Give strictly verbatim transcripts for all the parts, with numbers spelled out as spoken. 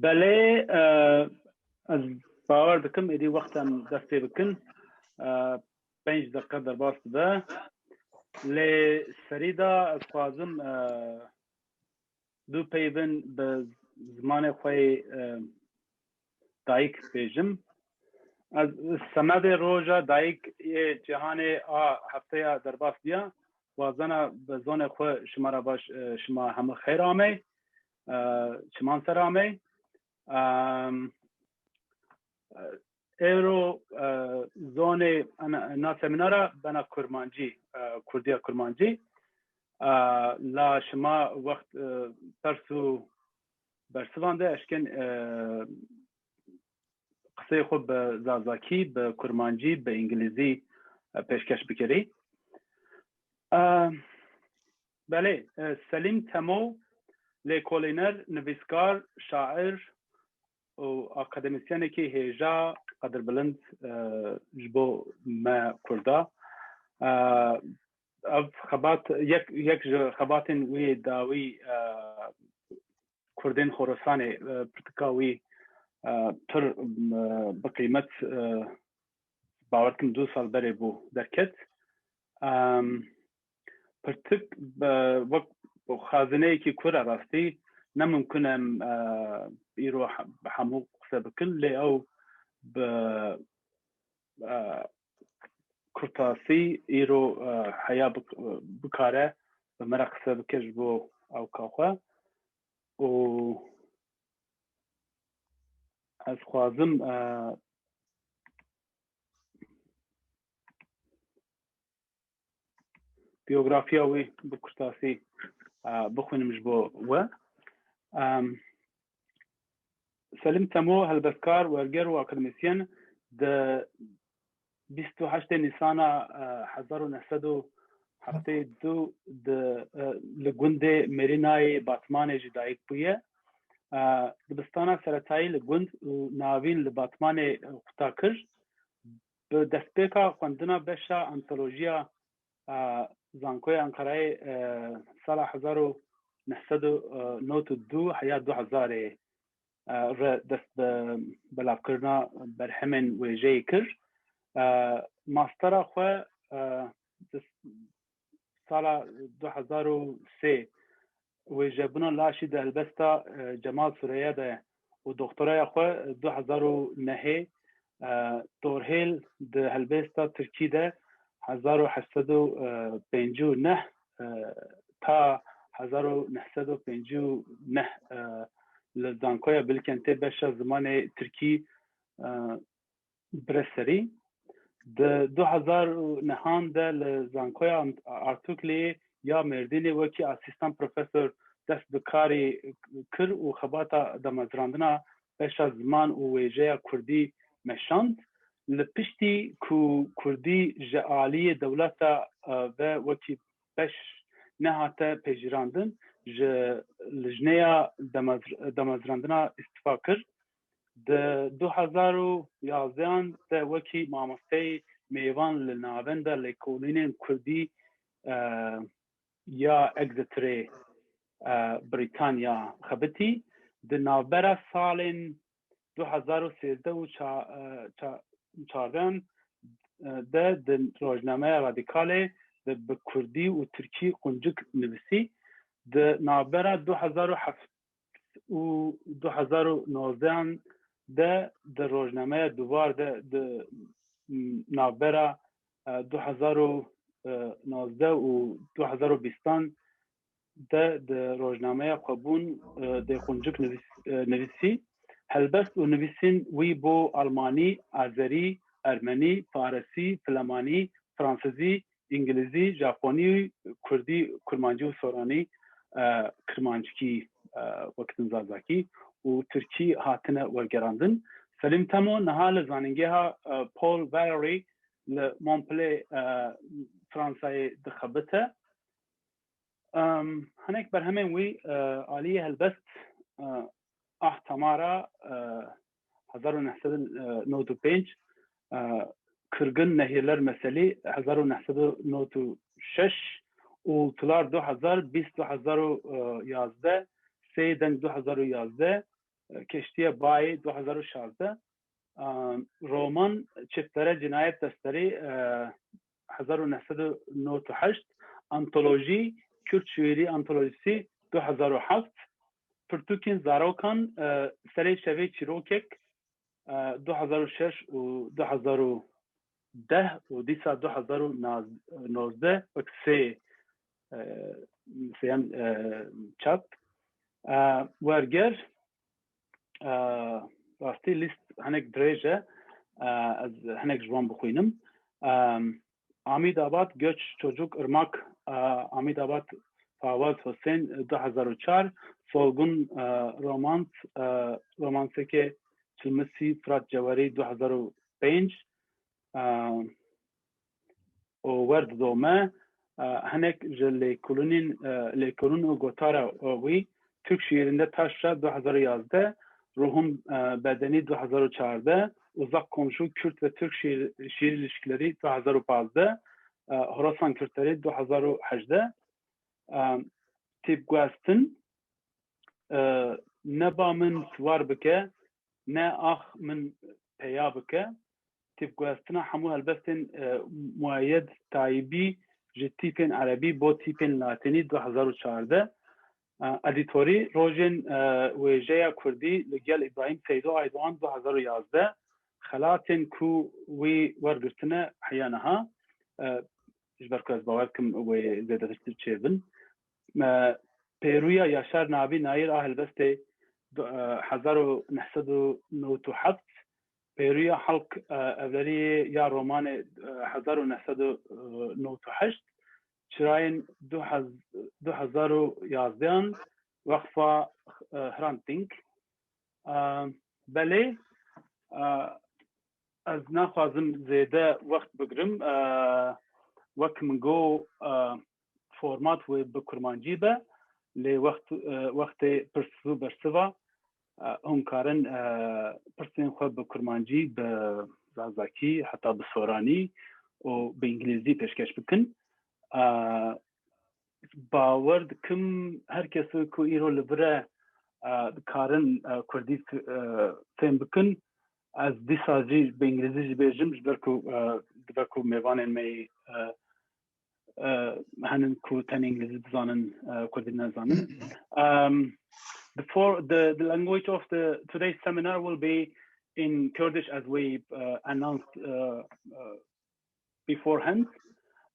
Belê, e, ez bawer dikim êdî wext em dest pê bikin. E, pênc deqe derbas dibe. Lê serî de ez xwazim, e, du peyvin bi zimanê xwe yê, e, dayik bêjim. Ez semedê roja dayik yê cîhanê a hefteya derbas diya. Wazena bi zonê xwe şima re baş, e, şima hemû xeyr amey. E, çiman ser amey. Em, e, êro, e, zonê ana, na semînara bena kurmancî, e, kurdiya kurmancî. E, la şima wext, e, pers û bersivan de eşkên, e, qiseyê xwe bi zazakî, bi kurmancî, bi îngilîzî, e, pêşkeş bikirî. E, belê, e, Selîm Temo, lêkolîner, nivîskar, şair û akademîsyenekî hêja, qedirbilind, e, ji bo me Kurda. E, ev xebat, yek, yek ji xebatên wî dawî, e, Kurdên Xorasanê, e, pirtika wî, e, pir, e, bi qîmet, e, bawer dikim du sal berê bû derket. Em, pirtik, e, wek xazineyekî kur e rastî. Ne mimkun e em, e, îro he-, bi hemû qise bikin, lê ew bi, e, kurtasî îro, e, heya bik-, bikare bi me re qise bike ji bo ewka xwe. Û ez xwazim, e, biyografiya wî bi kurtasî, e, bixwînim ji bo we. Em, Selîm Temo, helbestkar, werger û akademîsyen, di bîst û heştê Nîsana, e, hezar û neh sed û heftê û du di, e, li gundê Mêrînayê Batmanê jî dayik bûye. E, dibistana seretayî li gund û navîn li Batmanê, e, quta kir. Bi destpêka xwendina beşa antolojiya, e, Zankoya Ankarayê, e, sala hezar û neh sed û nod û du heya du hezarê, e, re dest bi belavkirina berhemên wêjeyê kir. E, mastera xwe, e, di sala du hezar û sê wêjebûna laşî di helbesta, e, Cemal Sureya de û doktoraya xwe du hezar û nehê, e, Dorhêl di helbesta Tirkî de hezar û heşt sed û pêncî û neh, e, ta hezar û neh sed û pêncî û neh, e, li Zankoya Bilkentê beşa zimanê Tirkî, e, bire serî. Di du hezar û nehan de li Zankoya Ant-, Artukliyê ya Mêrdînê wekî asîstan profesor dest bi karê kir û xebata damezrandina beşa ziman û wêjeya kurdî meşand. Li piştî ku kurdî ji aliyê dewleta, e, ve wekî beş nehate pejirandin, ji lijneya damez-, damezrandina îstifa kir. Di du hezar û yazdehan de wekî mamosteyê mêvan li Navenda Lêkolînên Kurdî, e, ya Exeterê, e, Brîtanya xebitî. Di navbera salên du hezar û sêzdeh û ça-, e, ça-, çardehan de di rojnameya Radîkalê de bi kurdî û tirkî quncik nivîsî. Di navbera du hezar û heft û du hezar û nozdehan de di rojnameya Duvar de di, m, navbera, e, du hezar û nozdeh û du hezar û bîstan de di rojnameya Xwebûn, e, de quncik nivîs-, e, nivîsî. Helbest û nivîsên wî bo almanî, azerî, ermenî, farisî, filemanî, fransizî, îngilîzî, japonî, kurdî, kurmancî û soranî, e, kirmanckî, e, wek din zazakî û tirkî hatine wergerandin. Selîm Temo niha li zanîngeha, e, Paul Valéry li Montpellier, e, Fransayê dixebite. Em, hinek berhemên wî, e, aliyê helbest, e, Ah Tamara, e, hezar û neh sed û nod û pênc, e, Kırgın Nehirler Meseli hezar û neh sed û nod û şeş û Tular du hezar, bîst du hezar û yazdeh, Sê Deng du hezar û yazdeh, e, Keştiye Bayê du hezar û şazdeh, e, roman Çiftlere Cinayet Defteri, e, hezar û neh sed û nod û heşt, antolojî, Kürt Şiiri Antolojisi du hezar û heft, Pirtûkên Zarokan, e, Serê Şevê Çîrokek, e, du hezar û şeş û du hezar û deh û dîsa du hezar û nozdeh wek sê, e, sêyem, e, çap. E, Werger, e, rastî lîst hinek dirêj e, e, ez hinek ji wan bixwînim. E, Amîdabad, Göç, Çocuk, Irmak, e, Amîdabad, Fawaz Husên, du hezar û çar, Solgun, e, romans, e, romanseke Çilmisî, Fırat Cewerî, du hezar û pênc, e, û Werd Dome, e, hinek ji lêkolînên, e, lêkolîn û gotara, e, wî, Türk Şiirinde Taşra, du hezar û yazdeh, Ruhum, e, Bedeni, du hezar û çardeh, Uzak Komşu, Kürt ve Türk Şiir, Şiir İlişkileri, du hezar û pazdeh, e, Horasan Kürtleri, du hezar û hejdeh. E, Tîpguhestin, e, Ne ba min siwar bike, ne ax min peya bike. Tîpguhestina hemû helbestên, e, Mueyyed Taîbî ji tîpên erebî bo tîpên latînî, du hezar û çardeh. E, edîtorî, Rojên, e, Wêjeya Kurdî li gel Îbrahîm Seydo Aydoğan, du hezar û yazdeh. Xelatên ku wî wergirtine heya niha, e, ji ber ku ez bawer dikim wê zêdetir çêbin. E, Pêrûya Yaşar Nabî Nayîr a helbestê du-, e, hezar û neh sed û nod û heft, Pêrûya Halk, e, Evleriyê ya romanê, e, hezar û neh sed û nod û heşt, Çirayên du hez-, du hezar û yazdehan, Wexfa, e, Hrant Dink. E, belê, e, ez naxwazim zêde wext bigirim. E, wek min got, e, format wê bi kurmancî be, lê wext, e, wextê pirs û bersiva, e, hûn karin, e, pirsên xwe bi kurmancî, bi zazakî, heta bi soranî û bi îngilîzî pêşkeş bikin. E, bawer dikim her kes ku îro li vir e, e, dikarin, e, kurdî f-, e, fêm bikin. Ez dîsa jî bi îngilîzî jî bêjim, ji ber ku, e, dibe ku mêvanên me yî, e, e, henin ku tenê îngilîzî dizanin, e, kurdî nezanin. Um, the for-, the, the language of the today's seminar will be in Kurdish, as we, uh, announced, uh, uh, beforehand.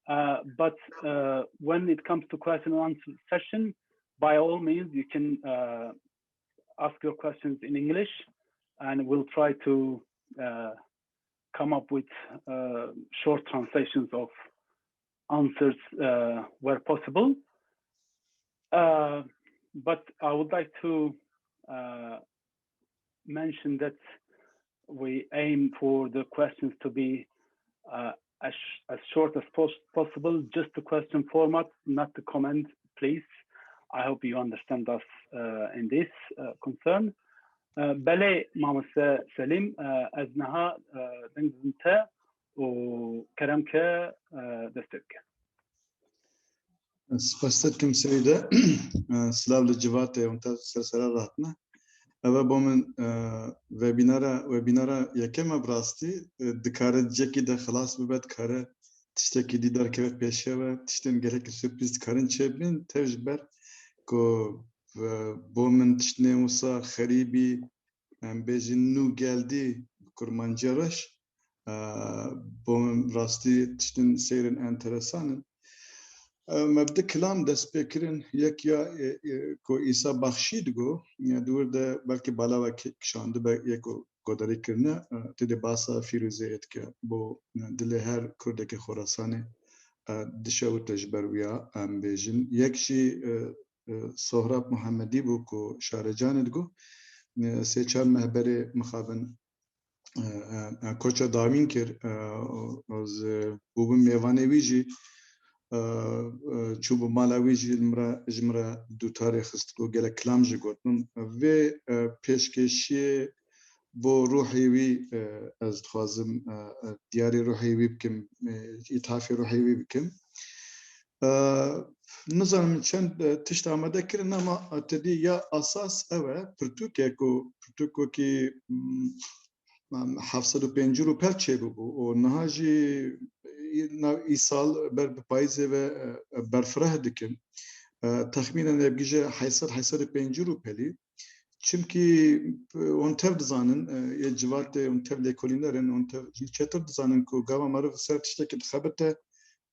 Uh, but, uh, when it comes to question and answer session, by all means, you can, uh, ask your questions in English, and we'll try to, uh, come up with, uh, short translations of answers, uh, where possible. Uh, but I would like to, uh, mention that we aim for the questions to be, uh, as, as short as pos-, possible, just the question format, not the comment, please. I hope you understand us, uh, in this, uh, concern. Uh, belê, Mamoste Selîm, uh, ez niha, uh, deng didin te û kerem ke, uh, destê bike. Spas te dikim Seyde. Silav li civatê hûn te ser sera re hatine. Ev e bo min, e, webînara, webînara yekem e bi rastî. E, dikare cekî de xilas bibe, dikare tiştekî dî derkeve pêşiya we, tiştên gelekî surprîz dikarin çêbin. Tev ji ber ku, e, bo min tiştên wisa xerîbî, em bêjin nû geldî bi kurmancî reş, e, bo min rastî tiştin seyrin enteresan in. E, me bi di kilam dest pê kirin, yek ya, e, e, ku Îsa Baxşî digo, e, di wir de belkî bala we ki-, kişandibe, yek ku godarî kirine, e, tê de basa Fîrûzeyê dike. Bo, e, dilê her Kurdekê Xorasanê, e, dişewite ji ber wî ya, em bêjin. Yek jî, e, e, Sohrab Muhemmedî bû ku Şarecanê digo, e, sê çar meh berê mixabin, e, e, e, koça dawîn kir, e, û, û ez, e, bûbim mêvanê wî jî, e, e, çûbû mala wî jî li min re, ji min re dûtarê xist ku gelek kilam jî gotin. Vê, e, pêşkêşiyê bo ruhê wî, e, ez dixwazim, e, e, diyarî ruhê wî bikim, e, îthafê ruhê wî bikim. E, Nizanim çend, e, tişt amade kirin, ama, e, te dî ya asas ew e, pirtûkek ku, pirtûk wekî, mm, heft sed û pêncî rûpel çêbûbû û niha jî, e, nav îsal ber bi payîzê ve, e, berfireh dikin. E, texmînen ê bigije heyt sed, heyt sed û pêncî rûpelî. Çimkî, e, hûn tev dizanin, e, yê civatê hûn tev lêkolîner in, hûn tev jî çêtir dizanin ku gava meriv ser tiştekî dixebite,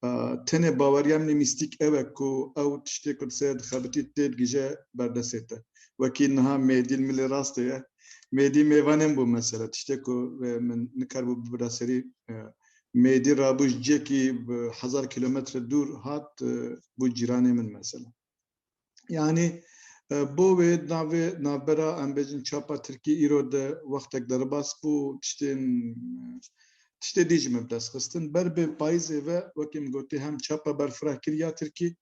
e, tenê baweriya min ê mîstîk ew e ku ew tiştê ku di ser dixebitî tê digije berdestê te. Wekî niha mêdî li min lê rastê ye. Mêdî mêvanên bû mesela. Tiştê ku, e, min nikaribû bibira serî, e, mêdî rabû ji cihekî bi hezar kilometre dûr hat, e, bû cîranê min mesela. Yanî, e, bo wê navê, navbera, em bêjin, çapa tirkî îro de wextek derbas bû, tiştên, tiştê dî ji min bi dest xistin. Ber bi payîzê ve, wekî min gotî, hem çapa berfireh kir ya tirkî,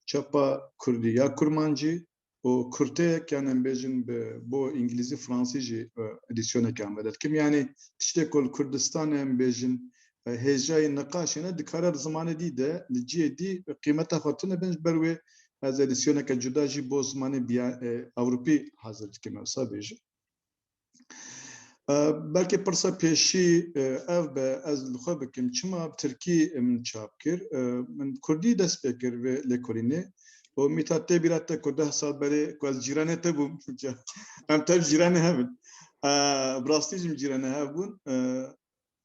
çapa kurdî ya kurmancî û kurteyek, yanî em bêjin bi, bo îngilîzî, fransî jî, e, edîsyoneke amade dikim. Yanî tiştê ku li Kurdistanê em bêjin, e, hêjayî niqaşê ne, dikare li zimanê dî de, li cihê dî qîmeta xwe tune bin, ji ber wê ez edîsyoneke cuda jî bo zimanê biya-, e, ewropî hazir dikim, wisa bêjim. E, belkî pirsa pêşî, e, ev be, ez li xwe bikim, çima bi tirkî min çap kir? E, min bi kurdî dest pê kir vê lêkolînê. Û Mîta, tê bîra te ku deh sal berê ku ez cîranê te bûm, em tev cîranê hev in. E, bi rastî jî min cîranê hev bûn. E,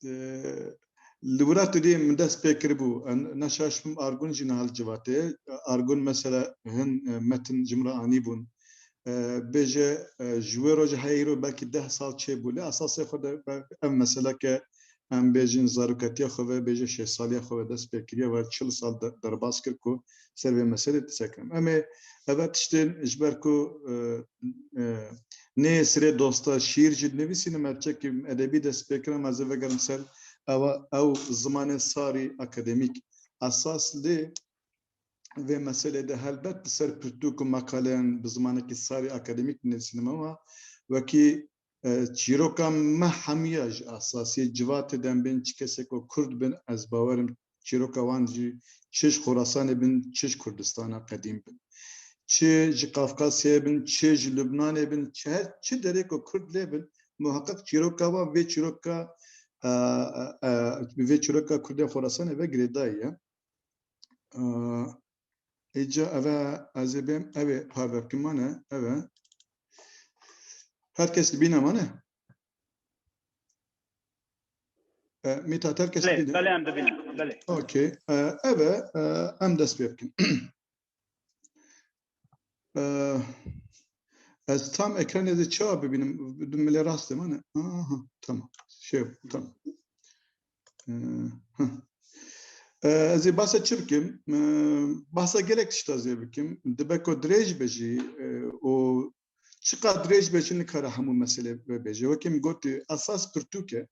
e, li wira tu dî min dest pê kiribû. En-, ne şaş bim, Argun jî niha li civatê ye. Argun mesela hin, e, metin ji min re anîbûn. E, bêje, e, ji wê roja heye îro belkî deh sal çêbû. Lê esasê xwe de be-, ev meseleke, em bêjin, zarokatiya xwe ve, bêje şêst saliya xwe ve dest pê kiriye, ve çil sal de-, derbas kir ku ser vê meselê qise kirim. Em ê eve tiştên ji ber ku, e, e, nê sirê dosta şîîr jî dinivîsînim, me çekî edebî dest pê kirin, ez ê vegerim ser ew, ew zimanê sarî akademîk esas lê vê meselê de helbet bi ser pirtûk û meqaleyan bi zimanekî sarî akademîk dinivîsînim, ama wekî, e, çîroka me hemiya ji esasiyê civatê de em bên çi kesek ku kurd bin, ez bawerim çîroka wan jî çi ji Xorasanê bin, çi ji Kurdistana qedîm bin. Çi ji Kafkasyayê bin, çi ji Lubnanê bin, çi her çi derê ku kurd lê bin, muheqeq çîroka wan vê çîroka, e, e, e, vê çîroka kurdên Xorasanê ve girêdayî ye. E, Îca eve ez ê bêm, ev ê parve bikim, mane, ev e. Her kes dibîne, mane? E, Mîta, her kes Belê, dibîne? Belê, em dibînin, belê. Okey. E, ev e, e, em dest pê bikin. E, ez tam ekranê de çawa bibînim? Min lê rastê, mane? Aha, tamam. Şey, tamam. E, heh. E, ez ê behsa çi bikim? E, behsa gelek tişta zê bikim. Dibe ku dirêj be jî, e, û çiqas dirêj be jî nikare hemû meselê bibêje. Wekî min gotî, esas pirtûk e.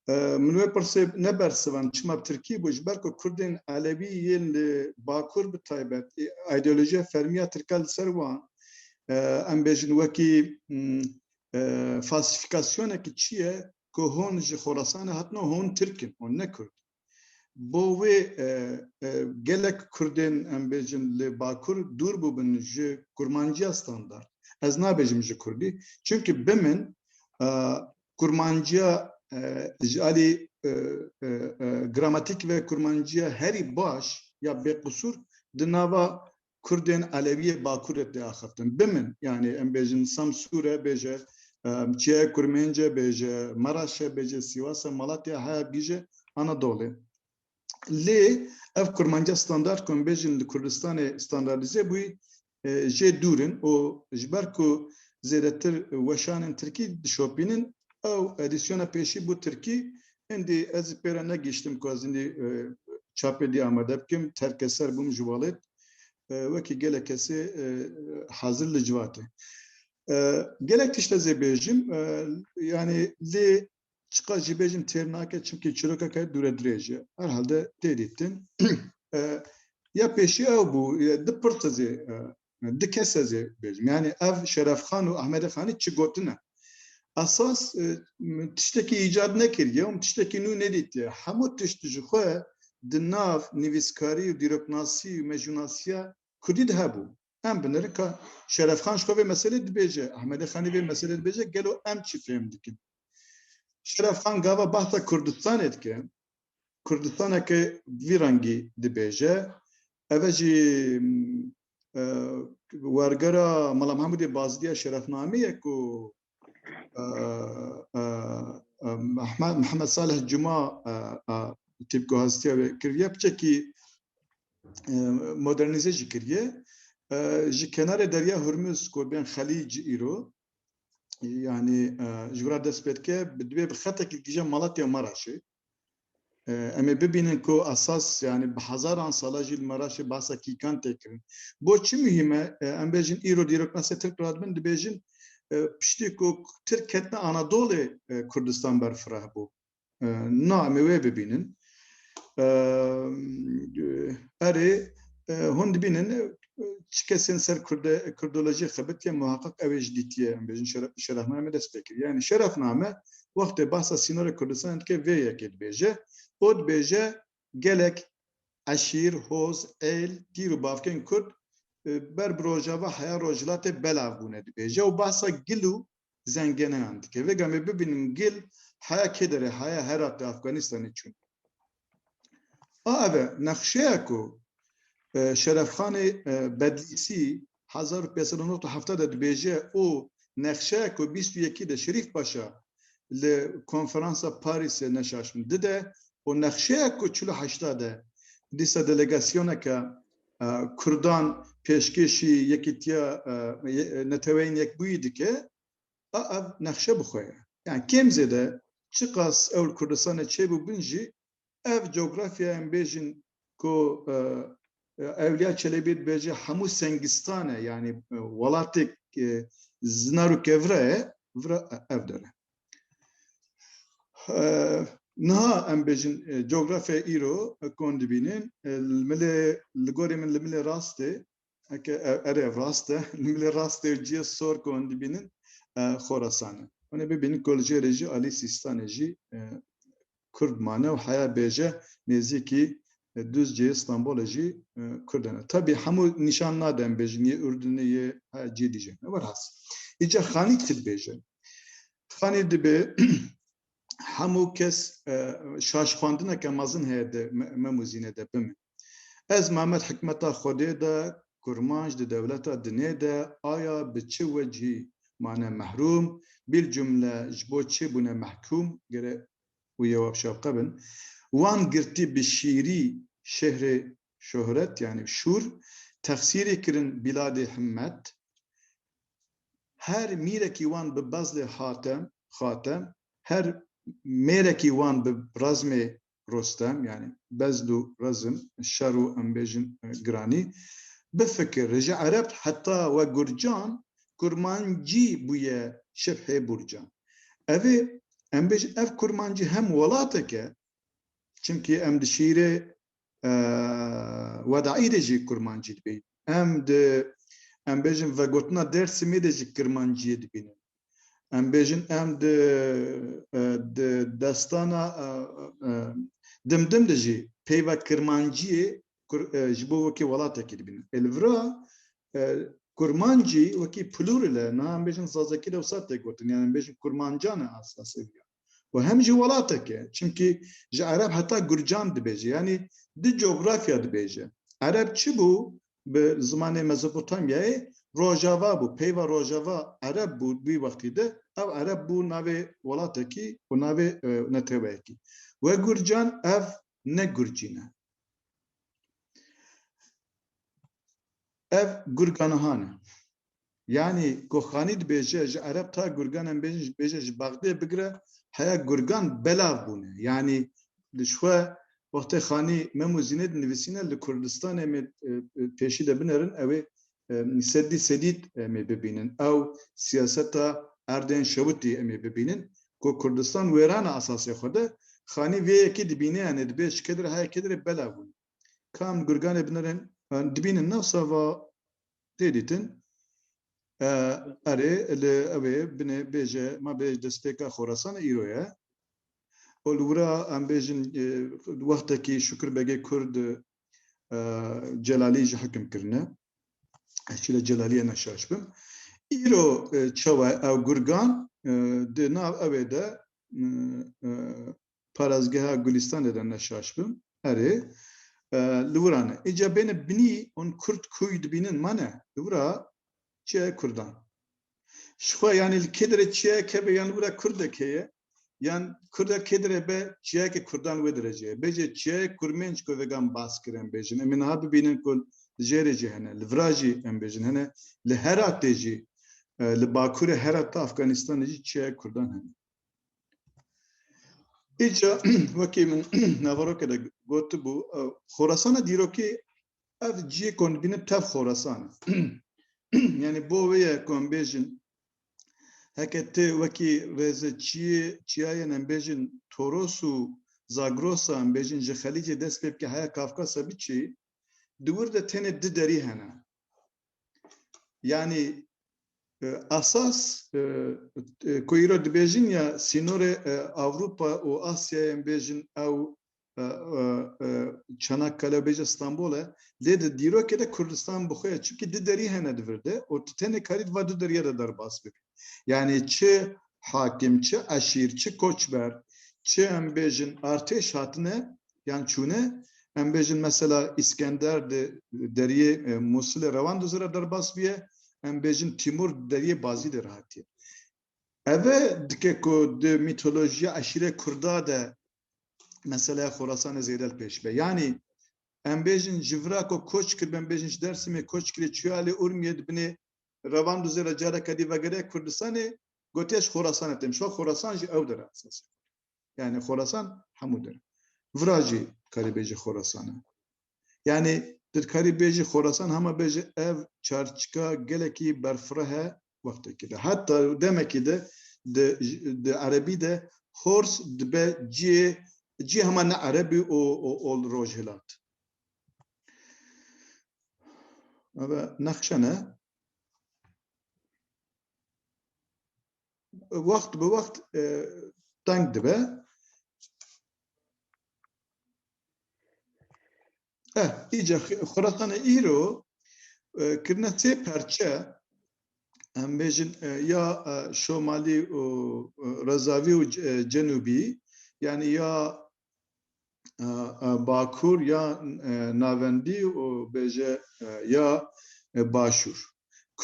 E, min wê pirsê nebersivan, çima bi tirkî bû? Ji ber ku Kurdên Elewî yên li Bakur bi taybet, e, îdeolojiya fermiya tirka li ser wan, e, em bêjin wekî, mm, e, falsîfikasyonekî çi ye ku hûn ji Xorasanê hatine, hûn Tirk in, hûn ne Kurd. Bo wê, e, e, gelek Kurdên, em bêjin, li Bakur dûr bûbin ji kurmanciya standart. Ez nabêjim ji Kurdî. Çimkî bi min, e, kurmanciya, e, ji alî, e, e, e, gramatîk ve kurmanciya herî baş ya bêqusûr di nava Kurdên Elewiyê Bakurê tê axiftin. Bi min, yanî em bêjin Samsûr e, bêje, em, Çiyayê Kurmênc e, bêje Maraş e, bêje Sîwas e, Malatya, haya bigije Anadolê. Lê ev kurmanca standart ku em bêjin li Kurdistanê standardîze bûyî, e, jê dûr in û ji ber ku zêdetir weşanên tirkî dişopînin, ew edîsyona pêşî bû tirkî, hindî ez pê re negihiştim ku ez hindî, e, çapê dî amade bikim, terkeser bûm ji welêt, e, wekî gelek kesê, e, hazir li civatê. E, gelek tişt ez ê bêjim, e, yanî lê çiqas jî bêjim têr nake, çimkî çîrokeke dûre dirêj e. Herhalde tê dîtin. E, ya pêşî ew bû, e, di pirs ez ê, e, di kes ez ê bêjim. Yanî ev Şerefxan û Ahmedê Xanî çi gotine? Esas, e, tiştekî îcad nekiriye û tiştekî nû nedîtiye. Hemû tişt ji xwe di nav nivîskarî û dîroknasî û mejûnasiya Kurdî de hebû. Em binirin ka Şerefxan ji xwe vê meselê dibêje, Ehmedê Xanî vê meselê dibêje, gelo em çi fêm dikin? Şerefxan gava behsa Kurdistanê dike. Kurdistaneke vî rengî dibêje. Ev e jî, e, wergera Mela Mehmûdê Bazidî ya Şerefnamê ye ku, e, e, e, Mehme-, Mihemed Salih Cuma, e, e, tîp ku hestiye wê kiriye, piçekî, e, modernîze jî kiriye. E, ji kenarê Derya Hurmuz ku bên Xelîc îro, yanî, e, ji vira dest pê dike, bi, divê bi xetekî digihîje Malatya û Maraşê. E, em ê bibînin ku esas, yanî bi hezaran sala jî li Maraşê behsa kîkan tê kirin. Bo çi muhîm e? E, em bêjin îro dîroknasê Tirk radibin, dibêjin, e, piştî ku Tirk ketine Anadolê, e, Kurdistan berfireh bû. E, na, em ê wê bibînin. E, erê, e, hûn dibînin, e, çi kesên ser Kurde-, Kurdolojiyê xebitiye, muheqeq ew ê ji dîtiye, em bêjin şere-, Şerefname dest pê kiriye. Yanî Şerefname wextê behsa sînorê Kurdistanê dike, vê yekê dibêje. O dibêje gelek eşîr, hoz, êl, tîr û bavkên Kurd, e, ber bi Rojava heya Rojhilatê belav bûne dibêje û behsa gil û zengeneyan dike. Vêga em ê bibînin gil heya kê derê, heya Heratê, Afganistanê çûn. A ev e nexşeya ku, e, Şerefxanê, e, Bedlîsî hezar û pênc sed û nod û hevdeh de dibêje û nexşeya ku bîst û yekî de Şerîf Paşa li konferansa Parîsê, ne şaş bim, dide û nexşeya ku çil û heşta de dîsa delegasyoneke, e, Kurdan pêşkêşî Yekîtiya, e, ye-, Neteweyên Yekbûyî dike, a ev nexşe bi xwe ye. Yani kêm zêde çiqas ew li Kurdistanê çêbûbin jî, ev cografya em bêjin ku, e, e, Ewliya Çelebî dibêje hemû sengistan e, yani, e, welatek, e, zinar û kevra ye, vira, e, ev dere. E, niha em bêjin, e, cografya îro, e, kon dibînin, e, li milê, li gorê min li milê rastê, Eke, e, erê, ev rast e. Li milê rastê û cihê sor ku hûn dibînin, e, Xorasan e. Hûn ê bibînin ku li jêrê jî alî Sîstanê jî, e, Kurd mane û heya bêje nêzîkî, e, Duzceyê, Stenbolê jî, e, Kurd hene. Tabî hemû nîşan nadin, bêjin yê Urdunê, yê heya cihê dî jî hene. Werhas. Îca Xanî çi dibêje? Xanî dibê hemû kes, e, şaşxwandineke mezin heye di me-, Mem û Zînê de bime. Ez Mehmet hikmeta Xwedê de, kurmanc di dewleta dinê de, aya bi çi wecihî mane mehrûm, bîl cumle ji bo çi bûne mehkûm, gere û yew ev şewqe bin. Wan girtî bi şîrî şehrê şohret, yani şûr, texsîrî kirin bîladê himmet, her mîrekî wan bi bezlê Hatem, Xatem, her mêrekî wan bi rezmê Rostem, yani bezl û rezm, şer û, em bêjin, e, giranî, bifikir, ji Ereb heta we Gurcan, kurmancî bûye şibhê Burcan. Ev ê, em bêjin, ev kurmancî hem welatek e, çimkî em di şîrê, e, Wedaî de jî kurmancî dibînin. Em di, em bêjin, vegotina Dêrsimê de jî kirmanciyê dibînin. Em bêjin, em di, e, di destana, e, e, Dimdim de jî peyva kirmanciyê kur-, e, ji bo wekî welatekî dibînin. Ê li vira, e, kurmancî wekî plural e, niha em bêjin zazakî de wisa tê gotin, yani em bêjin kurmancan e asasê viya. Û hem jî welatek e, çimkî ji Ereb heta Gurcan dibêje, yanî di cografya dibêje. Ereb çi bû? Bi zimanê Mezopotamyayê Rojava bû, peyva Rojava Ereb bû, wî wextî de ev Ereb bû navê welatekî û navê, e, neteweyekî. We Gurcan ev ne Gurcî ne. Ev Gurganihan e. Yanî ku Xanî dibêje, ji Ereb ta Gurgan em bêjin, bêje ji Bexdê bigire heya Gurgan belav bûne. Yanî li ji xwe wextê Xanî Mem û Zînê dinivîsîne, li Kurdistanê em ê, e, e, pêşî de binerin, ew ê, e, sedî sedît em ê bibînin. Ew siyaseta erdên şewitî em ê bibînin ku Kurdistan wêran e esasê xwe de. Xanî vê yekê dibîne, yani dibê ji kê derê heya kê derê belav bûne. Ka em Gurganê binêrin, e, dibînin, ne sava tê dîtin. E, erê, li ew ê binê bêje, ma bêje destpêka Xorasan îro ye. Û li wira em bêjin, e, wextekî Şukir Begê Kurd, e, Celalî ji hekim kirine. Eşîra Celaliyê ne şaş bim. Îro, e, çawa ew Gurgan, e, di nav ewê de, e, e, parêzgeha Gulistanê de ne şaş bim. Erê, e, li wira ne. Îca bêne binî hûn Kurd kûy dibînin, ma ne. Li wira çiye Kurdan. Ji xwe, yanî li kê derê çiyayek hebe, yan li wira Kurdek heye, yan Kurdek kê derê be, çiyayeke Kurdan wê derecê ye. Bêje çiyayek Kurmênc ku vêgan bas kirin bêjin. Em ê niha bibînin ku li jêrê jî hene, li vira jî em bêjin hene, li Heratê jî, e, li bakurê Herata Afganistanê jî çiyayek Kurdan hene. Îca wekî min naverokê de gotibû, e, Xorasana dîrokê ev cihê ku hûn dibînin tev Xorasan e. Yanî bo wê ye ku em bêjin, heke tu wekî rêze çiyê, çiyayên em bêjin Toros û Zagrosa, em bêjin ji Xelîcê dest pê bike heya Kafkasa biçî, di wir de tenê du derî hene. Yanî, e, esas, e, e, ku îro dibêjin ya sînorê, e, Ewropa û Asyayê em bêjin ew, e, e, e, Çanakkale bêje Stenbol e, lê di dîrokê de Kurdistan bi xwe ye. Çimkî du derî hene di vir de û tu tenê karî di va du deriyê de derbas bibî. Yanî çi hakim, çi eşîr, çi koçber, çi em bêjin artêş hatine yan çûne, em bêjin mesela Îskender di deriyê, e, Mûsilê Rewandûzê re derbas bûye, em bêjin Tîmûr di deriyê Bazîdê re hatiye. Eve dike ku di mîtolojiya eşîrê Kurda de meseleya Xorasanê zêde li pêş be. Yanî em bêjin ji vira ku koç kiribin, em bêjin ji Dersimê koç kirê çûye alê Urmiyê, di binê Rewandûzê re careke dî vegere Kurdistanê, gotiye ji Xorasanê têm. Şo Xorasan jî ew der e esasê. Yanî Xorasan hemû der. Vira jî karî bêjî Xorasan e. Yanî tu dikarî bêjî Xorasan hema bêjî ev çarçika gelekî berfireh e wextekî de. Heta demekî de di, di erebî de Hors dibe cihê, cihê hema ne erebî û, û, û rojhilat. Eve nexşe ne. Wext bi wext, e, teng dibe. Eh, îca xi-, Xurasanê îro, e, kirine sê perçe, em bêjin, e, ya, e, şomalî û, e, rezavî û ce-, e, cenûbî, yanî ya, e, e, bakur ya, e, navendî û bêje, e, ya, e, başûr.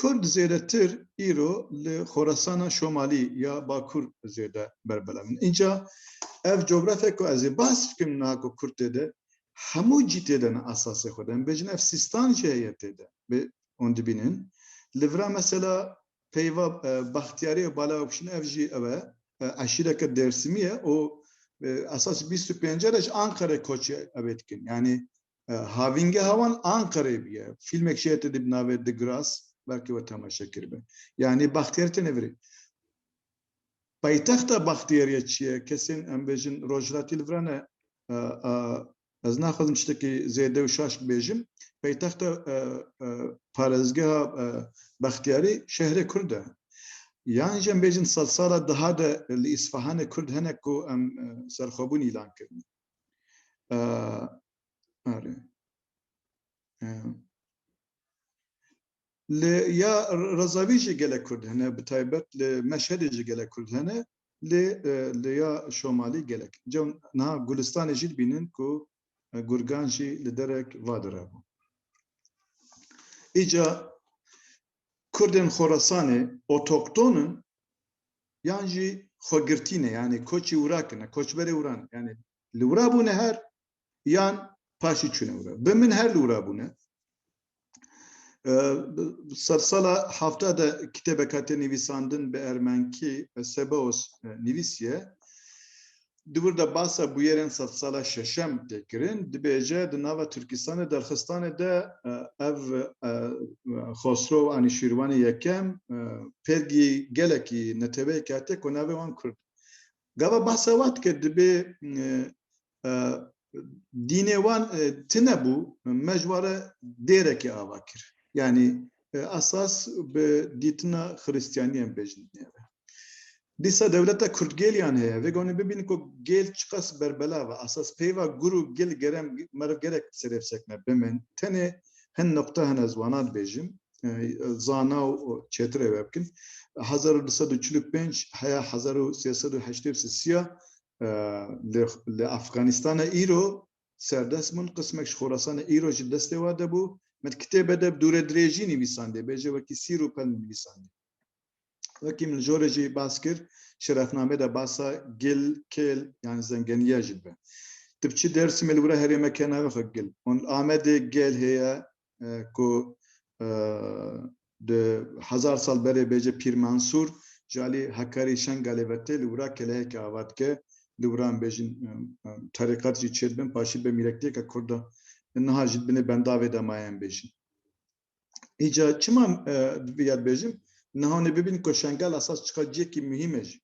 Kurd zêdetir îro li Xorasana Şomalî ya Bakur zêde berbelav in. Înca ev cografya ku ez ê behs bikim niha ku Kurd tê de, hemû cî tê de ne esasê xwe de. Em bêjin ev Sîstan jî heye tê de. Bê hûn dibînin. Li vira mesela peyva, e, Baxtiyarê û Bala Ewkşin ev jî ew e, e, eşîreke Dêrsimî ye û, e, esas bîst û pênc re ji Anqerê koçê ew ê dikin. Yanî, e, havîngeha wan Anqerê bûye. Fîlmek jî heye tê de bi navê The Grass, belkî we temaşe kiribe. Yanî Baxtiyarê têne virê. Paytexta Baxtiyariyê çi ye? Kesên em bêjin rojhilatî li vira ne, e, e, ez naxwazim tiştekî zêde û şaş bibêjim. Paytexta, e, e, parêzgeha, e, Baxtiyarî şehrê Kurd e. Yan jî em bêjin sedsala daha de li Îsfahanê Kurd hene ku em, e, serxwebûn îlan kirin. E, Erê. Em, li ya Rezavî jî gelek Kurd hene, bi taybet li Meşhedê jî gelek Kurd hene, lê, e, li ya Şomalî gelek. Cem niha Gulistanê jî dibînin ku, e, Gurgan jî li derek va dire bû. Îca Kurdên Xorasanê otokton in yan jî xwegirtî ne, yanî koçî wira kirine, koçberê wira ne. Yanî li wira bûne her yan paşî çûne wira. Bi min her li wira bûne. Ee, sedsala hefta de kitêbeka tê nivîsandin bi ermenkî, Sebeos, e, nivîsiye. Di wir de basa bûyerên sedsala şeşem tê kirin. Dibêje, di nava Tirkistanê, Derxistanê de, e, ev, e, Xosro Anîşîrwanê yekem, e, pêrgî gelekî neteweyekî hatiye ku navê wan Kurd. Gava behsa wa dike, dibê, e, e, dînê wan, e, tune bû, me ji wan re dêrekê ava kir. Yanî, e, esas bi dîtina Xiristiyaniyê em bêjin dinê re. Dîsa dewleta Kurdgêliyan heye. Vê gonê bibînin ku gêl çiqas berbelav e. Esas peyva gur û gil gerem meriv gerek serê sekine bimin. Tenê hin noqta hene ez wana dibêjim. e, zana û, û çêtir ê wê bikin. Hezar û du sed û çil û pênc heya hezar û sê sed û heştê û sê ya, e, li, li Afganistana îro serdest bûn, qismek ji Xorasanê îro ji destê wa de bû. Min kitêbe de bi dûre dirêjî nivîsandê, bêje wekî sîr û pel nivîsandê. Wekî min jorê jî bas kir, şerefnamê de basa gil, kêl, yani zengeniya jî dibe. Tu biçî Dêrsimê li wira herêmeke navê xwe gil. Hûn Amedê gel heye, e, ku, e, di hezar sal berê bêje Pîr Mansûr ji alî Hekarî Şengalê ve tê li wira keleheke ava dike. Li wira em bêjin, e, e, terîqet jî çêdibin, paşî be mîrektiyeke Kurda niha jî di binê bendavê de maye em bêjin. Îca çima, e, divê ya dibêjim? Niha hûn ê bibînin ku Şengal esas çiqa cihekî muhîm e jî.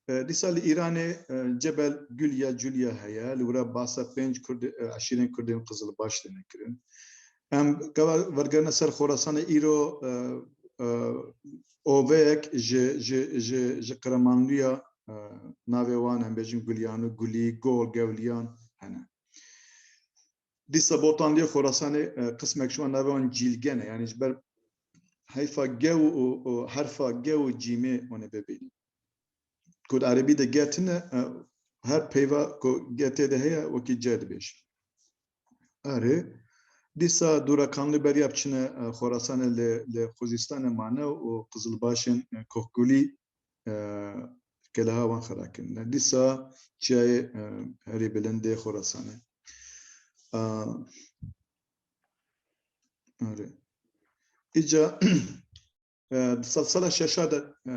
E, dîsa li Îranê, e, Cebel Gulya, Culya heye. Li wira basa pênc Kurd, e, eşîrên Kurdên Qizilbaş têne kirin. Em gava wergerine ser Xorasanê îro, e, e, oveyek ji, ji, ji, ji Qeremanlûya, e, navê wan em bêjin Gulyan û Gulî, Gol, Gewliyan hene. Dîsa Botanliyê Xorasanê, e, qismek ji wan navê wan Cîlge ne. Yani ji ber heyfa G û, û, û herfa G û cîmê hûn ê bibînin. Ku di erebî de G tune, e, her peyva ku G tê de heye, wekî C dibêjin. Erê, dîsa dûra Kanlî beriya biçine, e, Xorasanê li, li Xuzistanê mane û Qizilbaşên, e, Kohgulî, e, keleha wan xera kirine. Dîsa çiyayê, e, herî bilindê Xorasanê. A, erê. Îca, e, di sedsala şeşa de, e,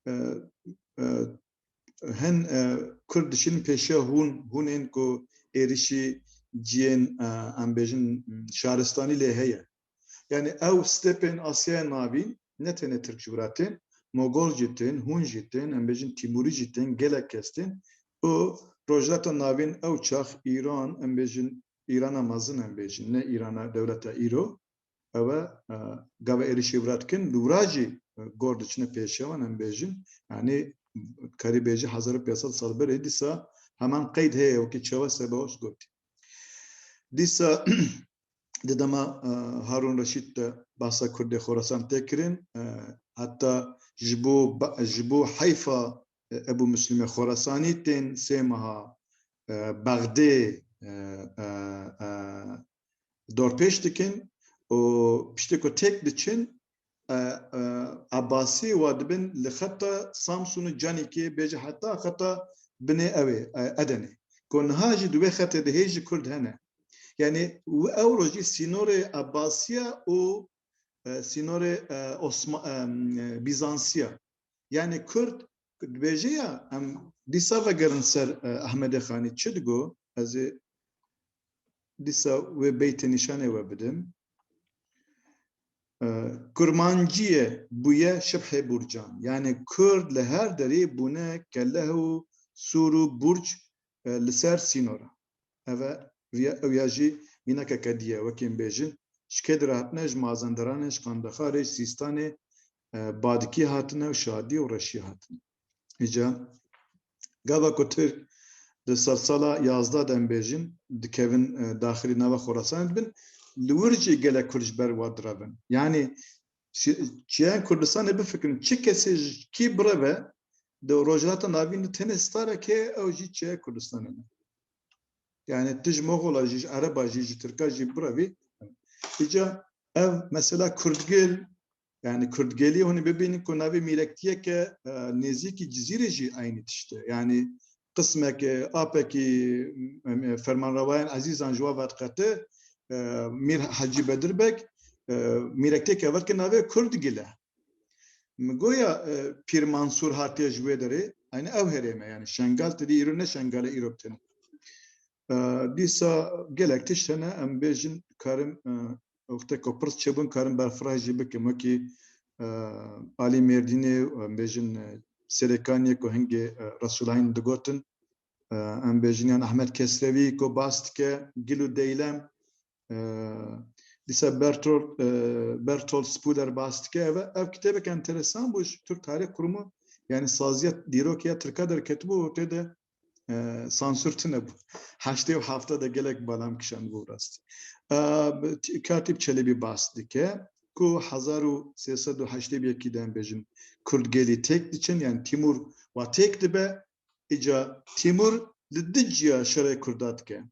e, e, hin, e, Kurd diçin pêşiya hûn, hûnên ku êrişî ciyên, e, em bêjin, şaristanî lê heye. Yani ew stepên Asyaya Navîn ne tenê Tirk ji wira tên, Mogol jî tên, Hun jî tên, em bêjin Tîmûrî jî tên, gelek kes tên. Û Rojhilata Navîn ew çax Îran, em bêjin Îrana mezin, em bêjin, ne Îrana dewleta îro. Ew e, e, gava êrişê wira dikin, li wira jî, e, gor diçine pêşiya wan, em bêjin. Yani karî bêjî hezar û pênc sed sal berê dîsa heman qeyd heye, wekî Çewes Sebaos gotî. Dîsa di dema, e, Harûn Reşîd de bahsa Kurdê Xorasan tê kirin, e, heta ji bo ba-, ji bo heyfa, e, Ebû Muslimê Xorasanî tên sê meha, e, Bexdê, e, e, e, dorpêç dikin û piştî ku têk diçin, e, e, Ebasî wa dibin li xeta Samsûn û Canîkê, bêje heta xeta binê ew ê, e, Edenê. Ku niha jî di wê xetê de hê jî Kurd hene. Yani wi-, ew rojî sînorê Ebasiya û, e, sînorê, e, Osma-, e, Bîzansiya. Yani Kurd dibêje ya, em dîsa vegerin ser, e, Ehmedê Xanî çi digo? Ez ê dîsa wê beytê nîşanê we bidim. E, Kurmanciyê bûye şibhê burcan. Yani Kurd li her derê bûne keleh û sûr û burc, e, li ser sînora. Ev e, viya, ew ya jî mînakeke dî ye, wekî em bêjin, ji kê di re hatine? Ji Mazenderanê, ji Qandexarê, ji Sîstanê, e, Badikî hatine û Şadî û Reşî hatine. Îca gava ku Tirk di sedsala yazdeh de em bêjin, dikevin, e, daxilî nava Xorasanê dibin, li wir jî gelek Kurd ji ber wa direvin. Yani çi-, çiyayên Kurdistanê bifikirin, çi kesê ji kî bireve, di Rojhilata Navîn de tenê starek heye, ew jî çiyayê Kurdistanê ne. Yani tu ji Moxola jî, ji Ereba jî, ji Tirka jî birevî. Îca ev mesela Kurdgil, yani Kurdgilî hûn ê bibînin ku navê mîrektiyeke, e, nêzîkî Cizîrê jî eynî tişt e. Yani qismeke, apekî, em, e, fermanrewayên ezîzan ji wa vediqete, e, Mîr Hecî Bedir Beg, e, mîrektiyeke vediqe navê Kurdgil e. Min goya, e, Pîr Mansûr hatiye ji wê derê, yani ew herême, yani Şengal tedî îro ne Şengal e îro bi tenê. E, dîsa gelek tişt hene, em bêjin karin, e, wextê ku pirs çêbûn karin berfireh jî bikim. Wekî, e, alî Mêrdînê, em bêjin, e, Serêkaniyê ku hingê, e, Resûlhîn digotin, e, em bêjin yan Ehmed Kesrewî ku bas dike, Gil û Deylem, e, dîsa Bertolt, e, Bertolt Spuder bas dike. Ev, ev kitêbek enteresan bû ji Türk Tarih Kurumu, yani saziya dîrokê ya Tirka derketibû û tê de, e, sansûr tune bû. Heştê û heft de gelek balam kişandibû rastî. E, Katîb Çelebî bas dike. ku hezar û sê sed û heştê û yekî de em bêjin Kurdgelî têk diçin, yani Tîmûr wa têk dibe, îca Tîmûr li du ciya şerê Kurda dike.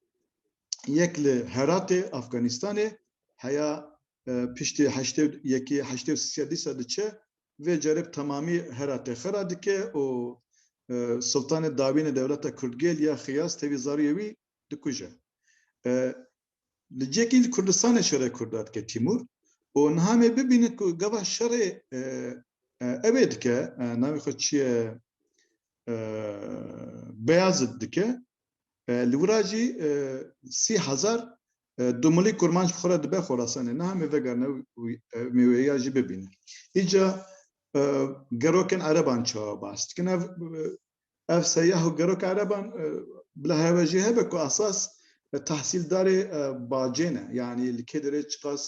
Yek li Heratê, Afganistanê, heya, e, piştî heştê û yekî, heştê û sê dîsa diçe, vê carê bi temamî Heratê xera dike û, e, Sultanê dawînê dewleta Kurdgel ya Xiyas tevî zariyê wî dikuje. E, li cihekî li Kurdistanê şerê Kurda dike Tîmûr û niha em ê bibînin ku gava şerê, e, e, ew ê dike, e, navê xwe çi ye, e, Beyazid dike. E, li wira jî, e, sî hezar, e, dumilî kurmanc bi xwe re dibe Xorasanê. Niha em ê vegerine û, û, e, em ê wêya jî bibînin. Îca, e, gerokên Ereban çawa bas dikin? Ev, e, ev seyah û gerok Ereban, e, bila hewe jî hebe ku esas, e, tehsîldarê, e, bacê ne. Yanî li kê derê çiqas,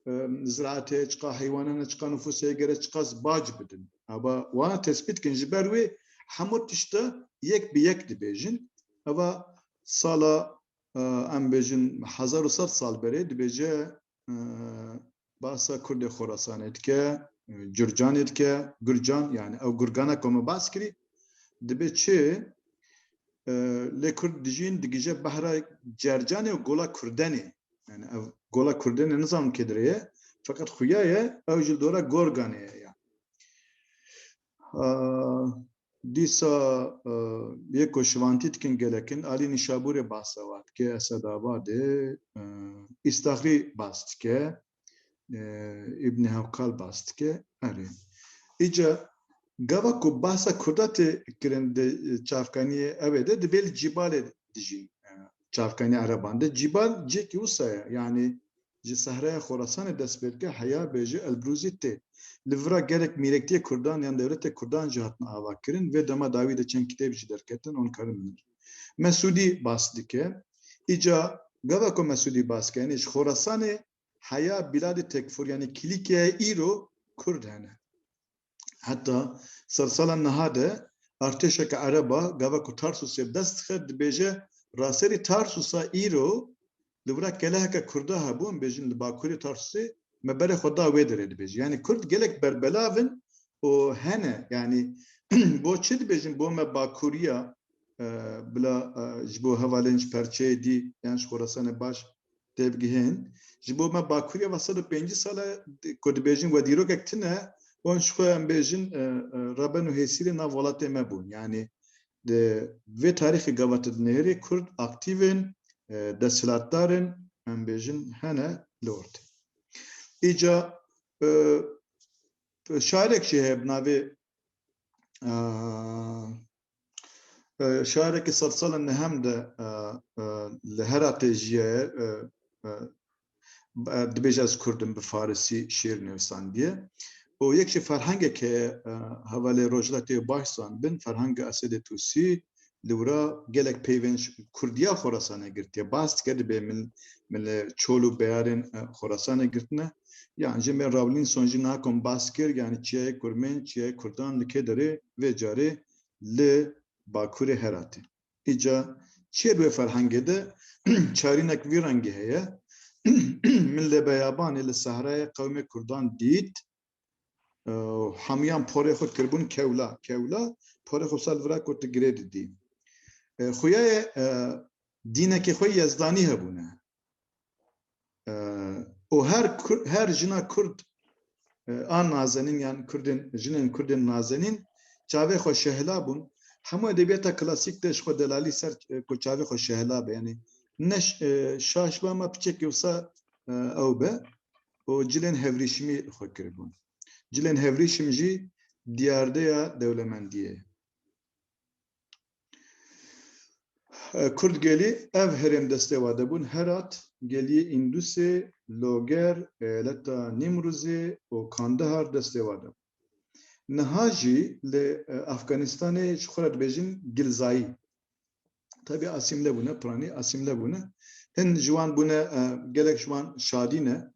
e, ziraetê, çiqa heywanan e, çiqa nufusê gere çiqas bac bidin. Aba wana tespît kin, ji ber wê hemû tişta yek bi yek dibêjin. Eva sala, e, em bêjin hezar û sed sal berê dibêje, e, basa Kurdê Xorasanê dike, e, Curcanê dike, Gurcan, yani ew Gurgana ku me bas kirî, dibe çi, e, lê Kurd dijîn digije behra Cercanê û Gola Kurdenê. Yani ev Gola Kurdenê nizanim kê dirê ye, feqet xuya ye, ew ji dora Gorganê ye yani. E, dîsa, e, yê ku şivantî dikin gelekin, Alî Nîşaburê bahsa wa dike, Esedabadê, e, Îstaxrî bas dike, e, Îbnî Hewkal bas dike. Erê. Îca gava ku bahsa Kurda tê kirin di çavkaniyê ew ê de, dibê li Cîbalê dijîn, e, çavkanî Ereban de. Cîbal cihekî wisa ye, yanî ji Sehraya Xorasanê dest pê dike, heya bêje Elbrûzî tê. Li vira gelek mîrektiyê Kurdan yan dewletê Kurdan jî hatin ava kirin. Vê dema dawî de çend kitêb jî derketin, wan karin binêrin. Mesûdî bas dike. Îca gava ku Mesûdî bas dike, yanî ji Xorasanê heya Biladê Tekfur, yanî Kilîkiyayê îro Kurd hene. Heta sersala niha de artêşeke Ereba gava ku Tarsusê bi dest dixe, dibêje, raserî Tarsusa îro li vira keleheke Kurda hebû, em bêjin li bakurê Tarsusê, me berê xwe da wê derê, dibêje. Yanî Kurd gelek berbelav in û hene, yanî bo çi dibêjin bo me bakuriya, e, bila, e, ji bo hevalên ji perçeyê dî yan ji Xorasanê baş têbigihên. Ji bo me Bakuriya ve sed û pêncî sal e ku dibêjin we dîrokek tune, wan ji xwe em bêjin, e, e, Reben û Hêsîrê nav welatê me bûn. Yanî di vê tarîxê gava tu dinêrî Kurd aktîv in, e, desthilatdar in, em bêjin hene li ortê. Îca, e, şairek jî heye bi navê, e, E, şaireke sedsala nehemîn de, e, e, li Heratê jiyaye, e, e, e, dibêje ez Kurd im, bi farisî şiir nivîsandiye. Û yek jî ferhengek heye, e, hevalê Rojhilatê Baş zanibin, ferhenga Esedê Tûsî, li wira gelek peyvên ji Kurdiya Xorasanê girtiye. Bas dike, dibê min, min li çol û beyarên, e, Xorasanê girtine. Yan jî me Rawlînson jî niha ku min bas kir, yanî çiyayê Kurmên, çiyayê Kurdan li kê derê vê carê li Bakurê Heratê. Îca çi ye di wê ferhengê de? Çarînek vî rengî heye. Min li beyabanê li sehrayê qewmê Kurdan dît. E, hemiyan porê xwe kiribûn kewla. Kewla porê xwe sal vira ku tu girê didî. E, xuya ye, e, dînekê xwe yezdanî hebûne. E, û her Kur-, her jina Kurd, e, a nazenîn yan Kurdên, jinên Kurdên nazenîn çavê xwe şehla bûn. Hemû edebiyata klasîk de ji xwe delalî ser, e, ku çavê xwe şehla be. Yanî ne ş-, e, şaş be ama piçekî wisa, e, ew be. Û cilên hevrîşimî xwe kiribûn. Cilên hevrîşim jî diyardeya dewlemendiyê. Kurd gelî ev herêm destê wa de bûn. Herat, geliyê Îndusê, Loger, eyaleta Nîmrûzê û Kandahar destê wa de bûn. Niha jî li, e, Afganistanê ji xwe re dibêjin Gilzayî. Tabi asîmle bûne, piranî asîmle bûne. Hin ji wan bûne, e, gelek ji wan şadî ne.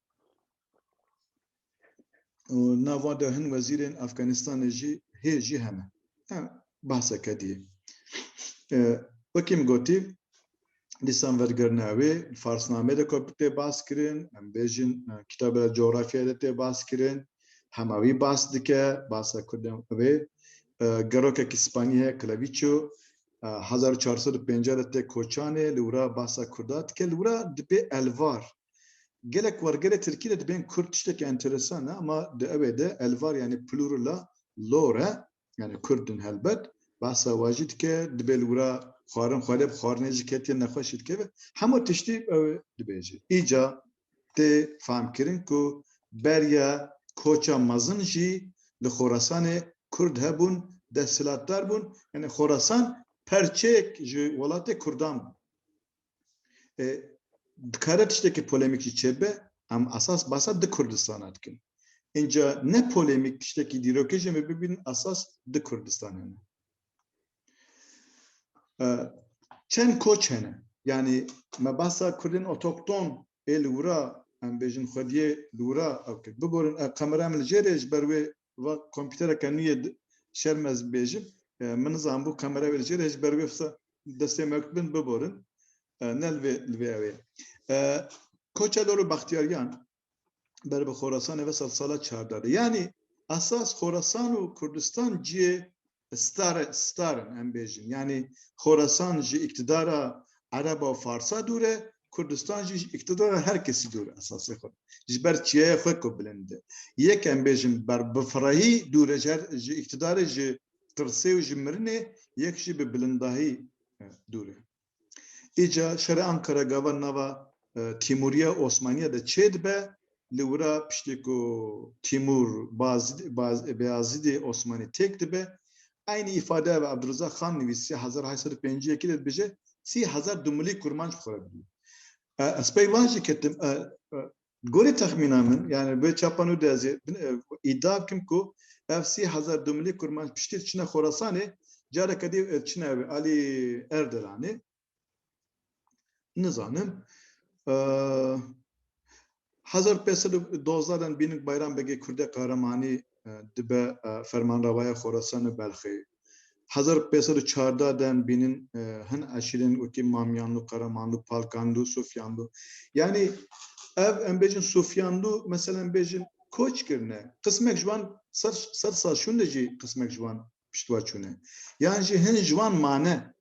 Û nav wan de hin wezîrên Afganistanê jî hê jî hene. Em bahseke dî. E, wekî min gotî, dîsan vergirina wê, farsnamê de ku tê bas kirin, em bêjin, e, kitabê cografyayê de tê bas kirin, hema wî bas dike, basa Kurdan wê, e, gerokekî Spanî heye, Clavijo, e, hezar û çar sed û pêncî de tê koçanê, li wira basa Kurda dike, li wira dibê elvar. Gelek wergerê Tirkî de dibên Kurd tiştekî enteresan e, ama di ewê de elvar, yani plural e, lor e, yani Kurd in helbet, behsa wa jî dike, dibê li wira xwarin xwedê bi xwarinê jî ketiye nexweşî dikeve. Hemû tiştî ew dibêje. Îca tê fehmkirin ku beriya koça mezin jî li Xorasanê Kurd hebûn, desthilatdar bûn. Yani Xorasan perçeyek ji welatê Kurdan bû. E, dikare tiştekî polemîk jî çêbe, em esas behsa di Kurdistana dikin. Înca ne polemîk tiştekî dîrokê jî me bibînin esas di Kurdistanê ne. E, çend koç hene? Yani me behsa Kurdên otokton ê li wira, em bêjin xwediyê li wira ew kir. Biborin, e, kamera min li jêrê ji ber wê va kompîtereke nû yê di-, şerm ez bêjim. E, min nizanim bû kamera wê li jêrê ji ber wê fisa destê me bin biborin. E, ne li vê, li vê ew ê. E, koça Lor û Bextiyariyan ber bi Xorasanê ve sedsala çardeh de. Yani esas Xorasan û Kurdistan cihê star, star in, em bêjin. Yani Xorasan ji îktidara Ereba û Farsa dûr e, Kurdistan jî ji îktidara her kesî dûr e esasê xwe. Ji ber çiyayê xwe ku bilind e. Yek em bêjin ber bi firehî dûr e ji her, ji îktidarê, ji tirsê û ji mirinê, yek jî bi bilindahî, e, dûr e. Îca şerê Ankara gava nava, e, Tîmûriya Osmaniya de çêdibe, li wira piştî ku Tîmûr Bazid-, Baz-, Beyazîdê Osmanî têk dibe, eynî îfade ev Ebdulreza Xan nivîsiye hezar heşt sed û pêncî yekê de dibêje, sî hezar dumilî kurmanc bi xwe re bidî. E, ez pey van jî ketim, e, e, gorî texmîna min, yani vê çapa nû de ez ê bin, e, îdia bikim ku ev sî hezar dumilî kurmanc piştî çine Xorasanê, careke dî, e, çine alî Erdelanê. Nizanim. E, hezar pênc sed û dozdeh de bînin Bayram Begê Kurdê Qehremanî, e, dibe, e, fermanrawaya Xorasan û Belxê. Hezar pênc sed û çardeh de bînin, e, hin eşîrên wekî Mamyanlu, Qeremanlu, Palkanlu, Sufyanlu. Yani ev em bêjin Sufyanlu, mesela em bêjin koç kirine. Qismek ji wan sed, sed sal şûnde jî qismek ji wan piştwa çûne. Yan jî hin ji wan mane.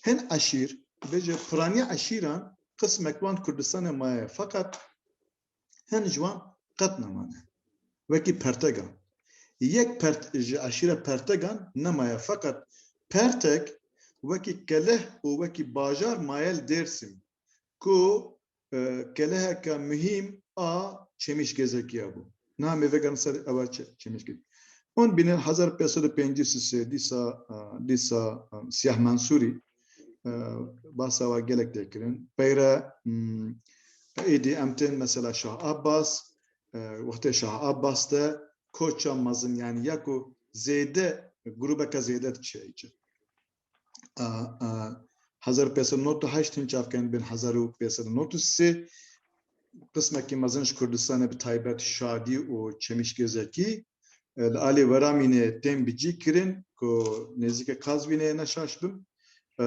Hin eşîr, bêje piranî eşîran qismek wan Kurdistanê maye. Feqet hin ji wan qet nemane. Wekî Pertegan. Yek Pert-, ji eşîra Pertegan nemaye. Feqet Pertek wekî keleh û wekî bajar maye li Dêrsim. Ku, e, keleheke muhîm a Çemîşgezekî ya bû. Niha em ê vegerin ser ewa Çe-, Çemîşgezekî. Hûn bînin hezar pênc sed û pêncî û sê dîsa, e, dîsa, e, Siyah Mansûrî, e, basa wa gelek tê kirin. Peyre, hmm, êdî em tên mesela Şah Abbas, e, wextê Şah Abbas de koça mezin, yani ya ku zêde, grûbeke zêde diçe îçe. A, a, hezar pênc sed û nod û heşt hin çavkên bin hezar û pênc sed û nod û sê qismekî mezin ji Kurdistanê bi taybet Şadî û Çemîşgezekî, e, li alî Weramînê tên bicî kirin ku nêzîkê Qazvînê ne şaş bim. E,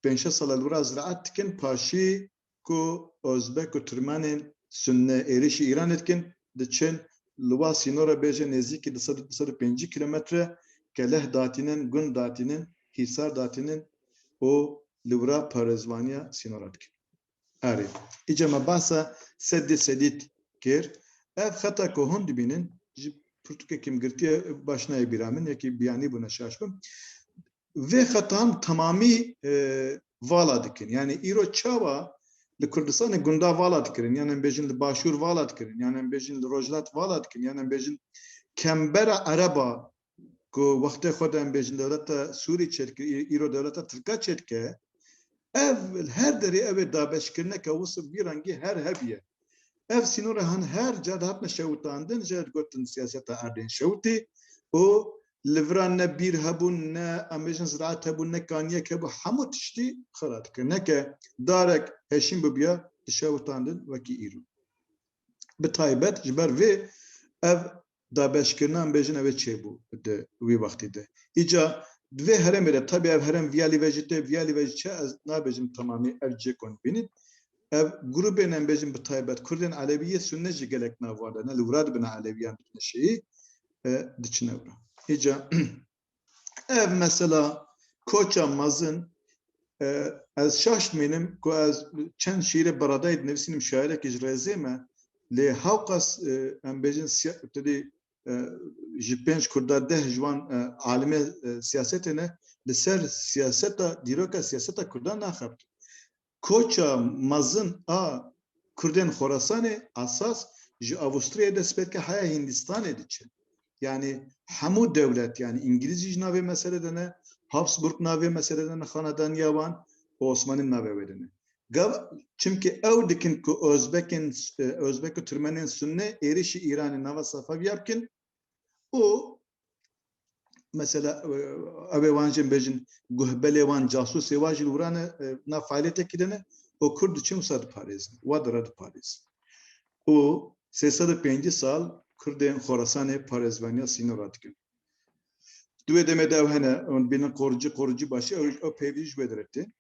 pênc şeş sala li wira ziraet dikin, paşî ku Ozbek û Tirmenên Sunne êrîşî Îranê dikin, diçin li wa sînora bêje nêzîkî du sed, du sed û pêncî kilometre, keleh datînin, gund datînin, hîsar datînin û li wira parêzvaniya sînora dikin. Erê. Îca me basa Seddê Sedîd kir. Ev xeta ku hûn dibînin, ji pirtûkekî min girtiye, baş nayê bîra min, yekî biyanî bûne şaş bim. Vê xetan temamî, e, vala dikin. Yani îro çawa li Kurdistanê gunda vala dikirin, yani em bêjin li Başûr vala dikirin, yani em bêjin li Rojhilat vala dikirin, yani em bêjin kembera Ereba ku wextê xwe de em bêjin dewleta Sûrî çêdike, î-, îro dewleta Tirka çêdike, ev her derê ev ê dabeşkirineke wisa vî rengî her hebiye. Ev sînora han her ca dihatine şewitandin, jê digotin siyaseta erdên şewitî û li vira ne bîr hebûn, ne em bêjin ziraet hebûn, ne kaniyek hebû, hemû tiştî xira dikir. Neke darek heşîn bibiya, dişewitandin wekî îro. Bi taybet ji ber vê ev dabeşkirina em bêjin ev ê çêbû di wî wextî de. Îca Di vê herêmê de, tabi ev herêm viya lî ve jî tê, viya lî ve jî çi, ez nabêjim temamî ev cihê ku hûn dibînin. Ev grûbên, em bêjin, bi taybet Kurdên Elewî yê Sunne jî gelek nav wan de ne, li wira dibine Elewiyan, dibine Şîî, e, diçine wira. Îca ev mesela koça mezin, e, ez şaş dimînim ku ez çend şîîrê Baradayî dinivîsînim, şairekî ji rêzê me, lê hewqas, e, em bêjin siya-, tedî, e, ji pênc Kurda deh ji wan, e, alimê, e, siyasetê ne, li ser siyaseta, dîroka siyaseta Kurdan naxebit. Koça mezin a Kurdên Xorasanê esas ji Avusturyayê dest pê dike, heya Hindistanê diçe. Yani hemû dewlet, yani Îngilîzî ji navê meselê de ne, Habsburg navê meselê de ne, xanedaniya wan û Osmanî navê wê de ne. Gav, çimkî ew dikin ku Özbekên, e, Özbek û Tirmenên Sunne êrişî Îranê nava Sefeviya bikin û mesela, e, ew ê wan jî bêjin, guhbelê wan, casûsê wan jî li wira ne, e, nav faaliyetê kirine û Kurd diçin wisa diparêzin, wa dira diparêzin. Û sê sed û pêncî sal Kurdên Xorasanê parêzvaniya sînora dikin. Di wê demê de ew hene, hûn bînin qoricî, qoricî başî, ew, ew peyvî ji wê derê tê.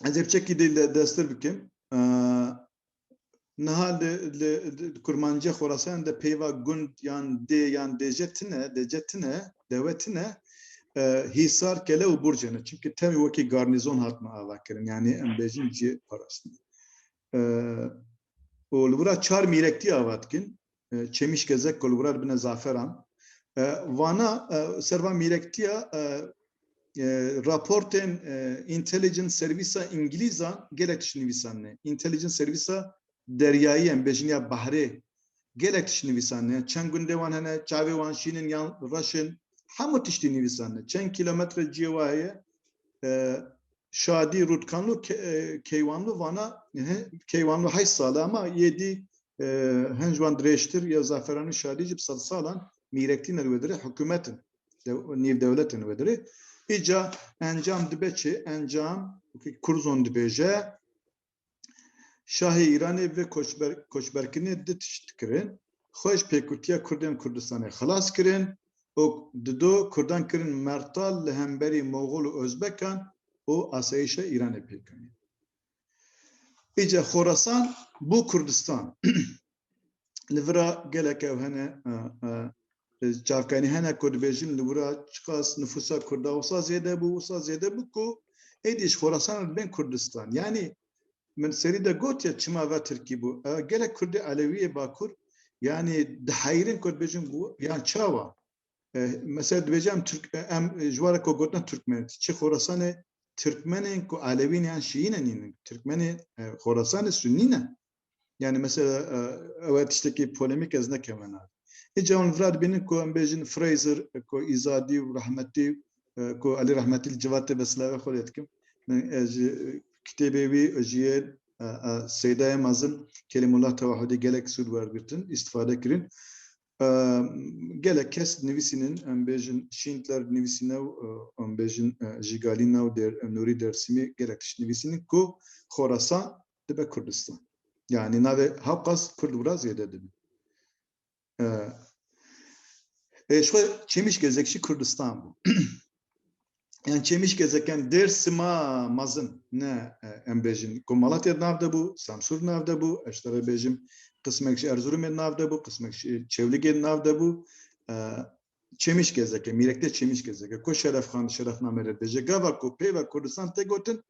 Ez ê piçekî dê li destir bikim. E, niha li, li, li kurmanciya Xorasan de peyva gund yan dê yan dêje tine, dêce tine, dewe tine, e, hîsar, kele û burce ne. Çimkî tevî wekî garnîzon hatine avakirin. Yani em bêjin cihê parastinê. E, û li wira çar mîrektî ava dikin. E, Çêmîşgezek ku li wira dibine Zaferan. E, vana, e, ser van mîrektiya, e, e, raportên, e, intelligence servisa Îngilîzan gelek tişt nivîsandine. Intelligence servisa deryayî, em bêjin ya behrê, gelek tişt nivîsandine. Çend gundê wan hene, çavê wan şîn in yan reş in, hemû tiştî nivîsandine. Çend kîlometre cihê wa heye, e, Şadî, Rûtkanlû, Ke-, e, Keywanlû, vana, he, Keywanlû heşt sal e, ama yê dî, e, hin ji wan dirêjtir ya Zaferanî, Şadî jî bi sedsalan mîrektî ne li wê derê, hikûmet in, dew-, nîvdewlet in wê derê. Îca encam dibe çi? Encam, wekî Kurzon dibêje, şahê Îranê vê koçber-, koçberkirinê du tişt kirin. Xwe ji pêkûtiya Kurdên Kurdistanê xilas kirin û dido Kurdan kirin mertal li hemberî Moxol û Ozbekan û asayîşa Îranê pêk anîn. Îca Xorasan bû Kurdistan. Li vira gelek ew hene, e, e, çavkanî hene ku dibêjin li wira çiqas nifûsa Kurda wisa zêde bû, wisa zêde bû ku êdî ji Xorasan re dibên Kurdistan. Yanî min serî de gotiye çima ve Tirkî bû. E, gelek Kurdê Elewî yê Bakur, yanî diheyrin ku dibêjin bû, yan çawa? E, mesela dibêje em Tirk, e, em, e, ji were ku gotina Tirkmen, çi Xorasanê Tirkmenên ku Elewî ne yan Şîî ne nînin. Tirkmenê, e, Xorasanê Sunnî ne. Yani mesela, e, ew e tiştekî polemîk ez nekeme nav. Îca hûn vira dibînin ku em bêjin Fraser, e, ku Îzadî û Rehmetî, e, ku Elî Rehmetî li civatê be silavê xwe lê dikim. Min, e, ji, e, kitêbê wî, e, ji yê, e, e, Seydayê mezin Kelîmullah Tewahudî gelek sûd wergirtin, îstifade kirin. E, gelek kes nivîsînin, em bêjin Schindler nivîsîne û, e, em bêjin, e, Jîgalîna û Der-, e, Nûrî Dersimî gelek tişt nivîsînin ku Xorasan dibe Kurdistan. Yani navê hewqas Kurd wira zêde dibe. E, e, ji xwe Çêmîşgezek jî Kurdistan bû. Yani Çêmîşgezek, yani Dêrsima mezin, ne, e, em bêjin ku Malatya di nav de bû, Samsûr di nav de bû, ez ji te re bêjim qismek ji Erzurumê di nav de bû, qismek ji Çewligê di nav de bû. E, Çêmîşgezek e, mîrektiya Çêmîşgezek e. Ku Şerefxan di şerefnameyê de dibêje, gava ku peyva Kurdistan tê gotin,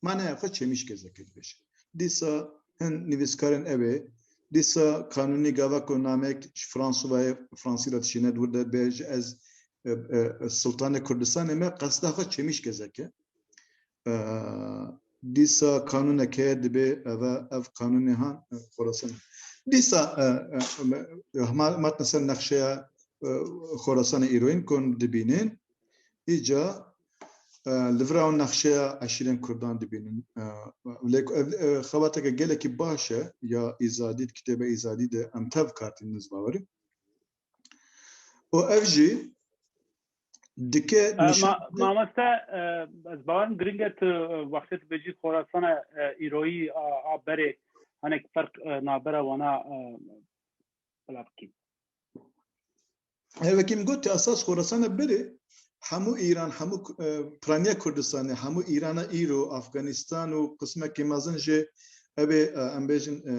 maneya xwe Çêmîşgezek e dibêje. Dîsa hin nivîskarên ew ê, dîsa Kanûnî, gava ku nameyek ji Fransûvayê, Fransî re dişîne, di wir de dibêje ez, e, e, Sultanê Kurdistanê me, qesda xwe Çêmîşgezek e. E, dîsa kanûnek heye, dibê ev, ev kanûnê han, e, Xorasan. Dîsa, e, e, me, me hatine ser nexşeya, e, Xorasanê îroyîn ku hûn dibînin. Îca, e, li vira hûn nexşeya eşîrên Kurdan dibînin. E, lê ku ev, e, xebateke gelekî baş e, ya Îzadî, di kitêbe Îzadî de em tev kartînin ez bawerim. û ev jî dike E, nîşan ma-, mamoste, e, ez bawerim giring e tu, e, wextê tu bêjî Xorasana, e, îroyî a, a berê, hinek ferq, e, navbera wana, e, bila bikî. Ev wekî min got, esas Xorasana berê, hemû Îran, hemû, e, piraniya Kurdistanê, hemû Îrana îro, Afganistan û qismekî mezin jî evê, e, em bêjin, e,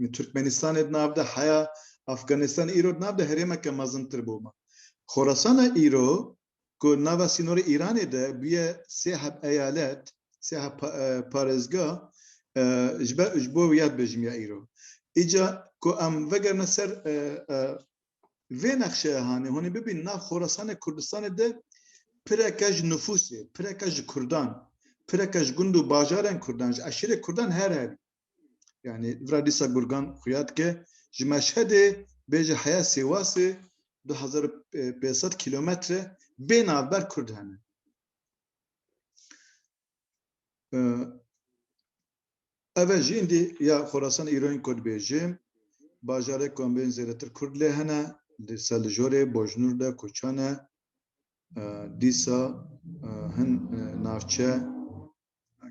e, Turkmenistanê di nav de heya, Afganistan îro di nav de herêmeke mezintir bû me. Xorasana îro ku nava sînorê Îranê de bûye sê heb eyalet, sê heb pa-, e, parêzga, e, ji ber, ji bo ya dibêjim ya îro. Îca ku em vegerine ser, e, e, vê nexşeya hanê, hûn ê bibînin nav Xorasanê Kurdistanê de pireke ji nifûsê, pireke ji Kurdan, pireke ji gund û bajarên Kurdan, ji eşîrê Kurdan her hebî. Yani vira dîsa Gurgan xuya dike, ji Meşhedê bêje heya Sêwasê du hezar û pênc sed kilometre bê navber Kurd hene. E, ev e jî îndî ya Xorasan îroyên ku dibêjim, bajarê ku em bên zêdetir Kurd lê hene, li Selijorê, Bojnûr de, Koçan e, e, dîsa, e, hin, e, navçe,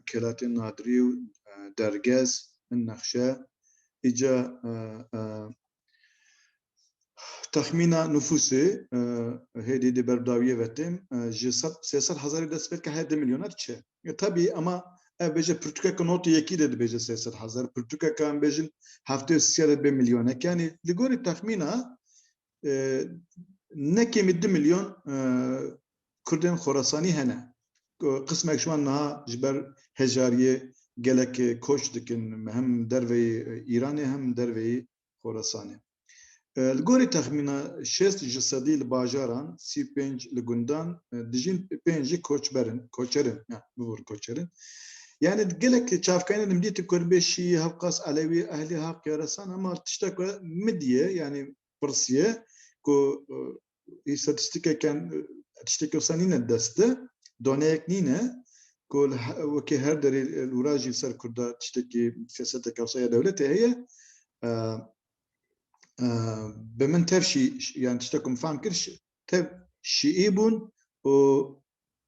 Kelatê Nadirî û, e, Dergez, hin nexşe, îca, e, e, Texmîna nifûsê, e, hêdî di berdawiyê ve tên, e, ji sed, sê sed hezarî dest pê dike hê du milyona diçe. E, tabî, ema ev bêje pirtûkeke notê yekî de dibêje sê sed hezar, pirtûkeke em bêjin heftê û sê de dibê milyonek. Yanî li gorî texmîna, e, ne kêmî du milyon, e, Kurdên Xorasanî hene. Qismek ji wan niha ji ber hejariyê gelek koç dikin, hem derveyî Îranê hem derveyî Xorasanê. E, li gorî texmîna şêst ji sedî li bajaran, sî û pênc li gundan, e, dijîn pênc jî koçber in, koçer in, ya, bibûr koçer in. Yani gelek çavkayînê dimdîtin ku dibê şîî, hevqas elewî, ehlî haq ya resan, ama tiştek we midiye, yani pirsiye ku, e, îstatîstîkeke, e, tiştekî wisa nîne dest de, doneyek nîne ku li he-, wekî her derê, e, li wira jî li ser Kurda tiştekî siyaseteke wisa ya dewletê heye, e, e, bi min tev şî, yani tiştek ku min fehm kir, şi-, tev şîî bûn û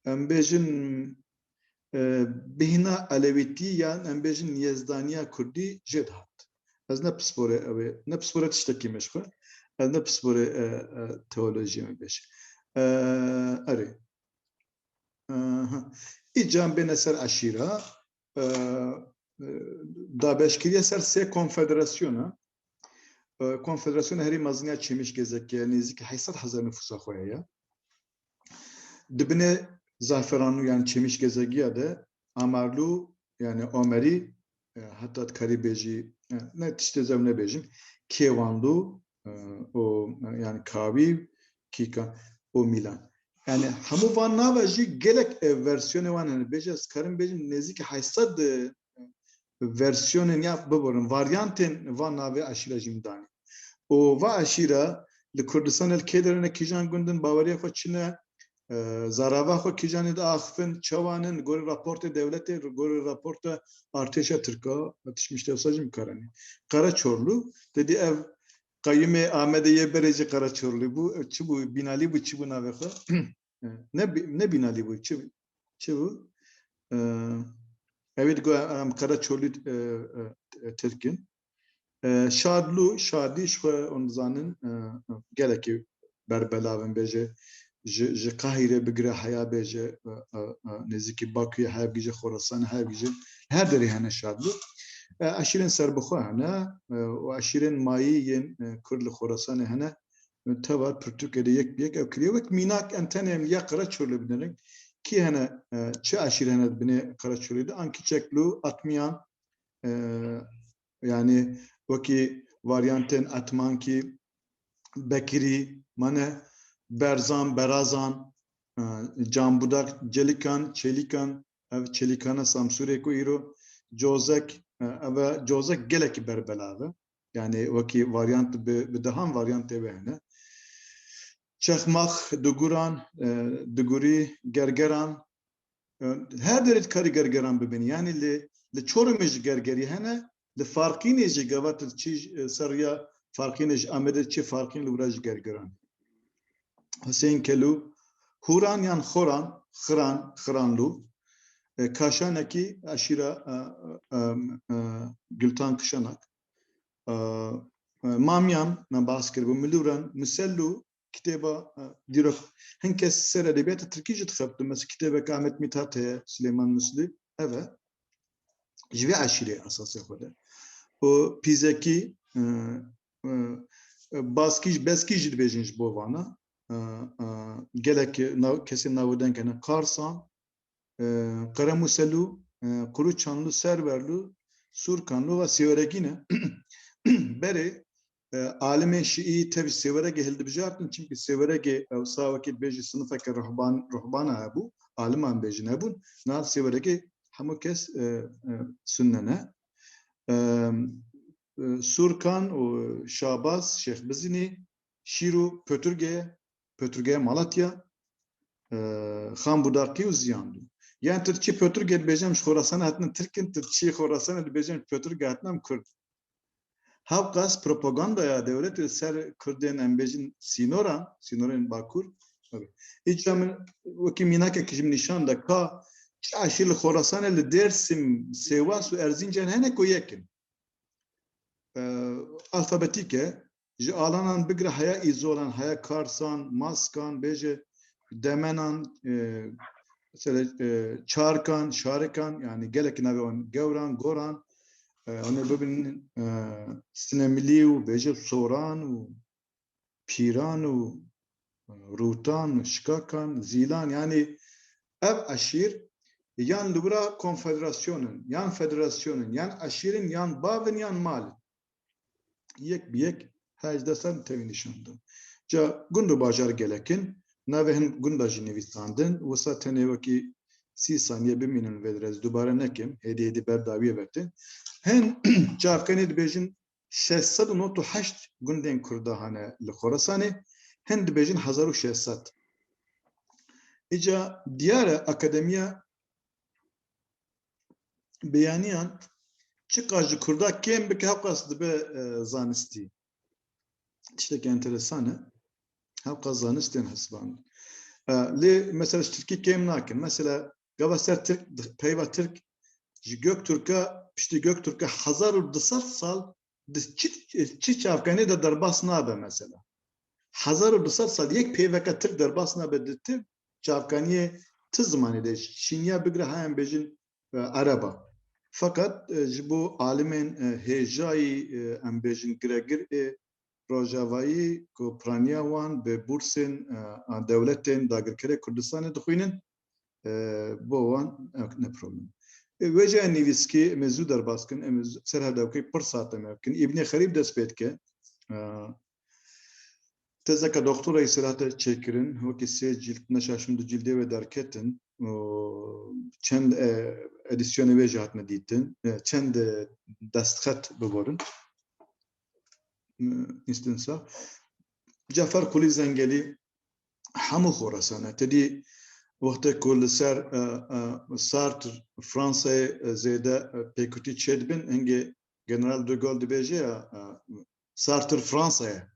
em bêjin, e, bêhna elewîtî yan em bêjin yezdaniya kurdî jê dihat. Ez ne pisporê ew ê, ne pisporê tiştekî me ji xwe, ez ne pisporê, e, e, teolojiyê me bêjim. E, erê. E, ha. Îca em bêne ser eşîra, e, e, dabeşkiriye ser sê konfederasyona. E, Konfederasyona herî mezin ya Çêmişgezekê ye, nêzîkî heşt sed hezar nifûsa xwe heye. Di binê Zaferanlû, yani Çêmişgezegiya de, Amarlû, yani Omerî, e, heta dikarî bêjî, e, ne tiştê zew nebêjim, Kêwanlû, e, û, e, yani Kawî, Kîkan û Mîlan. Yani hemû van nava jî gelek, e, versiyonê wan hene. Bêje ez karim bêjim nêzîkî heşt sed, e, versiyonên ya biborin, varyantên van navê eşîra jî min danî. Û va eşîra li Kurdistanê li kê derê ne, kîjan gund in, baweriya xwe çi ne, e, zarava xwe kîjanê diaxifin, çawan in, li gorî raportê dewletê, li gorî raporta artêşa Tirka, tişt mişte wisa jî min karanî. Qereçorlu, te dî ev qeyûmê Amedê yê berê jî Qereçorlu bû, ew çi bû, Bînalî bû, çi bû navê xwe? E, ne Bî-, ne Bînalî bû, çi, çi bû? E, ew ê digo em Qereçolî, e, e, Tirk in. E, Şadlû, Şadî ji xwe hûn dizanin, e, e, gelekî berbelav in, bêje ji, ji Qahîrê bigire heya bêje, e, e, e, nêzîkî Bakuyê heya bigije Xorasanê heya bigije her derê hene Şadlû. E, eşîrên serbixwe hene, e, û eşîrên mayî yên, e, Kurd li Xorasanê hene. Teva pirtûkê de yek bi yek ew kiriye. Wek mînak em tenê em ya Qereçolî bidinin. Kî hene, e, çi eşîr hene di binê Qereçolî de? An Kiçeklu, Atmiyan, e, yani wekî varyantên Atmankî, Bekirî, mane Berzan, Berazan, e, Canbudak, Celikan, Çelikan, ev Çelikana Samsûrê ku îro Cozek, e, ev e Cozek gelekî berbelav e. Yani wekî varyant bi, bi dehan varyantê wê hene. Çexmax, Diguran, e, Digurî, Gergeran, e, her derê dikarî Gergeran bibînî. Yani li, li Çorumê jî Gergerî hene, li Farqînê jî gava tu diçî, e, ser riya Farqînê ji Amedê diçî Farqîn li wira jî Gergeran. Huseyîn Kelû, Hûran yan Xoran, Xiran, Xiranlû, e, Kaşanekî eşîra, e, e, e, Gultan Kişanak, e, e, Mamyan, me behs kiribû, Milûran, Misellû, kitêba, e, dîrok, hin kes ser edebiyata tirkî jî dixebtin. Mesela kitêbeke Ahmet Mithat heye, Süleyman Musli, ev e. Ji vê eşîrê esasê xwe de. Û pîzekî, e, e, e, baskî, beskî jî dibêjin ji bo vana. E, e, gelek nav, kesên navûdeng hene. Karsan, e, Qeremuselû, e, Quruçanlû, Serwerlû, Sûrkanlû ve Sêweregî ne. Berê, e, alimên şiî tevî Sêweregê hildibijartin, çimkî Sêweregê ew sa wekî dibêjî sinifeke ruhban, ruhbana hebû, aliman bêjin hebûn. Niha Sêweregê hemû kes, e, e, sunne ne. E, e, Sûrkan û Şabaz, Şêx Bizinî, Şîr û Pötürge, Pötürge Malatya, e, Xan Budaqî û Ziyandû. Yan tu çi Pötürge dibêjin ji Xorasanê hatine Tirk in, tu çi Xorasanê dibêjin Pötürge hatine em Kurd. Hewqas propagandaya dewletê li ser Kurdên em bêjin sînoran, sînorên Bakur. Tabii. Îca min wekî mînakek ji min nîşan da ka çi eşîr li Xorasanê li Dêrsim, Sêwas û Erzincan hene ku yek in. E, alfabetîk e. Ji alanan bigire heya îzolan, heya karsan, maskan, bêje demenan, e, mesela, e, çarkan, şarikan, yani gelek navê wan gewran, goran, e, hûn ê bibin, e, sinemilî û bêje soran û pîran û rûtan, şikakan, zîlan, yani ev eşîr yan li wira konfederasyon in, yan federasyon in, yan eşîr in, yan bav in, yan mal in. Yek bi yek hejdeh sal tevî nîşan da. Ca gund û bajar gelek in, navê hin gunda jî nivîsandin, wisa tenê wekî sî saniye bimînin vê dire ez dubare nekim, hêdî hêdî ber dawiyê ve tên. Hin çavkanê dibêjin şeş sed û nod û heşt gundên Kurda hene li Xorasanê, hin dibêjin hezar û şeş sed. Îca diyar e akademiya beyaniyan çiqas ji Kurda kêm bike, hewqas dibe, e, zanistî. Tiştekî enteresan e. Hewqas zanistên hesiband. E, lê mesela ji Tirkî kêm nakin. Mesela gava ser Tirk, peyva Tirk ji Göktürk'e, piştî Göktürk'e hezar û du sed sal di çi, çi çavkanê de derbas nabe mesela. Hezar û du sed sal yek peyveke Tirk derbas nabe di Tirk çavkaniyê ti zimanê de, Çîniya bigire heyan bêjin, e, Ereba. Feqet, e, ji bo alimên, e, hêjayî, e, em bêjin giregir ê Rojavayî ku piraniya wan bi bursên, e, a dewletên dagirkerê Kurdistanê dixwînin, e, bo wan, e, ne problem. E, wêjeya nivîskî em ê zû derbas kin, em ê zû ser hevdewkê pirsa te me bikin. Îbnê Xerîb dest pê dike. E, tezeke doktorayê ser hate çêkirin, wekî sê cîld, ne şaşim du cîldê wê derketin. Û çend, e, edîsyonê wê jî hatine dîtin. E, çend, e, destxet biborin. E, îstinsa. Cafer Qulî Zengelî hemû Xorasan e. Te dî wextê ku li ser, e, e, Sartre Fransayê, e, zêde, e, pêkutî çêdibin, hingê General de Gaulle dibêje ya, e, Sartre Fransa ye.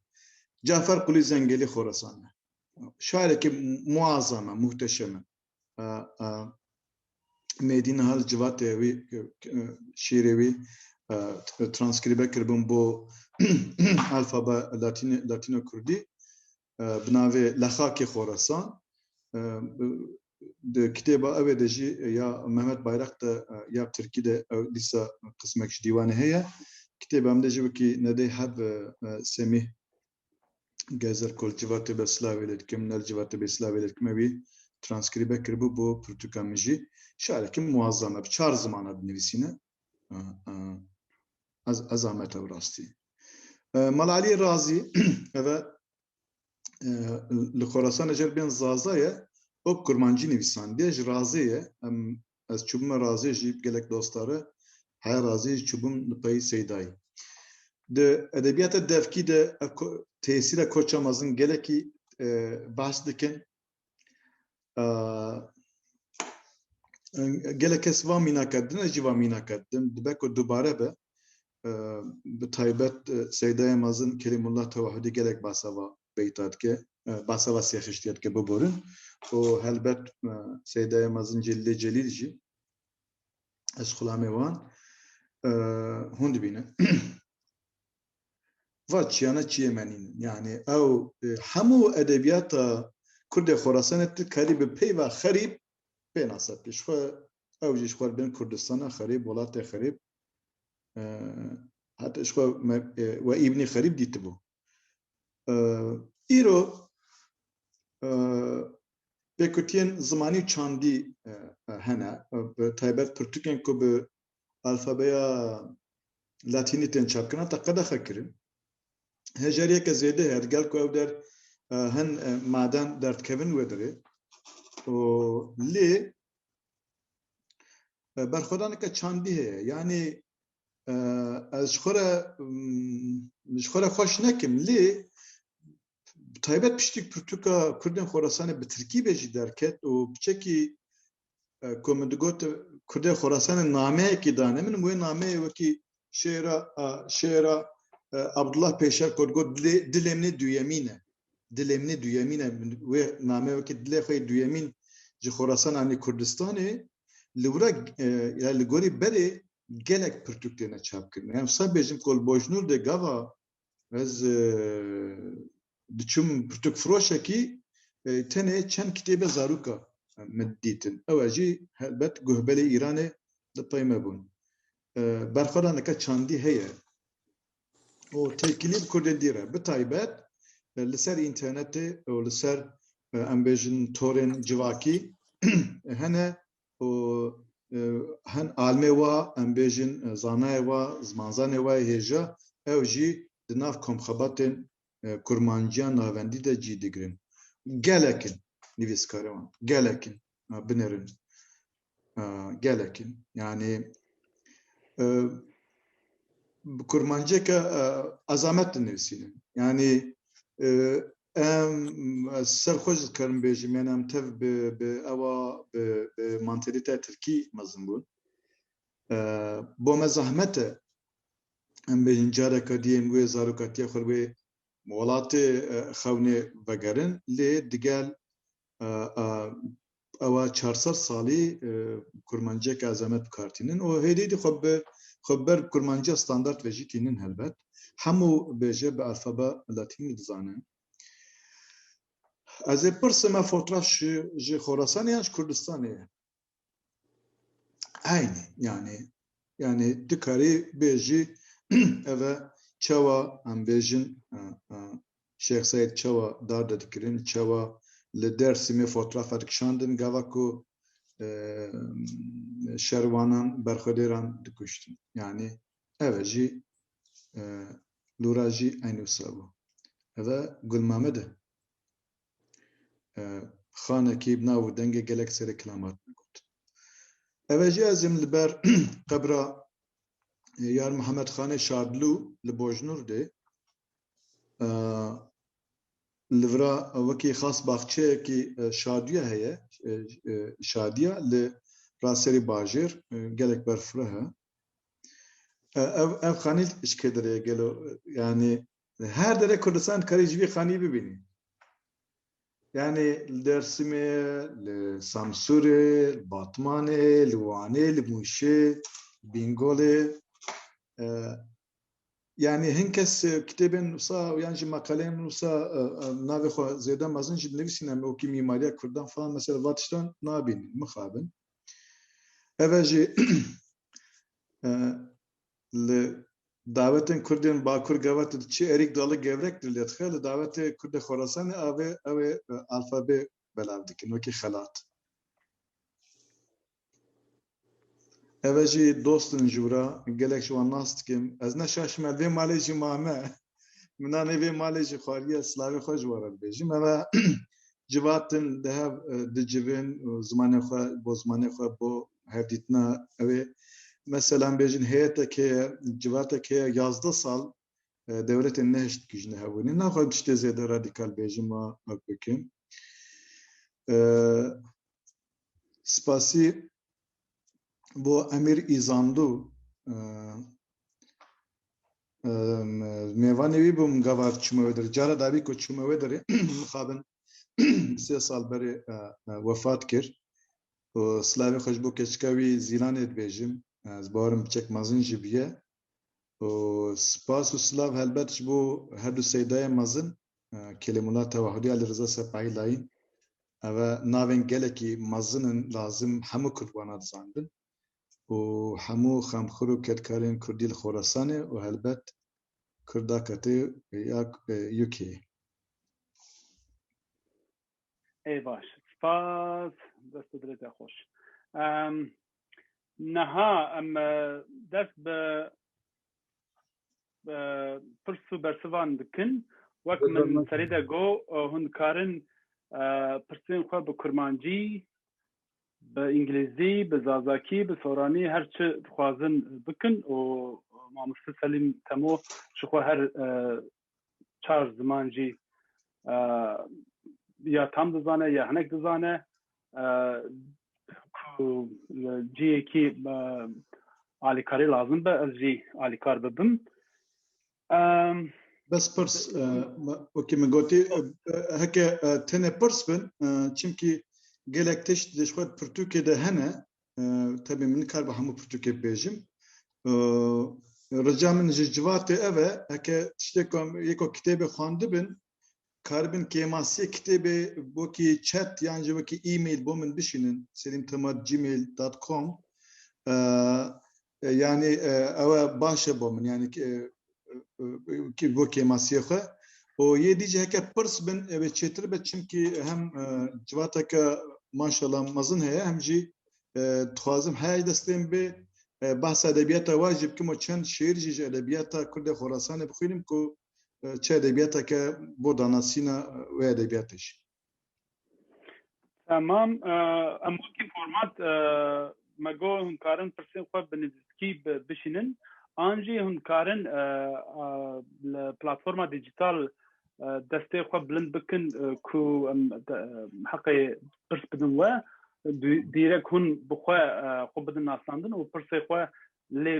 Cafer Qulî Zengelî Xorasan e. Şairekî muazzam e, muhteşem e. E, e, Mêdî niha li civatê wî, e, şîrê wî, e, transkrîbe kiribûn bo alfabe latînî, latîno kurdî, e, bi navê Lexakê Xorasan. E, di kitêba ew ê de jî ya Mehmet Bayrak de, e, ya tirkî de ew dîsa qismek ji dîwanê heye. Kitêba min de jî wekî nedê hev, e, e, Semîh Gezer ku li civatê be silavê lê dikim, ne li civatê bê silavê lê dikim, ew wî transkrîbe kiribû bo pirtûka min jî. Şarekî muazzam e, bi çar zimana dinivîsîne. E, e, ez, ez zehmet e bi rastî. E, Mala Elî Razî, ev e, e, li Xorasanê jê bên Zaza ye, û bi kurmancî nivîsandiye, ji Razê ye. Em, ez çûbûme Razê jî gelek dostare, heya Razê jî çûbûm li pey Seydayî. Di edebiyata devkî de ev ko-, tesîra Koça Mezin gelekî, e, behs dikin. E, gelek kes van mînaka didin, ez jî van mînaka didim. Dibe ku dubare be, e, bi taybet, e, Seydayê Mezin Kelîmullah Tewahudî gelek behsa va beyta dike, e, behsa va sêxiştiya dike, biborin. Û helbet, e, Seydayê Mezin Celîlê Celîl jî, ez xulamê wan, e, hûn dibîne. va çiyana çiyê me nînin. Yani ew, e, hemû edebiyata Kurdê Xorasanê tu karî bi peyva xerîb pê nase pê. Ji xwe ew jî ji xwe bên Kurdistana xerîb, welatê xerîb, e, heta ji xwe me, e, we îbnî xerîb dîtibû. E, îro, e, pêkutiyên zimanî û çandî, e, e, hene. E, bi taybet pirtûkên ku bi alfabeya latînî tên çapkirin, heta qedexe kirin. Hêjariyeke zêde heye, digel ku ew der, e, hin, e, maden derdikevin wê derê. Û lê, e, berxwedaneke çandî heye. Yanî, e, ez ji xwe re, mm, ji xwe re xweş nekim, lê bi taybet piştî pirtûka Kurdên Xorasanê bi tirkî ve jî derket û piçekî, e, ku min digot, Kurdên Xorasanê nameyekî dane min, wê nameyê wekî şêra, a, şêra, e, Abdullah Pêşer ku digot dilê, dilê min ê duyemîn e. Dilê min ê duyemîn e. Min wê name wekî dilê xwe yê duyemîn ji Xorasan anî Kurdistanê. Li wira, e, ya li gorî berê gelek pirtûk têne çapkirin. Em wisa bêjim ku li Bojnûr de gava ez, e, diçûm pirtûkfiroşekî, e, tenê çend kitêbê zaroka min dîtin. Ew jî helbet guhbelê Îranê di pey me bûn. E, berxwedaneke çandî heye. Û têkilî bi kurdên dî re. Bi taybet, e, li ser înternetê û li ser, e, em bêjin torên civakî hene û, e, hin almê wa, em bêjin, e, zanayê wa, zimanzanê wa yê hêja, ew jî di nav komxebatên, e, kurmanciya navendî de cî digirin. Gelek in nivîskarê wan, gelek in, e, binêrin. E, gelek in. Yanî, e, bi kurmanciyeke, e, ezamet dinivîsînin. Yanî, e, em, ez ser xwe jî dikarim bêjim, yanî em tev bi, bi ewa, bi, bi mantalîteya tirkî mezin bûn. E, bo me zehmet e, em bêjin careke dî yên wê zarokatiya xwe wê welatê, e, xewnê vegerin, lê digel, e, e, ewa çar sed salî, e, kurmanciyeke ezamet bi kar tînin û hêdî dî xwe bi, xwe ber kurmanciya standard ve jî tînin helbet. Hemû bêje bi alfabe latînî dizanin. Ez ê pirsê me fotoğraf ji, ji Xorasanê yan ji Kurdistanê ye? Eynî, yanî, yanî dikarî bêjî eve çawa em bêjin, e, e, Şêx Seîd çawa darde dikirin, çawa li Dêrsimê fotoğrafa dikişandin, gava ku, e, şerwanan berxwedêran dikuştin. Yanî, eve jî, e, lûra jî eynî wisa bû. Eve Gul Mamed e. E, xanekî bi nav û dengê gelek serê kilamat me got. Eve jî ez ê li ber qebra, e, Yar Mihemed Xanê Şadlû li Bojnûr de, e, li vira wekî xas baxçeyekî, e, şadiya heye, e, e, şadiya li raserî bajêr, e, gelek berfireh e. E, ev, ev xanî ji kê derê ye gelo, yanî her derê Kurdistan dikarî ji vî xanî bibînî. Yanî li Dêrsimê, li Samsûrê, li Batmanê, li Wanê, li Mûşê, Bîngolê, e, yanî hin kes, e, kitêbên wisa yan jî meqaleyên wisa, e, e, navê xwe zêde mezin jî dinivîsîne, em wekî mîmariya Kurdan falan mesela va tiştan nabînin, mixabin. Eve jî, e, li dawetên Kurdên Bakur gava tu diçî Erîk Dalı Gevrek tu lê dixe, li dawetê Kurdê Xorasanê avê, ew ê, e, alfabê belav dikin, wekî xelat. Eve jî dost in ji wira, gelek ji wan nas dikim. Ez ne şaş me, vê malê jî mame. Min nanê vê malê jî xwariye, silavê xwe ji wan re dibêjim. Eve civatin di hev, e, dicivin û zimanê xwe, bo zimanê xwe, bo hevdîtina ew ê. Mesela em bêjin heyeteke, civateke yazdeh sal, e, dewletên nehişt dikujine hevûnê. Naxwazim tiştê zêde radîkal bêjim, wa hak bikim. E, spasî bo Emîr Îzandu, e, e, mêvanê wî bûm gava çûme wê derê. Cara dabî ku çûme wê derê, mixabin sê sal berê, e, e, wefat kir. Û silavê xwe ji bo keçika wî Zîlanê dibêjim. Ez bawerim piçek mezin jî bûye. û spas û silav helbet ji bo her du seydayê mezin, e, Kelîmullah Tewahudî, Elî Riza Sepahî Layîn. Ev e navên gelekî mezin in, lazim hemû Kurd wana dizanibin. Û hemû xemxur û kedkarên Kurdî li Xorasanê û helbet Kurda ketê ya, e, U K. Ê baş. Spas. Dest û dilê te xweş. Em, niha em, e, dest bi, e, pirs û bersivan dikin. Wek min serî de got, e, hûn dikarin, e, pirsên xwe bi kurmancî, bi îngilîzî, bi zazakî, bi soranî, her çi dixwazin bikin û mamoste Selîm Temo ji xwe her, e, çar ziman jî, e, ya tam dizane ya hinek dizane, e, ku, e, cihekî, e, alîkarî lazim be, ez jî alîkar bibim. Em, Bes pirs, e, me, wekî min gotî, e, e, heke, e, tenê pirs bin, e, çimkî gelek tişt di ji xwe pirtûkê de hene, e, tebî min nikaribe hemû pirtûkê bibêjim. E, rica min ji civatê ev e, heke tiştê ku em yê ku kitêbê xwendibin, karibin kêmasiyê kitêbê wekî chat yan jî wekî e-mail bo min bişînin, selim tema at gmail dot com. E, e, yanî, e, ew e baş e bo min, yanî, e, e, e, ki bo kêmasiyê xwe. Û yê dî jî heke pirs bin, ew ê çêtir be, çimkî hem, e, civateke maşallah mezin heye, hem jî, e, dixwazim heya destê min bê, e, behsa edebiyata wa jî bikim û çend şêîr jî ji edebiyata Kurdê Xorasanê bixwînim ku, e, çi edebiyateke bo danasîna wê edebiyatê jî. Tamam, e, em wekî format, e, me got hûn karin pirsên xwe bi nivîskî bi-, bişînin, an jî hûn karin, e, e, li platforma dîjîtal, e, destê xwe bilind bikin, e, ku em, e, heqê pirs bidin we, dî-, dîrek hûn bi xwe, e, xwe bidin nasandin û pirsê xwe lê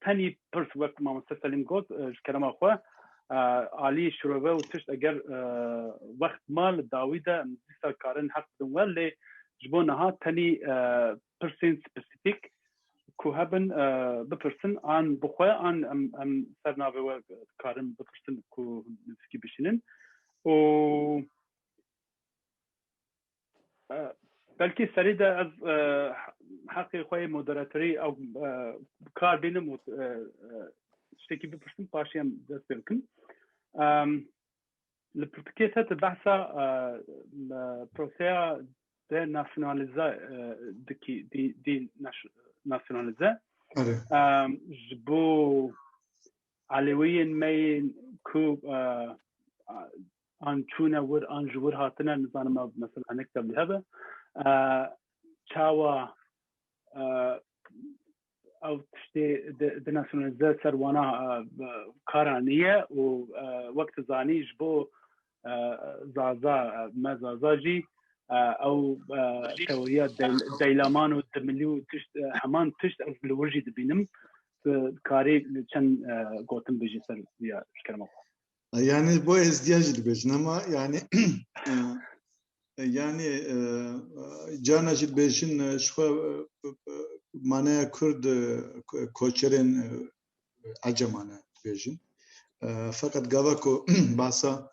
tenî pirs, wek mamoste Selîm got, e, ji kerema xwe, e, alî şirove û tişt eger, e, wext ma li dawî de em dîsa karin heq bidin we, lê ji bo niha tenî, e, pirsên spesîfîk ku hebin, e, bipirsin an bi xwe an em, em ser navê we karin bipirsin ku nivîskî bişînin. Û E, belkî serî de ez, e, heqê xwe yê moderatorî ew, e, bi kar bînim û, e, e, tiştekî bipirsim, paşê em dest pê bikin. Em, li pirtûkê te tu behsa, e, e, proseya denasyonalize, e, dikî, dî-, dînasyonalize. Erê. Em, ji bo Elewiyên me yên ku, e, an çûne wir, an ji wir hatine, nizanim ev mesela hinek tevlî hebe. E, çawa, e, ew tiştê di, di nasyonalize ser wana, e, kar aniye û, e, wek tu zanî ji bo, e, Zaza, e, me Zaza jî, e, ew, e, teoriya dey-, deylaman û dimilî û tişt, e, heman tişt ez li wir jî dibînim. Tu dikarî çend, e, gotin bêjî ser vîya ji kerema xwe? Yanî bo êzdiya jî dibêjin, ama yanî, e, e, yanî, e, carna jî dibêjin, e, ji xwe, e, e, maneya Kurd, e, ko-, koçerên, e, Eceman e dibêjin. E, feqet gava ku behsa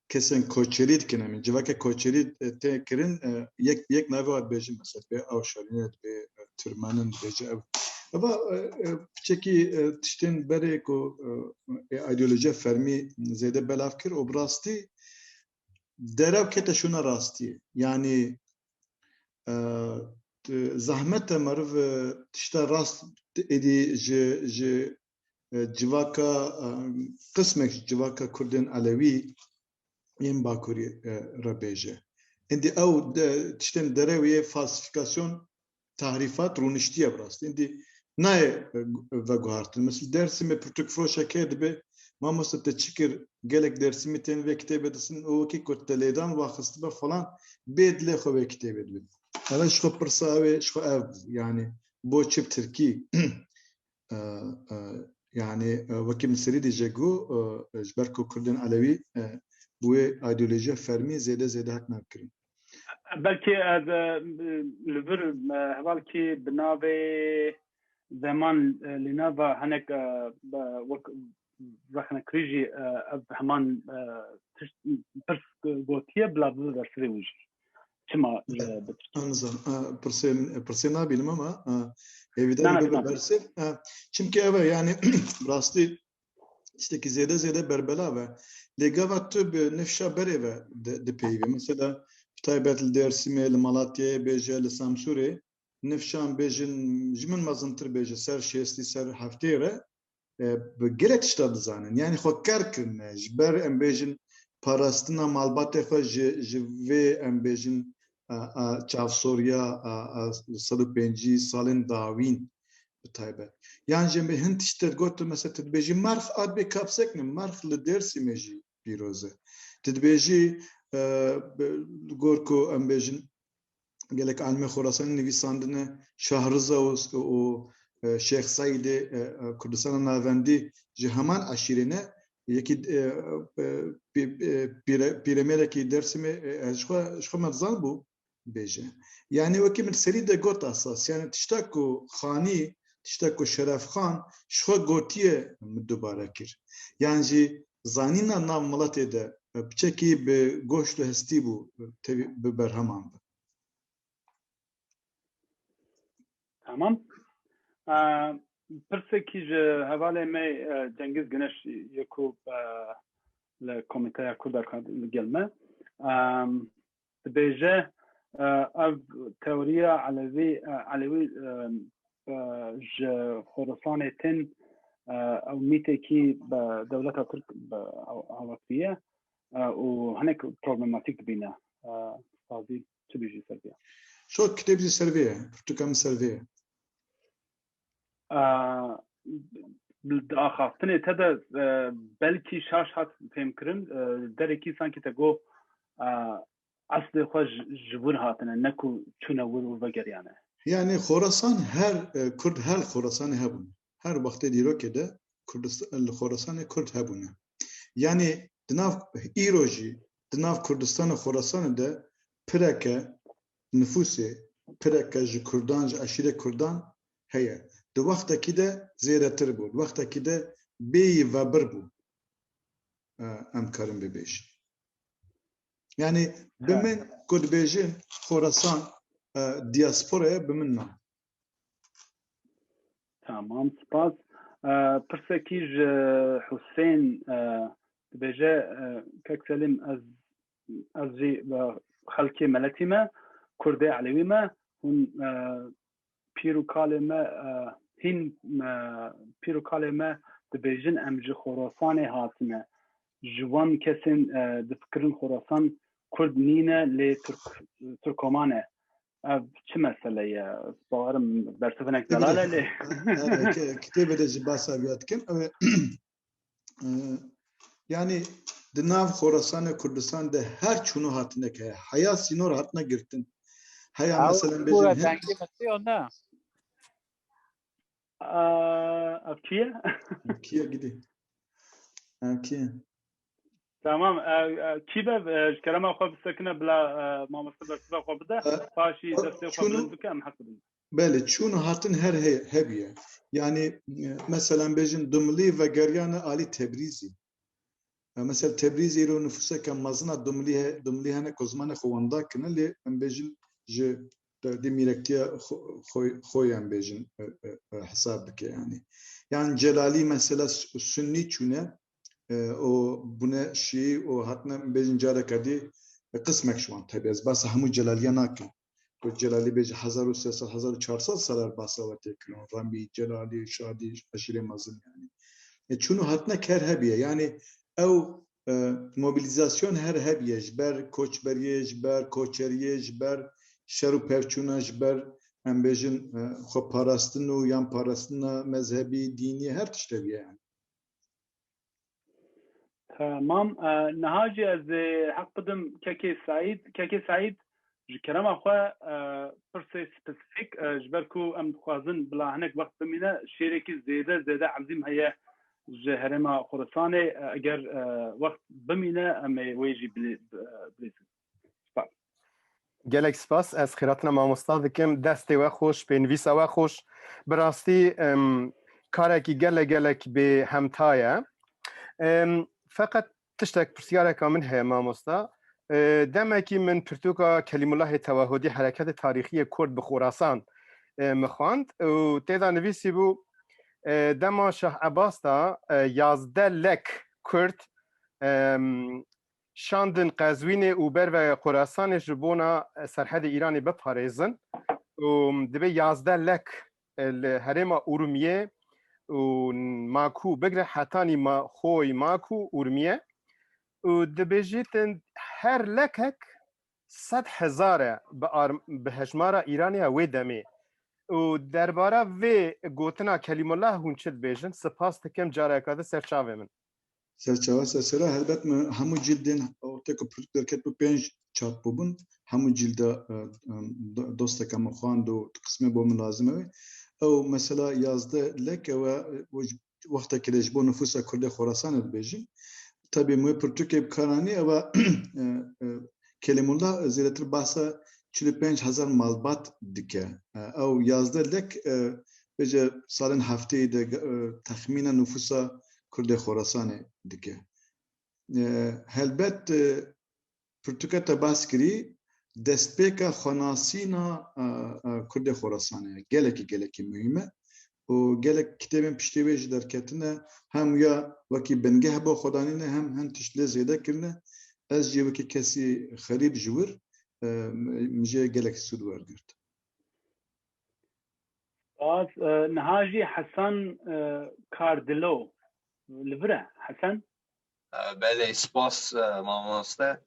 kesên koçerî dikin, em ê civaka koçerî, e, tê kirin, e, yek bi yek navê wan dibêjin, mesela, dibê Awşarîne, dibê, e, Tirmanin, dibêje ev. Eva, e, e, piçekî, e, tiştên berê ku, e, e, îdeolojiya fermî zêde belav kir û bi rastî derew kete şûna rastiyê. Yanî, e, t-, zehmet e meriv, e, tişta rast êdî ji, ji, e, civaka, e, qismek ji civaka Kurdên Elewî yên Bakurî, e, re bêje. Êdî ew de, tiştên derew yê falsîfîkasyon, tahrîfat rûniştiye bi rastî. Êdî nayê, e, veguhartin. Mesela Dêrsimê pirtûkfiroşek heye dibe, mamoste te çi kir, gelek Dêrsimî tên vê kitêbê dixistin û wekî ku te lêdan waxistibe falan, bê dilê xwe vê kitêbê dibin. Eve ji xwe pirsa ew ê, ji xwe ev bû. Yanî bo çi bi tirkî? E, e, yanî, e, wekî min serî dî jê got, e, ji ber ku Kurdên Elewî, e, bi wê îdeolojiya fermî zêde zêde hatine kirin. Belkî ez, e, li vir, e, hevalkî bi navê Zeman, e, Lîna va hinek, e, be-, wek rexnekirî jî, e, ev heman, e, tişt, pirs gotiye, bila bibe bersivê wî jî. Çima, e, bi tişt- Anizan, e, pirsê, pirsê nabînim ama, e, hêvîdar Na, na, bibe bîna. Bersiv. E, çimkî ev e, yani, rastî tiştekî zêde zêde berbelav e. Lê gava tu bi nifşa berê ve di, dipeyivî. Mesela, bi taybet li Dêrsimê, li Malatyayê bêje, li Samsûrê, nifşan bêjin, ji min mezintir bêje, ser şêstî, ser heftê re, e, bi gelek tişta dizanin. Yani xwe ker kirine, ji ber em bêjin parastina malbatê xwe ji, ji vê em bêjin, a, a, çavsoriya, a, a, sed û pêncî salên dawîn bi taybet. Yan jî em bê hin tişt te gotin, mesela tu dibêjî merx a dibê kapsek ne, merx li Dêrsimê jî pîroz e. Tu dibêjî, e, bi, li gor ku em bêjin gelek alimê Xorasanî nivîsandine, Şahriza û, û, e, Şêx Seîdê, e, e, Kurdistana Navendî ji heman eşîrê ne, yekî, e, e, pî-, e, pîre-, pîremêrekî Dêrsimê, e, e, ji xwe, ji xwe me dizan bû bêje. Yani wekî min serî de got esas, yani tişta ku Xanî, tişta ku Şerefxan ji xwe gotiye min dubare kir. Yan jî zanîna nav miletê de, e, piçekî bi goşt û hestî bû, e, tevî bi berheman bi. Tamam. E, pirsekî ji hevalê me, e, Cengiz Güneş ye ku, e, li Komîteya Kurd a li gel me. E, dibêje, e, ev teoriya Elewî, e, Elewî, e, e, ji Xorasanê tên, e, ew mîtekî bi dewleta Tirk bi awakiriye, e, û hinek problematîk dibîne. E, Qazî, tu bêjî ser vê. Şo kitêb jî ser vê ye, pirtûka min ser vê ye. E, di axaftinê te de, e, belkî şaş hat fêmkirin, e, derekî sankî te got, e, eslê xwe ji, ji wir hatine, ne ku çûne wir û vegeriyane. Yani Xorasan her, e, Kurd her Xorasanê hebûne. Her wextê dîrokê de Kurdist-, li Xorasanê Kurd hebûne. Yani di nav îro jî, di nav Kurdistan û Xorasanê de pireke nifûsê, pireke ji Kurdan, ji eşîrê Kurdan heye. Di wextekî de zêdetir bû, di wextekî de bêyî vebir bû. E, em karin bibêjin. Yani bi He. min ku dibêjin Xorasan, e, diasporaya bi min na. Tamam, spas. E, pirsekî ji Husên, e, dibêje, e, Kek Selîm, ez, ez jî, e, xelkê meletî me, Kurdê Elewî me, hûn, e, pîr û kalê me, e, hîn, e, pîr û kalê me dibêjin, em ji Xorasanê hatine. Ji wan kesên, e, difikirin Xorasan Kurd nîne, lê Tirk, Tirkoman e. Ev çi mesele ye? Bawerim bersiv hinek Kitêbê de, zelal e lê. Evet, ki-, kitêbê de jî basa viya dikin. Ew ê, e, yani di nav Xorasanê Kurdistan de her çûn û hatinek heye. Heya sînor hatine girtin. Heya Ew meselen ku bêjin hin- dengê min tê ya ne? Aa, ev kî ye? Kî ye gidî? Ev kî ye? Tamam, e, e, kî be, e, ji kerema xwe bisekine bila, e, mamoste bersiva xwe bide, E, paşî e, destê xwe çûn û bilind bike, em heq bidin. Belê, çûn û hatin her he-, hebûye. Yani, e, meselen bêjin Dumlî vegeriyane alî Tebrîzî. E, mesela Tebrîzê îro nifûseke mezin a Dumlî he-, Dumlî hene ku zimanê xwe wenda kine, lê em bêjin ji derdê mîrektiya xwe, xwe, xwe em bêjin, e, e, e, hesab bike yani. Yani Celalî mesela s-, Sunnî çûne, e, û bûne Şîî û hatine em bêjin careke dî, e, qismek ji wan tebe. Ez basa hemû Celaliya nakim. Ku Celalî bêje hezar û sê sed, hezar û çar sed salar basa we tê kirin. Remî, Celalî, Şadî, eşîrê mezin yani. E, çûn û hatine ker hebûye. Yani ew, e, mobilîzasyon her hebûye. Ji ber koçberiyê, ji ber koçeriyê, ji ber şer û pevçûna, ji ber em bêjin, e, xwe parastin û yan parastina mezhebî, dînî, her tişt hebûye yani. Tamam. E, niha jî ez ê heq bidim Kekê Seîd. Kekê Seîd, ji kerema xwe, e, pirsê spesîfîk, e, ji ber ku em dixwazin bila hinek wext bimîne, şêrekî zêde, zêde ezîm heye ji herêma Xurasanê, e, eger, e, wext bimîne, em ê wê jî bilê-, e, bilîzin. Spas. Gelek spas. Ez xêratina mamosta dikim. Destê we xweş, pênivîsa we xweş. Bi rastî, em, karekî gelek gelek bê hemta ye. Em, feqet tiştek, pirsyareka min heye mamosta. E, demekî min pirtûka Kelîmullahê Tewahudî, Hereketê Tarîxî yê Kurd bi Xorasan, e, min xwend û tê de nivîsî bû, e, dema Şah Ebas de, e, yazdeh lek Kurd, em, şandin Qezwînê û ber ve Xorasanê ji bona serhedê Îranê biparêzin û dibê yazdeh lek li herêma Urmiyê û Makû bigre hetanî Ma-, Xoy, Makû, Urmiye û dibêjîtin her lekek sed hezar e bi ar-, bi hejmara Îranê ya wê demê û derbara vê gotina Kelîmullah hûn çi dibêjin? Spas dikim careka di ser çavê min. Serçawa sersera, helbet me hemû cîldên, wextê ku pirtûk derket bû, pênc çap bûbûn. Hemû cîlda, e, e, do-, dosteka min xwend û qismê bo min lazim e wê. Ew mesela yazdeh lek ew e, û ji, wextekê de ji bo nifûsa Kurdê Xorasanê dibêjin. Tabii, min wê pirtûkê bi kar anî, ew e, e, e, Kelîmullah zêdetir behsa çil û pênc hezar malbat dike. E, ew yazdeh lek, e, bêje salên hefteyê de, e, texmîna nifûsa Kurdê Xorasanê dike. E, helbet, e, pirtûka te behs kirî, destpêka xwenasîna, e, e, Kurdê Xorasanê ye. Gelekî, gelekî muhîm e. Û gelek kitêbên piştî wê jî derketine, hem ya wekî bingeh bo xwedanîne, hem hin tişt lê zêde kirine. Ez jî wekî kesî xerîb ji wir, e, min jê gelek sûd wergirt. Spas, e, niha jî Hesen, e, Kardilo li vir e. Hesen? E, belê, spas, e, mamoste.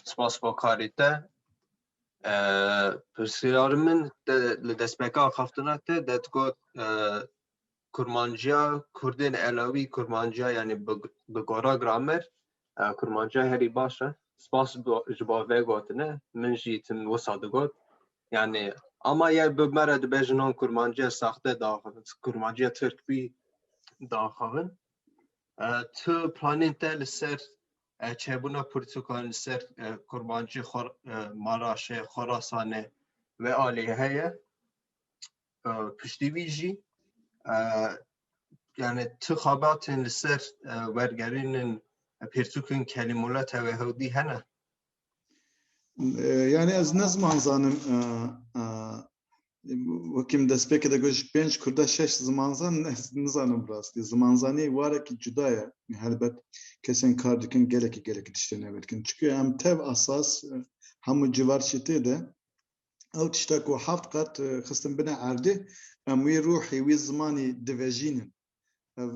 Spas bo karê te. E, pirsyar min de, li destpêka axaftina te de digot, e, kurmanciya Kurdên Elewî, kurmanciya, yanî bi, bi gora gramer, e, kurmanciya herî baş e. Spas bo, ji bo vê gotine. Min jî tim wisa digot. Yanî, ama ye bi me re dibêjin, an kurmanciya saxte daxivin, kurmanciya tirkbî daxivin. E, tu planên te li ser, e, çêbûna pirtûkan li ser, e, kurmancî Xor-, e, Maraşê, Xorasanê ve alî heye? E, piştî vî jî, e, yani tu xebatên li ser, e, wergerînên pirtûkên Kelîmullah Tewahudî hene? E, yani ez ne ziman zanim, e, e, wekî min destpêkê de got, ji pênc Kurda şeş zimanzan, ez nizanim rastî. Zimanzanî warekî cuda ye. Helbet kesên kar dikin gelekî, gelekî tiştên hev dikin. Çunku em tev esas, e, hemû civar çi tê de, ew tişta ku heft qat, e, xistin bine erdê, em wî ruhî, wî zimanî divejînin. Ev,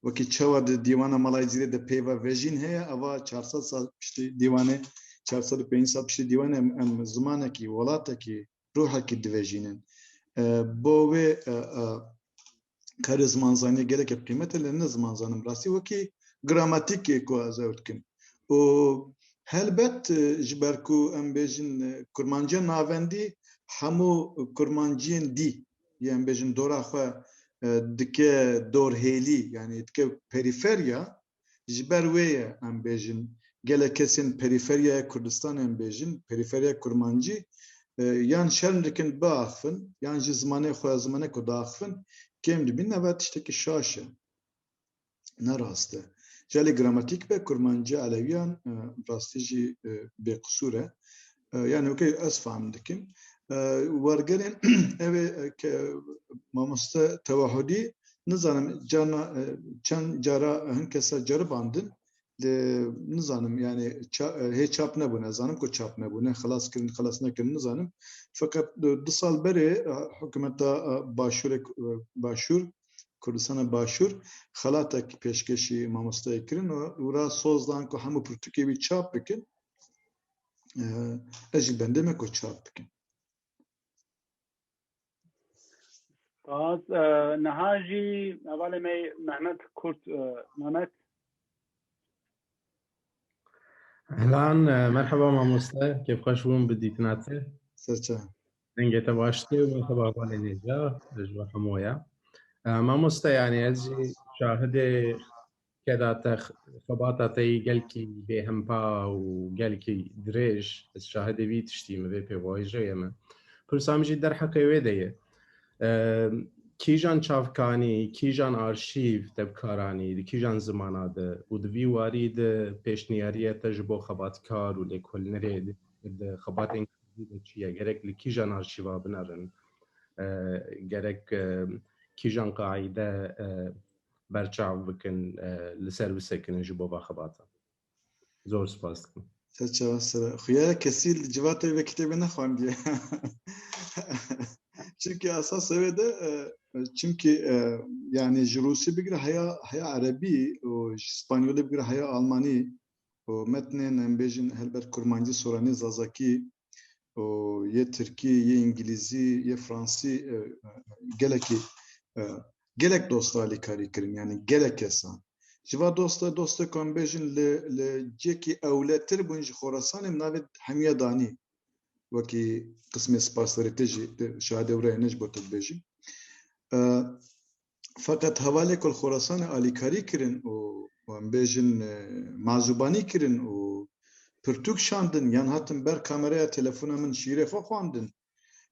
wekî çawa di dîwana Malayzîrê de peyva vejîn heye, eva çar sed sal piştî dîwanê, çar sed û pêncî sal piştî dîwanê em, em zimanekî, welatekî, ruhekî divejînin. E, bo wê, e, e, karê zimanzanî gelekî bi qîmet e, lê ne ziman zanim rastî, wekî gramatîkê ku ez ew dikim. Û helbet, e, ji ber ku em bêjin, e, kurmanciya navendî hemû kurmanciyên dî, yên bêjin dora xwe, e, dike dorhêlî, yanî dike perîferya, ji ber wê ye em bêjin, gelek kesên perîferyaya Kurdistanê em bêjin, perîferya kurmancî, e, yan şerm dikin biaxivin, yan jî zimanê xwe, zimanê ku diaxivin, kêm dibîn, eva tiştekî şaş e. Ne rast e. Ji alî gramatîk ve kurmanciya elewiyan, e, rastî jî, e, bêqisûr e. E, yani wekî ez fehm dikim. E, wergerên ev ê, e, ke mamoste Tewahudî, nizanim carna, e, çend cara hin kesa ceribandin, lê nizanim yani ça-, e, hê çap nebûne, ez zanim ku çap nebûne, xilas kirin, xilas nekirin nizanim. Feqet du, du sal berê, e, hikûmeta, e, Başûrê, e, Başûr, Kurdistana Başûr xelatek pêşkêşî mamosteyê kirin û wira soz dan ku hemû pirtûkê wî çap bikin. E, ez jî bendê me ku çap bikin. Spas. E, niha jî hevalê me Mehmet Kurt, e, Mehmet. Ehlan, e, merheba mamoste, kêfxweş bûm bi dîtina te. Serçe. Dengê te baş tê û merheba hevalên hêja, ji we hemû ya. E, mamoste, yanî ez jî şahidê Keda te x-, xebata te yî gelkî bêhempa û gelkî dirêj, ez şahidê vî tiştî me, vê pêvajoyê me. Pirsa min jî derheqê wê de ye. Em, kîjan çavkanî, kîjan arşîv te bi kar anî, di kîjan zimana de û di vî warî de pêşniyariya te ji bo xebatkar û lêkolînerê di, di xebatên kurdî de çi ye? Gerek li kîjan arşîva binerin? E, gerek, e, kîjan qaîde, e, berçav bikin, e, li ser bisekinin ji bo va xebata. Zor spas dikim. Te çawa sere? Xuya kesî li civatê ve kitêbê nexwandiye. Çimkî esas ew ê de, e, çimkî, e, yani ji Rûsî bigire heya, heya Erebî û ji Spanyolî bigire heya Almanî û metnên, em bêjin, helbet Kurmancî, Soranî, Zazakî û yê Tirkî, yê Îngilîzî, yê Fransî, e, e, gelekî, e, gelek dosta alîkarî kirin, yani gelek kesan. Ji va dosta, dostê ku em bêjin li, li cihekî ewletir bûn ji Xorasanê, min navê hemiya danî. Wekî qismê spasdarîtê jî, şahidê wira ne ji bo te dibêjim. E, Feqet hevalê ku li Xorasanê alîkarî kirin û, û em bêjin, e, mazûbanî kirin û pirtûk şandin, yan hatin ber kameraya telefona min şîrê xwe xwandin,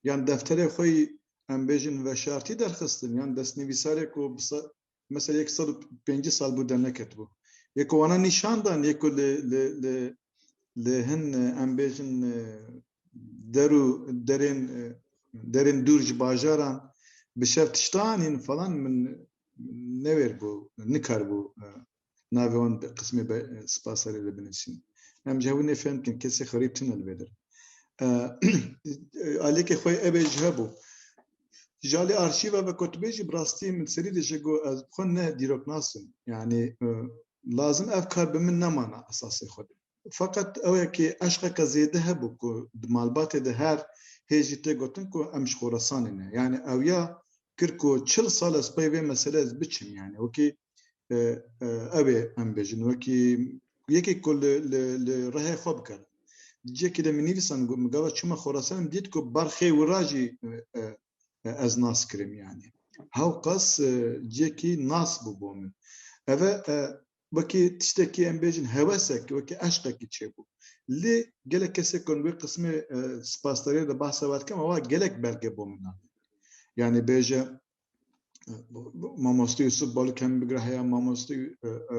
yan defterê xwe yî, em bêjin, veşartî derxistin, yan destnivîsarê ku bi se-, mesela yek sed û pêncî sal bû derneketibû. Yê ku wana nîşan dan, yê ku li, li, li, li hin, e, em bêjin, e, der û derên, e, derên dûr ji bajaran bi şev tişta anîn falan, min newêr bû, nikar bû, e, navê wan bi qismê be, e, spasdarê de binivîsînim. Em ji hevû nê fehm dikin, kesê xerîb tune li vê der. E, aliyekê xwe ev ê ji hebû. Ji alî arşîva ve ku tu bêjî, bi rastî min serî de jê got, ez bi xwe ne dîroknas im. Yani, e, lazim ev kar bi min nemana esasê xwe de. Feqet ew yekê eşqeke zêde hebû ku di malbatê de her hê jî tê gotin ku em ji Xorasanê ne. Yani ew ya kir ku çil sal ez pey vê mesele ez biçim yani. Wekî, e, e, ew ê em bêjin, wekî yekê ku li, li, li rihê xwe bikare. Cihekî de min nivîsan, got, min gava çûme Xorasan, em dît ku berxê wira jî, e, e, e, ez nas kirim yani. Hewqas, e, cihekî nas bû bo min. Eve, e, wekî tiştekî em bêjin hewesek, wekî eşqekî çêbû. Lê gelek kesê ku wê qismê, e, spasdariyê de behsa we dikim, ewa gelek belge bo min anî. Yani bêje, e, mamoste Yusuf Balık hem bigire heya mamoste, e, e,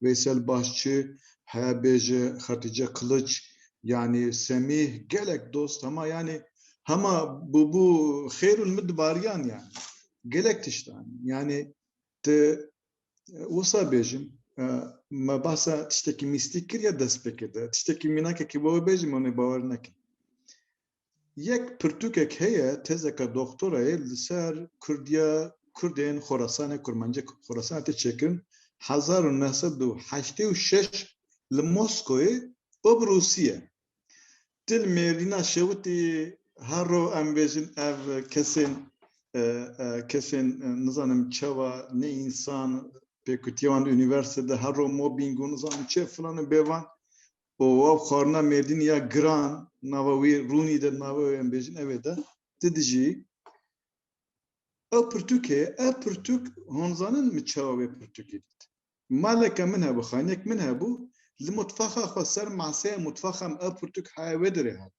Veysel Başçı, heya bêje Xetîce Kılıç, yani Semîh, gelek dost, hema yani hema bû bû xêr û min dibariyan yani. Gelek tiştan. Yani te, e, wisa bêjim, e, me bahsa tiştekî mîstîk kir ya destpêkê de. Tiştekî mînakekî bo we bêjim, hûn ê bawer nekin. Yek pirtûkek heye, tezeka doktorayê li ser Kurdiya, Kurdên Xorasanê, Kurmancê Xorasanê tê çêkirin, hezar û neh sed û heştê û şeş li Moskoyê û bi Rûsî ye. Til Mêrdîna şewitî her ro em bêjin ev kesên, e, e, kesên, e, nizanim çawa ne însan pêkutiye wan di unîversîte de her ro mobbîng û nizanim çi filan û bêvan û ew xwarina Mêrdînî ya giran nava wî rûnî de nava wê em bêjin ew ê de ti dijî. Ew pirtûkê, ev pirtûk hûn zanin min çawa wê pirtûkê dît. Maleke min hebû, xaniyek min hebû, li mutfaxa xwe ser maseya mutfaxa min ev pirtûk heye wê dirê hat.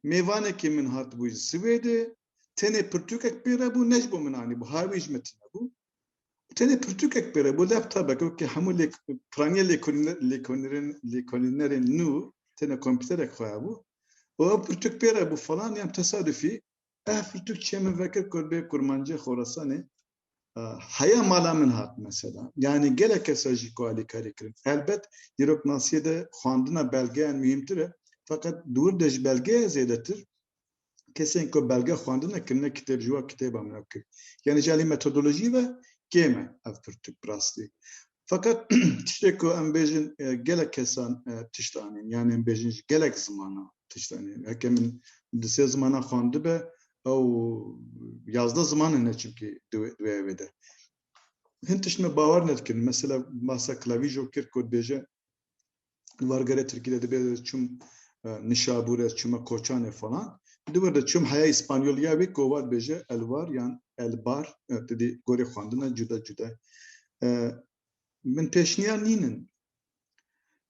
Mêvanekî min hatibû ji Swêdê, tenê pirtûkek pê re bû, ne ji bo min anîbû, ha wî ji min tune bû. Tenê pirtûkek pê re bû, laptopek, wekî hemû lêk-, piraniya lêkolîne-, lêkolînerên, lêkolînerên nû, tenê kompîterek xwe hebû. Û ew pirtûk pê re bû falan, yan tesadufî, ev pirtûk çê min vekir ku bê Kurmancê Xorasanê, e, heya mala min hat mesela. Yani gelek kesa jî ku alîkarî kirin. Helbet dîroknasiyê de xwendina belgeyan muhîmtir e. Feqet di wir de ji belgeya zêdetir kesên ku belge xwendine kirine kitêb ji wa kitêba min ew kir. Yani ji alî metodolojî ve kêm e ev pirtûk bi rastî. Feqet tiştê ku em bêjin, e, gelek kesan, e, tişt anîn. Yani em bêjin ji gelek zimana tişt anîn. Heke min di sê zimana xwendibe, ew yazdeh ziman hene çimkî di wê, di wê evê de. Hin tişt me bawer nedikin. Mesela masa Klavîjo kir ku dibêje, li wargerê Tirkî de dibê çûm, e, Nişabûrê, çûme Koçanê falan. Di wir de çûm heya Îspanyoliya wê ku wan dibêje Elwar yan Elbar, e, tu dî gorê xwendina cuda cuda. E, min pêşniyar nînin.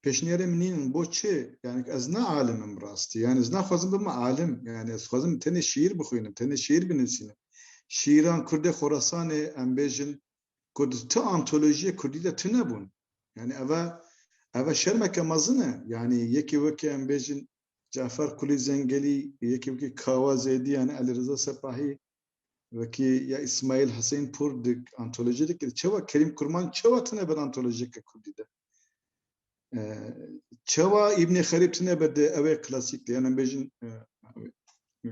Pêşniyarê min nînin. Bo çi? Yani ez ne alim im rastî. Yani ez naxwazim bibim alim. Yani ez xwazim tenê şiir bixwînim, tenê şiir binivîsînim. Şiiran Kurdê Xorasanê, em bêjin, ku di ti antolojiyê Kurdî de tune bûn. Yani eve, eve şermeke mezin e. Yani yekê weke em bêjin Cafer Qulî Zengelî, yekê wekî Kawa Zêdî, yani Elî Reza Sepahî, wekî ya Îsmaîl Hesên Pûr di antolojiyê de kir. Çawa Kerîm Kurman, çawa tune ber antolojiyeke Kurdî de? E, çawa Îbnê Xerîb tune ber di, ew ê klasîk de, yani em bêjin, e, e,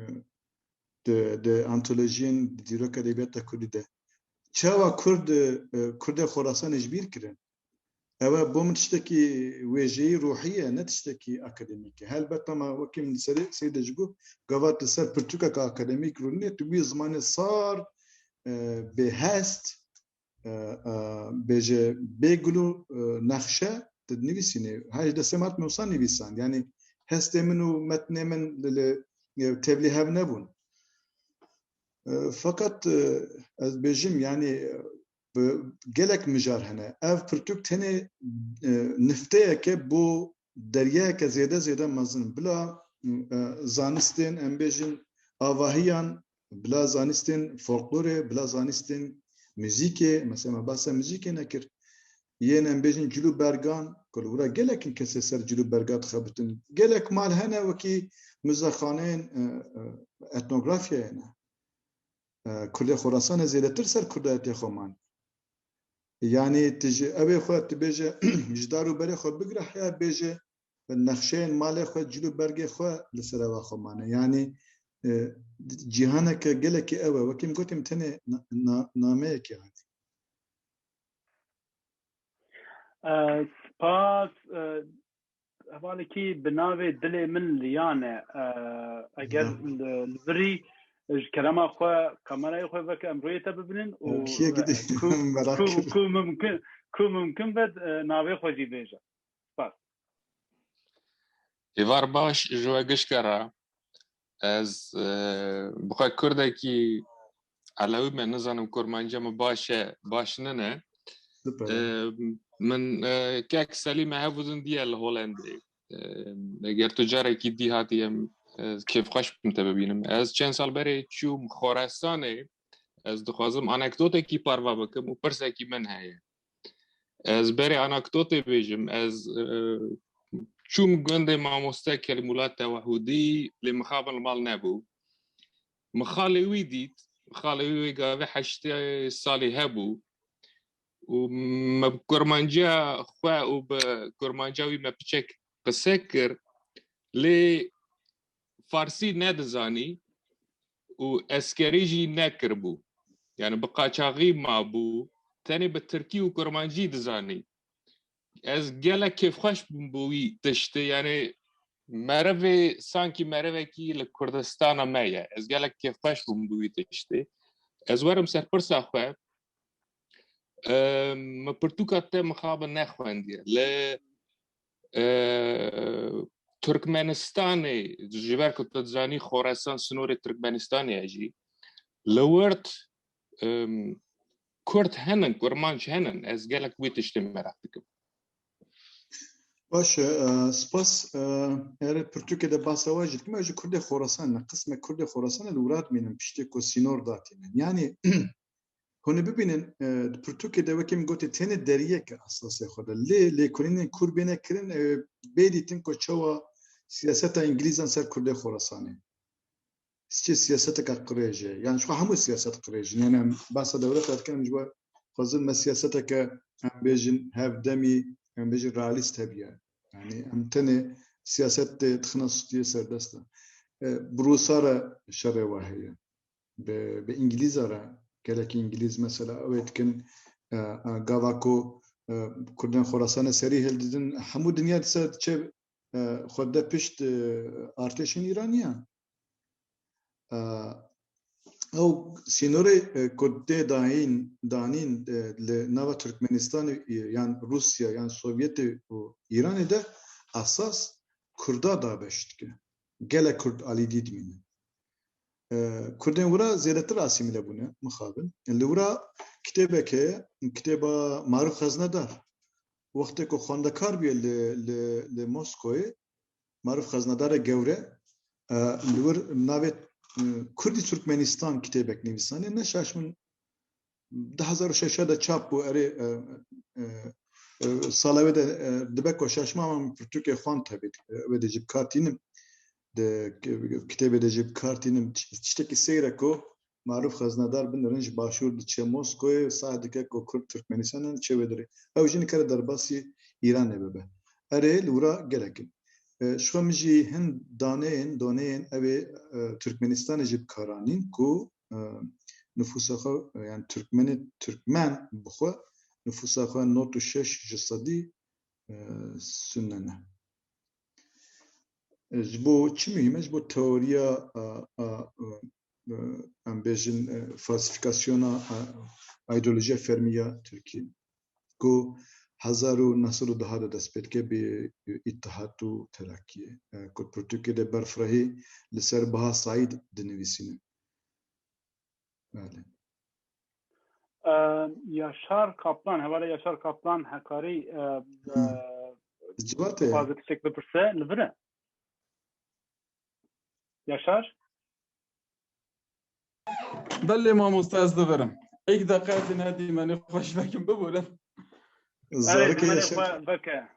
di, di antolojiyên di dîroka edebiyata Kurdî de. Çawa Kurd, e, Kurdê Xorasanê ji bîr kirin? Ew e bo min tiştekî wêjeyî ruhî ye, ne tiştekî akademîk e. Helbet, ama wekî min li serê seyde jî got, gava tu li ser pirtûkeke akademîk rûnînê, tu bûyî zimanê sar, e, bêhest, e, e, bêje bê gul û, e, nexşe, tu dinivîsînê. Her ji destê me hatime wisa nivîsand. Yanî hestê min û metnê min li, li, e, tevlî hev nebûn. E, feqet, e, ez bêjim, yanî, e, bi gelek mijar hene. Ev pirtûk tenê, e, nifteyeke bo deryayeke zêde zêde mezin. Bila, e, zanistên, em bêjin, avahiyan, bila zanistên folklorê, bila zanistên muzîkê, mesela me behsa muzîkê nekir. Yên em bêjin cil û bergan, ku li wira gelek in kesê ser cil û berga dixebitin. Gelek mal hene wekî muzexaneyên, e, e, etnografyayê ne. E, Kurdê Xorasanê zêdetir ser kurdayetê xwe man. Yanî tu ji evê xwe tu bêje, ji dar û berê xwe bigire heya bêje, nexşeyên malê xwe, cil û bergê xwe li ser eva xwe mane. Yanî, e, cîhaneke gelekî ew e. Wekî min gotî, min tenê na-, na-, nameyekê hatî. E, spas, e, hevalekî bi navê Dilê Min Liyan e. E, eger Ya. li, li virî ji kerema xwe kamerayê xwe veke em rûyê te bibînin û, Kiyê e, gidî? ku, Merak ku, kir. ku mimkin, ku mimkin be, e, navê xwe jî bêje. Spas. Êvar baş ji we gişke re. Ez, e, bi xwe Kurdekî Elewî me, nizanim Kurmanciya min baş e, baş nine. Super. E, min, e, kek Selîme hev û din diye li Hollandê. E, eger tu carekî dî hatî em, e, kêfxweş bim te bibînim. Ez çend sal berê çûm Xoresanê, ez dixwazim anekdotekî parve bikim û pirsekî min heye. Ez berê anekdotê bêjim, ez, e, çûm gundê mamoste Kelimûla Tewehûdî, lê mixabin li mal nebû. Min xalê wî dît, xalê wî wê gavê heştê salî hebû û me bi kurmanciya xwe û bi kurmanciya wî me piçek qise kir, lê farsî nedizanî û eskerî jî nekiribû. Yani bi qaçaxî mabû, tenê bi tirkî û kurmancî dizanî. Ez gelek kêfxweş bûm bo wî tiştê, yani merivê, sankî merivekî li Kurdistana me ye. Ez gelek kêfxweş bûm bo wî tiştê. Ez werim ser pirsa xwe, e, min pirtûka te mixabin nexwendiye. Li, e, Turkmenistanê, ji ber ku tu dizanî Xoresan sinorê Turkmenistanê ye jî, li wir, em, Kurd henin, Kurmanc henin. Ez gelek wî tiştê meraq dikim. Baş e, e, spas. E, erê pirtûkê de bahsa we jî dikim, ez ji Kurdê Xorasan me, qismek Kurdê Xorasan li wir dimînim, piştê ku sînor datînin. Yani, hûn ê bibînin, e, di pirtûkê de wekî min gotê, tenê deriyeke esasê xwe de. Lê lêkolînên kûr bêne kirin, e, bê dîtin ku çawa siyaseta Îngilîzan ser Kurdê Xorasanê. Çi siyaseteke qirêj e. Yani, ji xwe hemû siyaset qirêj in. Yani, em behsa dewleta dikin, em ji we xwezin me siyaseteke, em bêjin, hevdemî, em bêjin, realîst hebiye. Yani, em tenê siyaset tê dixine stûyê serdest de. E, bi Rûsa re şerê we heye. Bi, bi Îngilîza re, gelekî Îngilîz mesela ew ê dikin, e, e, gava ku, e, Kurdên Xorasanê serî hildidin, hemû dinya dise diçe, e, xwe de pişt, e, artêşên Îraniyan. E, ew sînorê, e, ku tê dayîn, danîn, e, li nava Turkmenistanê, e, yan Rûsya, yan Sovyetê û Îranê de esas Kurda dabeş dike. Gelek Kurd alî dî dimîne. E, Kurdên wira zêdetir asîmîle bûne, mixabin. Li wira kitêbek heye, kitêba Marûf Xeznedar. wextê ku xwendekar bûye li, li, li Moskoyê, Maruf Xeznedar e gewre, e, li wir navê, e, Kurdî Türkmenistan kitêbek nivîsane. Ne şaş min, du hezar û şeş de çap bû, erê, e, e, e, sala wê de, e, dibe ku şaş min, ama min pirtûkê xwend tevî, e, wê de jî bi kar tînim. Di ki-, kitêbê de jî bi kar tînim. Tiş-, tiştekî seyr e ku Maruf Xeznedar binirin ji Başûr diçe Moskoyê, sah dike ku Kurd Türkmenistanê çê wê dirê. Ew jî nikare derbasî Îranê bibe. Erê, li wira gelek in. E, ji xwe min jî hin daneyên, doneyên ew ê, e, Türkmenistanê jî bi kar anîn ku, e, nifûsa xwe, e, yani Türkmenê, Türkmen bi xwe nifûsa xwe nod û şeş ji sedî, e, Sunne ne. E, ji bo çi muhîm e? Ji bo teoriya, a, a, a, e, em bêjin, e, falsîfîkasyona, e, îdeolojiya fermî ya Tirkiyê, ku hezar û neh sed û deh de dest pê dike bi Îttihat û Terakkiyê. E, ku pirtûkê de berfirehî li ser Baha Saîd dinivîsîne. Belê. E, Yaşar Kaplan, hevalê Yaşar Kaplan hekarî, e, Hı. e, Civatê. Dixwaze tiştek bipirse, li vir e. Yaşar? Belê mamoste, ez divirim. Êk deqe ez ê nedî, menê xweş vekim biborin. Zarokê Erê, Yaşar. Xwe veke.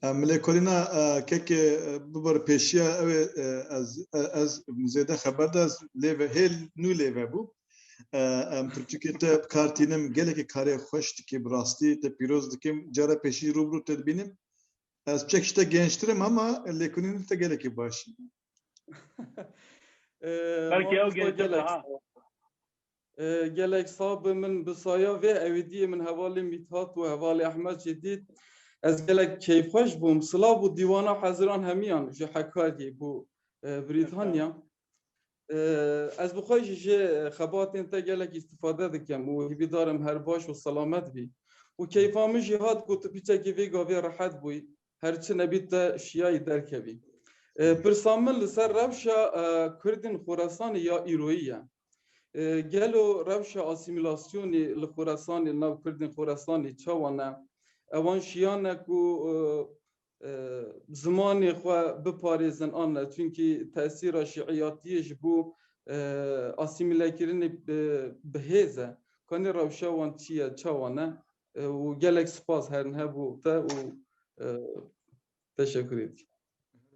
Em lêkolîna, e, kekê, e, bibir pêşiya ew ê, e, ez, e, ez zêde xeber de ez lê ve, hêl nû lê ve bû. E, em pirtûkê te bi kar tînim, gelekî karê xweş dikî, bi rastî te pîroz dikim. Cara pêşî rû bi rû te dibînim. Ez çek ji te gençtir im ama lêkolînên te gelekî baş in. Ee, Belkî ew mamoste gençtir gelek daha. Sağ ol. Ee, gelek sağ bi, min bi saya vê ewîdiyê min hevalê Mîthat û hevalê Ehmed jî dît. Ez gelek keyfxweş bûm. Silav û dîwana heziran hemiyan ji Hekariyê bo, e, Brîtanya. Ee, ez bi xwe jî ji xebatên te gelek îstifade dikim û hîvîdar im her baş û selamet bî. Û keyfa min jî hat ku tu piçekî vê gavê rehet bûyî, her çi nebî te şiyayî derkevî. Ee, pirsa min li ser rewşa, e, Kurdên Xorasanê ya îroyî ye. Ee, gelo rewşa asîmîlasyonê li Xorasanê, li nav Kurdên Xorasanê çawa ne? Ewan şiyane ku, e, e, zimanê xwe biparêzin an ne? Çunkî tesîra şîiyatiyê ji bo, e, asîmîlekirinê bi, bi hêz e. Kanî rewşa wan çi ye, çawa ne? E, û gelek spas herin hebû te û, e, teşekkür êdî.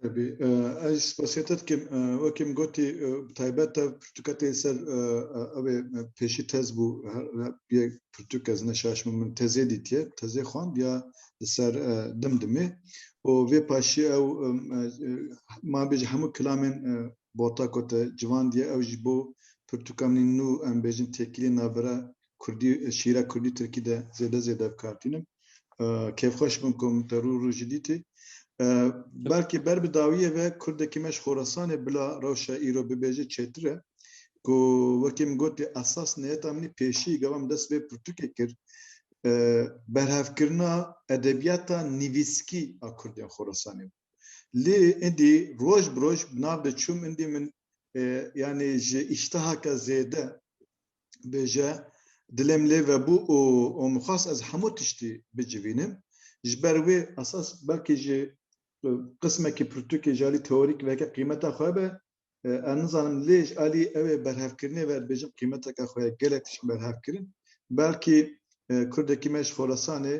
Rebî, e, ez spasiya te dikim. E, wekî min gotî, e, bi taybet te pirtûka te ser, e, e, ew ê, e, pêşî tez bû. Her, her, yek pirtûk ez ne şaş min, min tezê dîtiye, tezê xwend ya li ser, e, Dimdimê. Û vê paşî ew, e, e, ma bêje hemû kilamên, e, bota ku te ciwandiye, ew ji bo pirtûka min nû, em bêjin têkilî navbera Kurdî, şîra Kurdî Tirkî de zêde zêde bi kar tînim. E, kêfxweş bûm ku min te rû rû jî dîtî. E, belkî ber bi dawiyê ve Kurdekî me ji Xorasanê bila rewşa îro bibêje çêtir e. Ku wekî min gotî, esas niyeta min î pêşî gava min dest vê pirtûkê kir, e, berhevkirina edebiyata nivîskî a Kurdên Xorasanê bû. Lê êdî roj bi roj bi nav de çûm, êdî min, e, yanî ji îştihaka zêde bêje, dilê min lê vebû û, û min xwest ez hemû tiştî bicivînim. Ji ber wê esas belkî ji, e, qismekî pirtûkê ji alî teorîk veke qîmeta xwe be, e, ez nizanim lê ji alî ew ê berhevkirinê ve dibêjim qîmeteke xwe ye, gelek tişt berhev kirin. Belkî, e, Kurdekî me ji Xorasanê,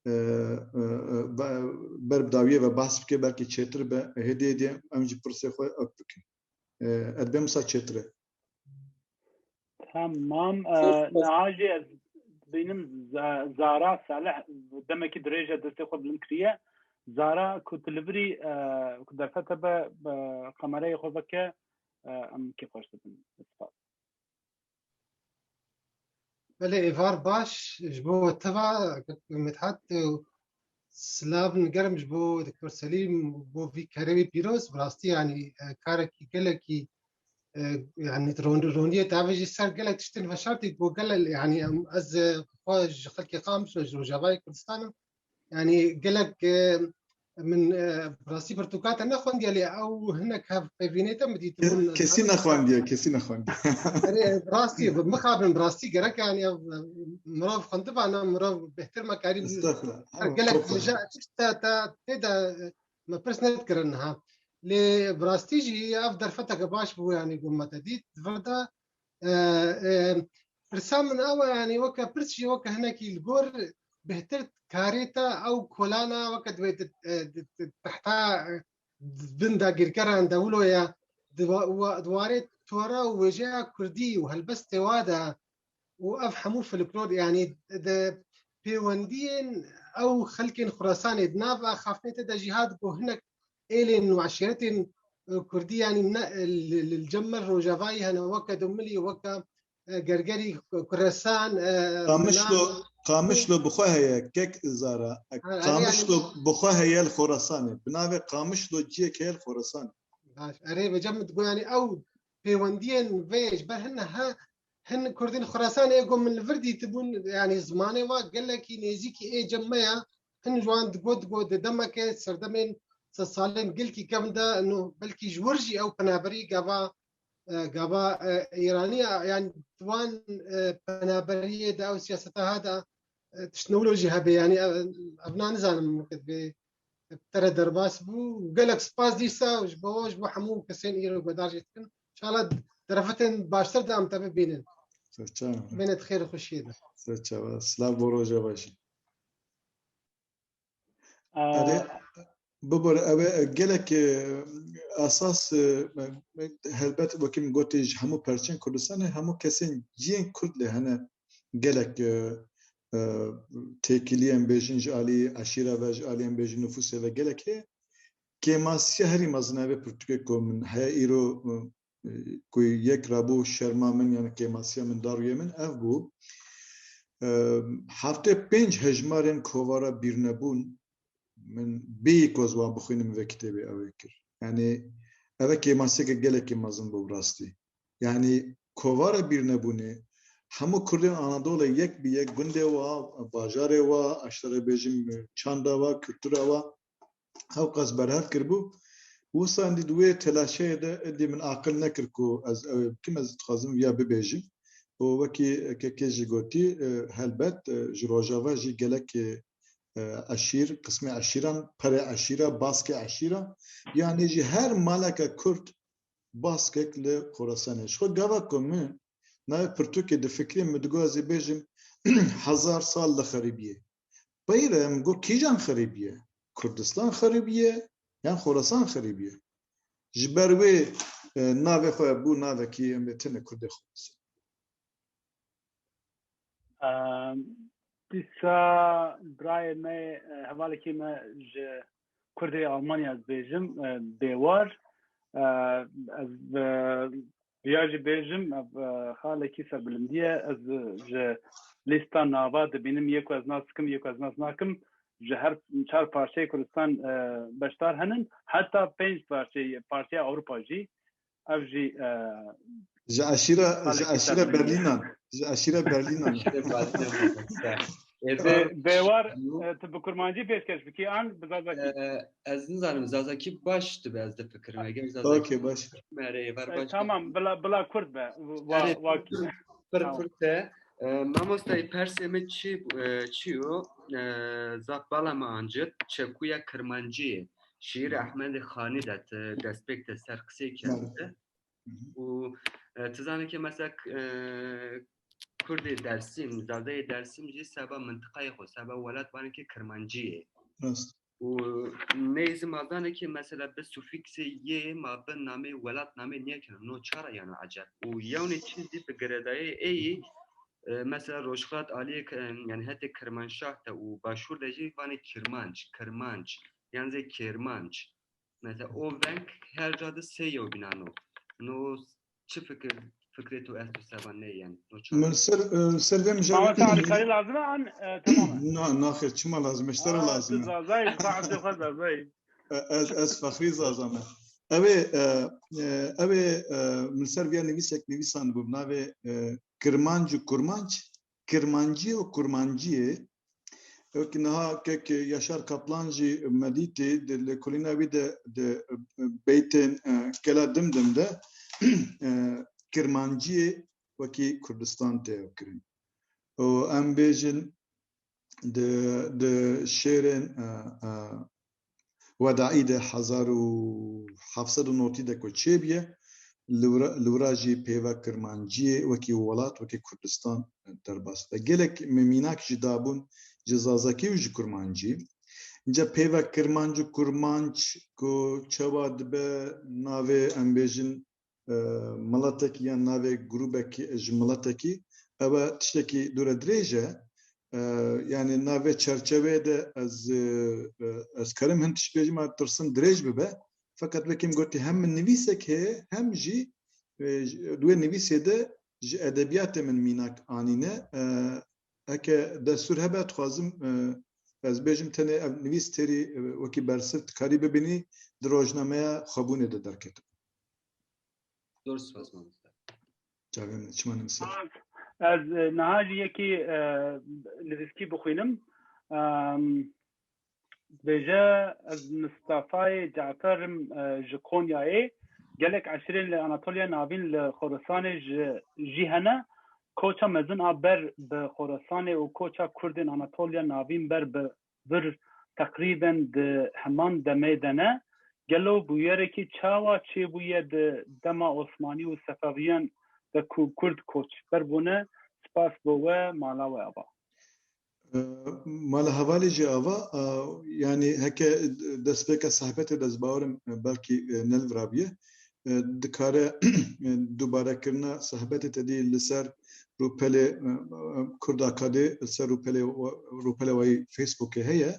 e, e, e, be-, ber bi dawiyê ve behs bike, belkî çêtir be, hêdî hêdî em jî pirsê xwe ew bikin. E, ez dibêm wisa çêtir e. Tamam. E, niha jî ez dibînim Za-, Zara Salih demekî dirêj e destê xwe bilind kiriye. Zara, ku tu li virî, e, ku derfet hebe, e, kamerayê xwe veke, e, em kêfxweş dibin. Spas. Belê, êvar baş ji bo te ve, Midhat, û silav nigerim ji bo Doktor Selîm, bo vî kerê wî pîroz. Bi rastî, yanî, e, karekî gelekî, e, yanî ron-, roniyê te ve jî ser gelek tiştên veşartî bo gelek, yanî, em, ez, e, xwe ji xelkê Qamişlo, ji Rojavayê Kurdistan im. Yanî gelek, e, Min, e, bi rastî pirtûka te nexwendiye, lê ew hinek hevpeyvînê te min dîtibûn. Kesî nexwendiye, kesî nexwendiye. Erê, bi rastî, mixabin, bi rastî gerek, yani, ev, e, mirov xwendiba, na mirov bêhtir me karî. Estexfirullah. Gelek mija tişt te, te, tê de, e, me pirs nedikirin niha. Lê bi rastî jî ev derfeteke baş bû, yani, ku me te dît. Di vir de, e, e, pirsa min ew e, yani, weke pirs jî, weke hinekî li gor bêhtir karê te ew kolana weke divê di, e, di, di, tehta, e, bin dagirkeran de wilo ye, di wa-, wa-, di warê tora û wêjeya kurdî û helbestê wa de û ev hemû folklor, yani, di pêwendiyên ew xelkên Xurasanê di nav axaftinê te de jî hat ku hinek êlên û eşîretên, e, kurdî, yani, ne, li, li, li cem me rojavayî hene, weke Dumilî, weke, e, Gergerî, Kuresan, e, Qamişlo, Qamişlo bi xwe heye, kek Zara. Ha, Qamişlo yani bi xwe heye li Xorasanê. Bi navê Qamişlo ciyek heye li Xorasanê. Baş, erê, vêca min digot, yani, ew pêwendiyên vê ji ber hin he, hin Kurdên Xurasanê ê ku min li vir dîtibûn, yani, zimanê wa gelekî nêzîkî ê cem me ya, hin ji wan digot, digot di demeke serdemên sedsalên gelkî kevn de, no, belkî ji wir jî ew penaberî gava, e, gava, e, Îranî ya, yani, di wan, e, penaberiyê de ew siyaseta ha de, e, tiştnewlo jî hebe, yani, ev, ev na nizanim min kir vê bi te re derbas bû. Gelek spas dîsa ji bo, ji bo hemû kesên îro guhdar jê dikin. Înşallah derfetên baştir de em te bibînin. Serçe. Bêne di xêr û xweşiyê de. Serçe. Silav bo Rojava jî. Aa, Erê, bibore, ew ê gelek, e, esas, e, helbet wekî min gotî ji hemû perçên Kurdistanê, hemû kesên ciyên Kurd lê hene. Gelek, e, e, têkiliyên bêjin ji alî eşîra ve, ji aliyên bêjin nufusê ve gelek heye. Kêmasiya herî mezin ev ê pirtûkê ku min heye îro, e, ku yek rabû şerma min, yani kêmasiya min, darûyê min ev bû. E, heftê pênc hejmarên kovara bîrnebûn min bêyî ku ez wan bixwînim vê kitêbê ew ê kir. Yani ev e kêmasiyeke gelekî mezin bû bi rastî. Yani kovara bîrnebûnê, hemû Kurdên Anadolê yek bi yek, gundê wa, bajarê wa, eştere bêjim çanda wa, kultura wa, hewqas berhev kiribû. Wisa êdî di wê telaşeyê de êdî min aqil nekir ku ez ew ê bikim, ez dixwazim viya bibêjim. Û wekî kekê jî gotî, e, helbet, e, ji Rojava jî gelek, e, eşîr, qismê eşîran, perê eşîra, baskê eşîra, yanî jî her maleke Kurd baskek li Xorasanê. Ji xwe gava ku min navê pirtûkê difikirîm, min digot ez ê bêjim hezar sal li xerîbiyê. Peyre min got kîjan xerîbiye? Kurdistan xerîbiye yan Xorasan xerîbiye? Ji ber wê, e, navê xwe bû navekî em ê tenê Kurdê Xorasan. Em, dîsa birayê me, e, hevalekî me ji Kurdê Almanya dibêjim, e, Bêwar. E, ez, e, viya jî bêjim, ev, e, xalekî serbilindî ye. Ez, e, ji lîsta nava dibînim, yê ku ez nas dikim, yê ku ez nas nakim. Ji her çar parçeyê Kurdistan, e, beşdar henin. Heta pênc parçeyê, Partiya Ewropa jî. Ev jî, e, Ji eşîra, ji eşîra Berlînan. Ji eşîra Berlînan. Bêwar, e, tu bi kurmancî pêşkeş bikî an bi zazakî? E, ez nizanim, zazakî baş dibe, ez difikirim. Eger zazakî... Okey, baş. Mere êvar baş. Tamam, bila, bila kurt be. Wa, wa. Pir kurt e. E, mamostayê, persê min çi, e, çi yo? E, zaf bala me ancit, çekuya kirmanciyê. Şiîrê Ehmedê Xanî de tu destpêk te ser qisey kerdî. Û, e, tu zanî ke mesela, e, Kurdê Dersîm, Zazayê Dersîm jî seba mintiqayê xwe, seba welat vanê ke Kirmancî yê. Rast. Û neyzî ma zanê ke mesela bi sufîksê yê ma bi namê welat namê nêkirin. No çara yano eceb? Û yewnê çî zî bi girêdayê ê yî, e, mesela Rojhilat aliyê ke, yani hetê Kirmanşah de û Başûr de jî vanê Kirmanc, Kirmanc, yan zê Kêrmanc. Mesela o veng her ca de sê yewbînan o. No çi fikir, fikrê tu esto seba nê, yani? No çawa? Min ser, e, ser vê mijarê... Mamoste Alîkarî lazim e an, e, tamam e. Na, naxêr, çima lazim e? Ji te re lazim e. Zazayî, saetê xwe Zazayî. E, ez, ez fexrî Zaza me. Ew ê, e, e, ew ê, e, min ser viya nivîsek nivîsandibû, bi navê, e, Kirmanc û Kurmanc, Kirmancî û Kurmanciyê, Wekî niha kek Yaşar Kaplan jî me dîtî di lêkolîna wî de di beytên, e, Kela Dimdim de, e, Kirmanciyê wekî Kurdistan tê kirin. Û em bêjin di, di şêrên, e, e, Wedaî de hezar û heft sed û notî de ku çêbûye, li wira, li wira jî peyva Kirmanciyê wekî welat, wekî Kurdistan derbas de. Gelek me mînak jî dabûn ji Zazakî û ji Kurmancî. Înca peyva Kirmanc û Kurmanc ku çawa dibe navê, em bêjin, e, miletekî yan navê grûbekî ji miletekî, ew e tiştekî dûre dirêj e. E, yanî navê çerçeveyê de ez, e, e, ez karim hin tişt bêjim, a tirsim dirêj bibe. Feqet wekî min gotî, hem min nivîsek heye, hem jî, e, ji, di wê nivîsê de ji edebiyatê min mînak anîne. E, heke destûr hebe, dixwazim, e, ez bêjim, tenê ev nivîs têrî, e, wekî bersiv dikarî bibînî, di rojnameya Xwebûnê de derketibû. Zor spas, mamoste. Çavên çimanên ser. Ez, e, niha jî yekî, e, nivîskî bixwînim. Em, dibêje, ez Mistefayê Cafer im, e, ji Konyayê. Gelek eşîrên li Anatoliya Navîn li Xorasanê ji, jî hene. Koça mezin a ber bi Xorasanê û koça Kurdên Anatoliya Navîn ber bi vir teqrîben di heman demê de ne. Gelo bûyerekî çawa çêbûye di dema Osmanî û Sefeviyan de ku Kurd koçber bûne? Spas bo we, mala we ava. E, mala hevalê jî ava, e, yanî heke destpêka sehbetê de ez bawerim, e, belkî, e, ne li vir bûye. E, dikare, e, dubarekirina sehbetê te dî li ser rûpelê, e, e, Kurd Akadê, li ser rûpelê, rûpelê wayî Facebookê heye.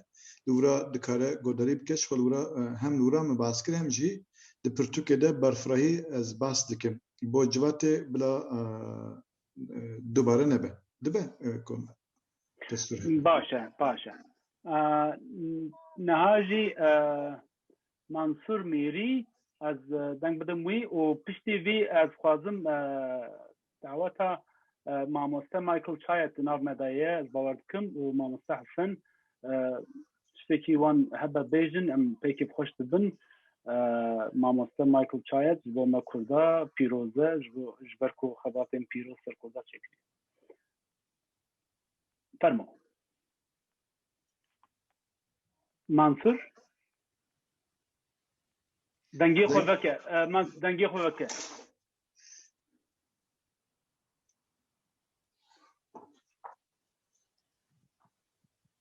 Li wira dikare godarî bike, ji xwe li wira, e, hem li wira min behs kir, hem jî di pirtûkê de berfirehî ez behs dikim. Bo civatê bila, e, e, dubare nebe. Dibe, e, kom destûr hebe. Baş e, baş e. E, niha jî, e, Mansûr Mîrî, ez, e, deng bidim wî û piştî vî ez xwazim, e, daweta, e, mamoste Michael Çayet di nav me de ye, ez bawer dikim, û mamoste Hesen, e, tiştekî wan hebe bêjin, em pêkî bi xweş dibin. E, mamoste Michael Çayet ji bo me Kurda pîroz e, ji bo, ji ber ku xebatên pîroz ser Kurda çêkiriye. Fermo. Mansur? Dengê xwe veke. E, Mans-, dengê xwe veke.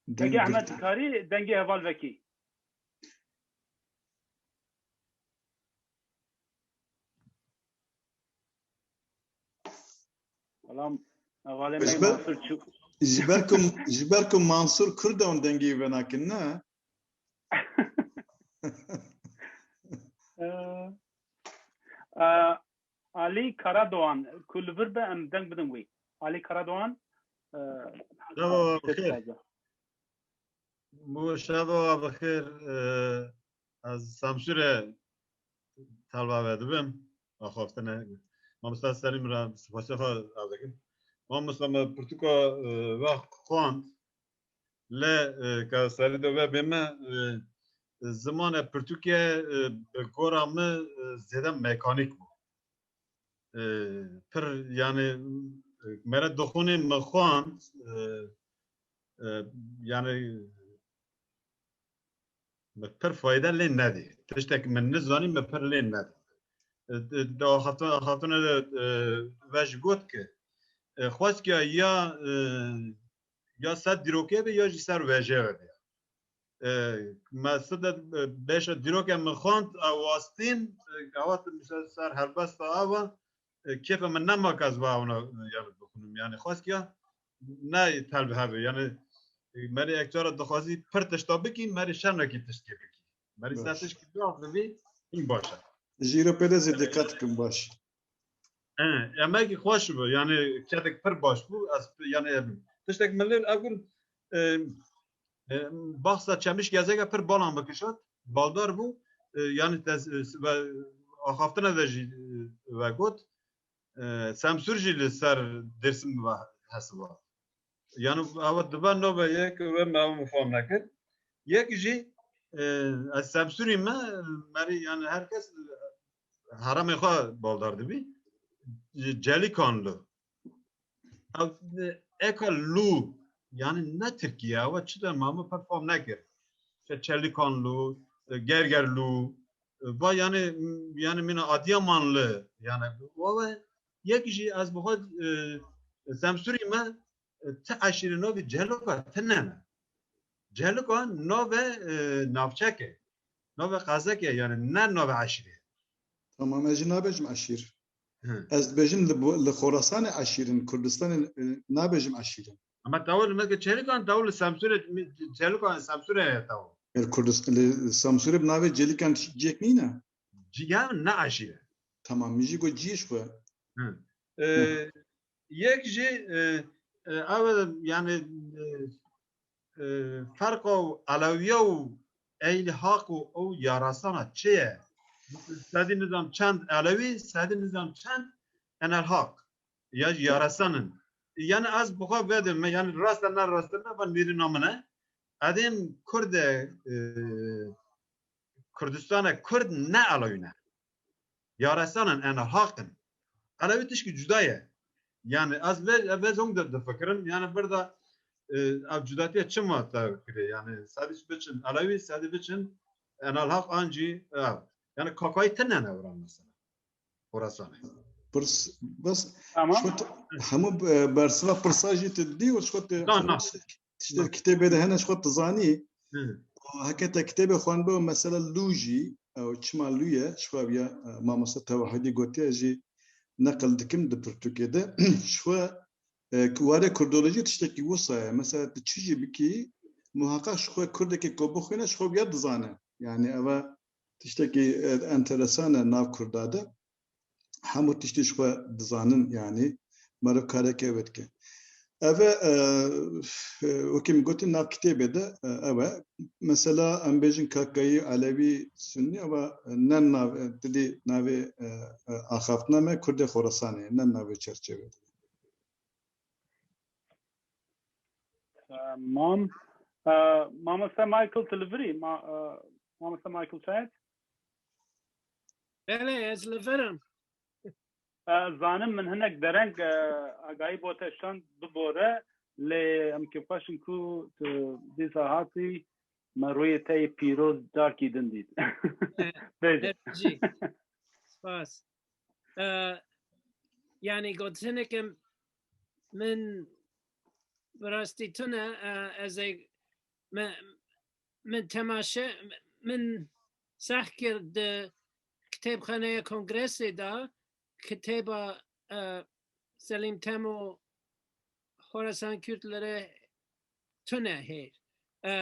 Dengê Ehmed, dikarî dengê heval vekî. Wala hevalê me Mansur çû. Ji ber ku, ji ber ku Mansur Kurd e, hûn dengê wî venakin, ne? E, e, Alî Karadoğan, ku li vir be, em deng bidin wî. Alî Karadoğan, e, Şeva we bi xêr. Bo şeva we bi xêr, e, ez Semsûrê telva ve dibim. Axaftine. Mamosta Selîm re spasiya xwe ez dikim. Mamosta me pirtûka, e, we xwend. Lê, e, ka serî de ve bê me, e, zimanê pirtûkê, e, bi gora min, e, zêde mekanîk bû. E, pir, yanî, e, mere dixwînê min xwend, e, e, yanî, min pir fayde lê nedî. Tiştek min nizanî, min pir lê nedî. E, di, di axaftin-, axaftine de, e, ve jî got ki, e, xwest ki ya, e, ya ser dîrokê be ya jî ser wêjeyê be. E, me side, e, beşa dîrokê min xwend, ew wastîn, e, gava te mesela ser helbesta ava, e, kêfa min nema ke ez va ona, e, yani bixwînim. Yani xwest ki ya ne telb hebe. Yani, e, merî ek cara dixwazî pir tişta bikî, merî şer nekî tiştkê bikî. Merî ser tiştkî biaxivî, hîn baş e. Ji îro pê de zî diqet bikin, baş. E, emekî xweş bû, yani kesek pir baş bû, ez, yani, tiştek min lê ev gün, e, e, baxsa Çemiş Gezeke pir balan bikişat, baldar bû, e, yani tez, e, ve axaftine de jî, e, vegot, e, Semsûr jî li ser Dêrsim ve hesiba. Yani ew dibe nave yek we me ew fam nekir. Yek jî, e, ez Semsûrî me, merî yani her kes, e, heramê xwe baldar dibî. Celikanlı. Ev, e, eka lu, yani ne Tirkiye, ew çi de mame pir fam nekir. İşte Çelikanlu, e, Gergerlu, e, va yani, yani mina Adiyamanlı, yani o ve yek jî ez bi xwe, e, Semsûrî me, e, ti eşîrê navê Celoka tine ne. Celoka nave, e, navçeke, nave qezeke, yani ne nave eşîrê. Tamam, ez jî nabêjim eşîr. Hı. Ez dibêjim li bo-, li Xorasanê eşîrin, Kurdistanê, e, nabêjim eşîrin. Ama tawil me ke Çelikan, tawil Semsûrê, Çelikan Semsûrê ye tawil. Er Kurdist-, li Semsûrê bi navê Celikan ciyek nîne? Ci-, ya ne eşîre. Tamam, min jî got ciyê ji xwe. Hı. E, Hı. Yek jî, e, e, ew e, yani, e, e, ferqa û Elewiya û Ehlî Haq û ew yarasana çi ye? Sedî nizam çend Elewî, sedî nizam çend Enel Haq. Ya jî yarasan in. Yani ez bi xwe vedim, me yani rast e ne rast e ne, van nêrîna min e. Edêm Kurd e, e, Kurdistan e, Kurd ne Elewî ne. Yaresan in, Enel Haq in. Elewî tişkî cuda ye. Yani ez ve, ve zong de, de fikirim. Yani bir de, e, ev cudatiye çima te kire? Yani sedî biçin Elewî, sedî biçin Enel Haq ancî ev. Yani kakayî tine ne oran mesela. Xorasanê. Pirs, bes, Tamam. Şot, hemû, e, bersiva pirsa jî tu didî û şot, e, Na, na. Tiştê kitêbê de hene ji xwe tu zanî. Hı. Heke te kitêbê xwendbe û mesela lû jî, ew çima lû ye, ji xwe ya, e, mamoste Tewahidî gotiye, ez jî neqil dikim di pirtûkê de. Ji xwe, e, warê kurdolojî tiştekî wisa ye. Mesela tu çi jî bikî, muheqeq ji xwe kurdekê ku bixwîne, ji xwe ya dizane. Yani ev e tiştekî, e, enteresan e nav kurda de. Hemû tiştî ji xwe dizanin, yanî meriv kareke wê dike. Ev e, e, wekî min gotî nav kitêbê de, e, ew e. Mesela em bêjin kakayî, elewî, sunnî, ew e, ne nav, e, dilî navê, e, e, axaftina me Kurdê Xorasanê, ne navê çerçevê de. Tamam. E, Mamoste Michael, tu li vir î? Ma-, e, Mamoste Michael Çayet? Belê, ez li vir im. E, zanim min hinek dereng, e, agahî bo te şand bibore, lê em kêfxweş in ku tu dîsa hatî, me rûyê te yê pîroz carkî din dît. E, Bêje. Mersi. Spas. E, yani gotinek min bi rastî tune, e, ez ê, me, min temaşe, min seh kir di kitêbxaneya kongresê de kitêba, e, Selîm Temo Horasan Kürtlere tune hê. E,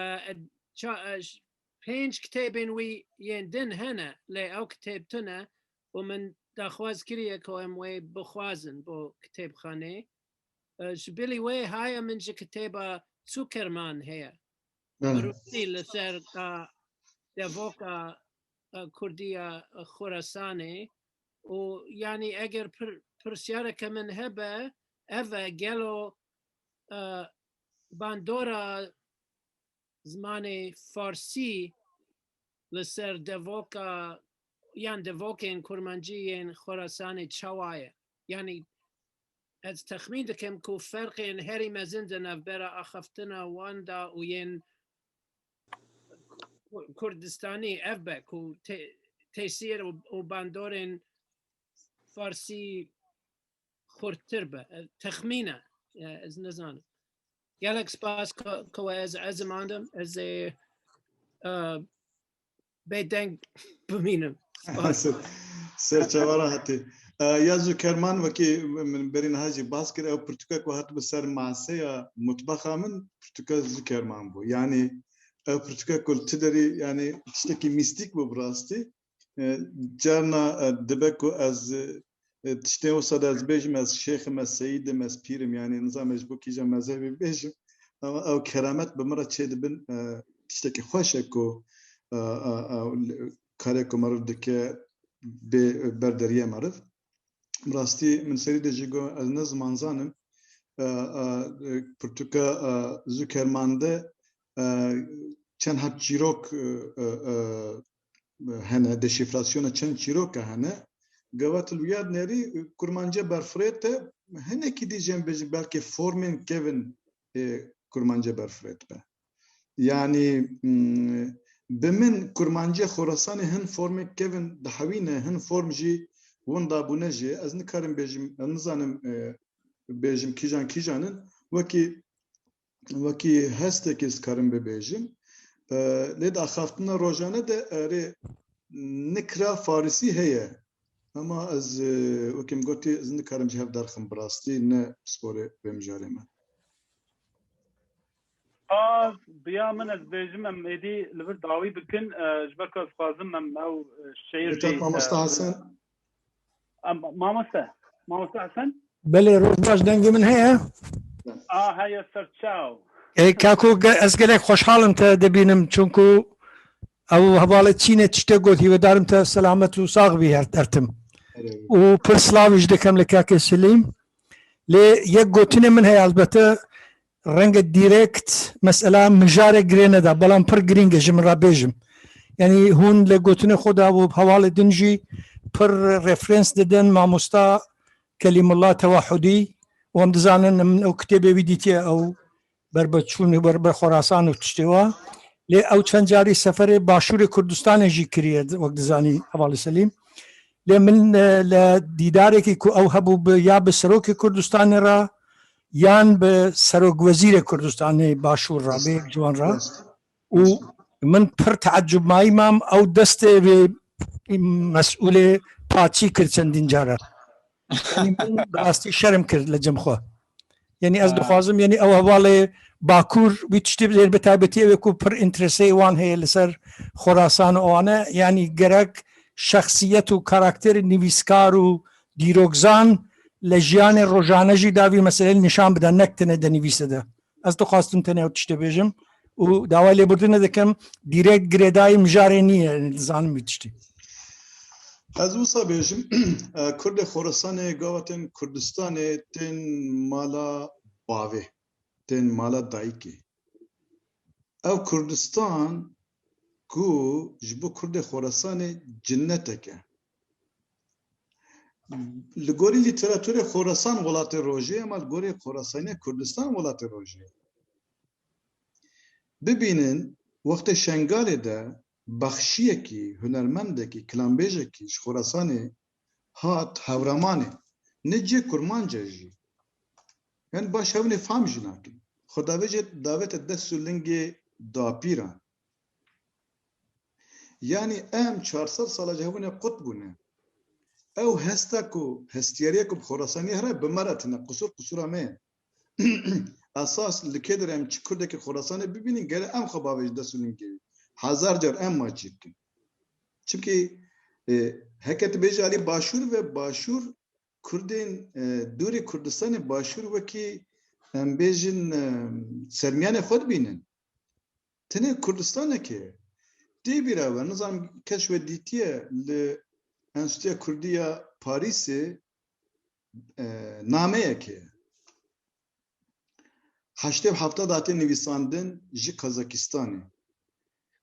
ça-, e, ş-, pênc kitêbên wî yên din hene, lê ew kitêb tune û min daxwaz kiriye ku em wê bixwazin bo kitêbxanê. E, ji bilî wê haya min ji kitêba Zuckerman heye. Belê. Rûsî li ser, e, devoka, e, Kurdiya Xorasanê û yanî eger pir-, pirsyareke min hebe, ev e, gelo, e, bandora zimanê farsî li ser devoka yan devokên kurmancî yên Xorasanê çawa ye? Yanî ez texmîn dikim ku ferqên herî mezin di navbera axaftina wan de û yên Ku-, Kurdistanî ev be ku te-, tesîr û, û bandorên farsî xurttir be. E, texmîn e. E, ez nizanim. Gelek spas ku, ku ez, ez mandim. Ez ê, e, bêdeng bimînim. Spas. Ser, ser çava re hatî. E, ya Zuckerman wekî min berî niha jî bas kir, ew pirtûka ku hat bi ser maseya mutbaxa min, pirtûka Zuckerman bû. Yanî ew pirtûka ku li tu derî, yanî tiştekî mîstîk bû bi rastî. E, carna, e, dibe ku ez, e, tiştê wisa de ez bêjim, ez şêx im, ez seyîd im, ez pîr im, yanî nizam ez ji bo kîja mezhebê bêjim. Ama ew keramet bi min re çêdibin, e, tiştekî xweş e ku, e, e, e, karê ku meriv dike bê berderiye meriv. Bi rastî min serî de jî got, ez ne zimanzan im, e, e, e, pirtûka, e, Zuckerman de, e, çend heb çîrok, e, e, e, hene, deşîfrasyona çend çîroka hene. Gava tu li wî ya dinerî, e, kurmance berfirête, hinekî dî jê em bêjin belkî formên kevin, e, kurmance berfirête be. Yanî, mm, bi min kurmancê Xorasanê hin formê kevin dihewîne, hin form jî winda bûne jî. Ez nikarim bêjim, ez nizanim, e, bêjim kîjan kîjan in. Wekî, wekî hestekê ez karim bibêjim. E, lê di axaftina rojane de erê nikra farisî heye. Ama ez, e, wekî min gotî, ez nikarim ji hev derxim bi rastî, ne pisporê vê mijarê me. Spas, biya min ez bêjim em êdî li vir dawî bikin, e, ji ber ku ez dixwazim em ew, e, şeir Dikkat jî, mamosta e, Hesen. Em, mamoste, mamoste Hesen? Belê, roj baş, dengê min heye? A, heye ser çaw. E, kako, ge-, ez gelek xweşhal im te dibînim, çunku ew hevalê Çînê tiştê got, hîvedarim te selamet û sax bî her tertim. Erê. Û pir slavî ji dikem li kakê Silîm. Lê yek gotinê min heye, elbete renge direkt mesela mijarê girê neda, belam pir girîng e ji min re bêjim. Yanî hûn li gotinê xwe de û hevalê din jî pir referans didin mamosta Kelîmullah Tewahudî û em dizanin min ew kitêbê wî dîtiye, ew berbiçûn û ber, ber Xorasan û tiştê wa. Lê ew çend carî seferê Başûrê Kurdistanê jî kiriye, wek dizanî hevalê Selîm. Lê min, e, li dîdarekî ku ew hebû bi, ya bi Serokê Kurdistanê re, yan bi Serokwezîrê Kurdistanê Başûr re, bê ciwan re. Û min pir teecub mayî mam, ew destê vê mesûlê paçî kir çendîn cara. Yanî min bi rastî şerm kir li cem xwe. Yanî ez Ha. dixwazim, yanî ew hevalê Bakur wî tiştê bidên, bi taybetî ew ê ku pir întereseyê wan heye li ser Xorasan û wane, yanî gerek şexsiyet û karakterê nivîskar û dîrokzan li jiyanê rojane jî da vî meseleyê nîşan bide, nek tenê di nivîsê de. Ez dixwastim tenê ew tiştê bêjim û daway lêbirtinê dikim, dîrek girêdayî mijarê nîye, dizanim vî tiştî. Ez wisa bêjim, e, Kurdê Xorasanê gava tên Kurdistanê tên mala bavê, tên mala dayikê. Ev Kurdistan ku ji bo Kurdê Xorasanê cinnetek e. Li gorî lîteraturê Xorasan welatê rojê ye, ama li gorî Xorasaniya Kurdistan welatê rojê ye. Bibînin, wextê Şengalê de bexşiyekî, hunermendekî, kilambêjekî ji Xorasanê hat Hewramanê, ne cihê kurmanc e jî. Yanî baş hewinê fam jî nakin. Xwe davêje davête dest û lingê dapîran. Yanî em çar sed sala ji hewinê qut bûne. Ew hesta ku, hestiyariya ku bi Xorasaniyê here bi me re tine, qusur qusura me ye. Esas li kê derê em çi Kurdekî Xorasanê bibînin, gere em xwe bavêjin dest û lingê wî. Hezar car em maçî bikin. Çimkî, e, heke tu bêjî alî Başûr ve Başûr, Kurdên, e, dûrê Kurdistanê Başûr wekî, em bêjin, e, sermiyanê xwe dibînin. Tenê Kurdistanekê tê bîra we, nizanim kes we dîtiye li Enstîtuya Kurdî ya Parîsê, e, nameyekê heştê û heft hate nivîsandin ji Kazakistanê.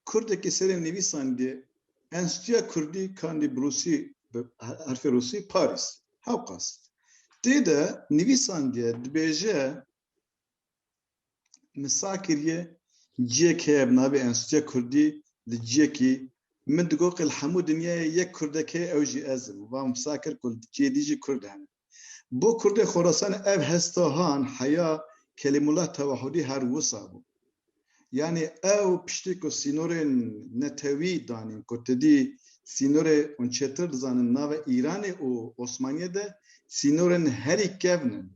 Kurdekî serê nivîsandiye Enstîtuya Kurdî kandî bi rûsî, bi herfê rûsî Parîs. Hewqas. Tê de nivîsandiye dibêje, min sa kiriye, ciyek heye bi navê Enstîtuya Kurdî, li ciyekî min digot qê li hemû dinyayê yek Kurdek heye, ew jî ez im. Van min sa kir ku li ciyê dî jî Kurd hene. Bo Kurdê Xorasanê ev hesta han heya Kelîmullah Tewahudî her wisa bû. Yanî ew piştî ku sînorên netewî danîn, ku tu dî sînorê hûn çêtir dizanin nava Îranê û Osmaniyê de sînorên herî kevn in.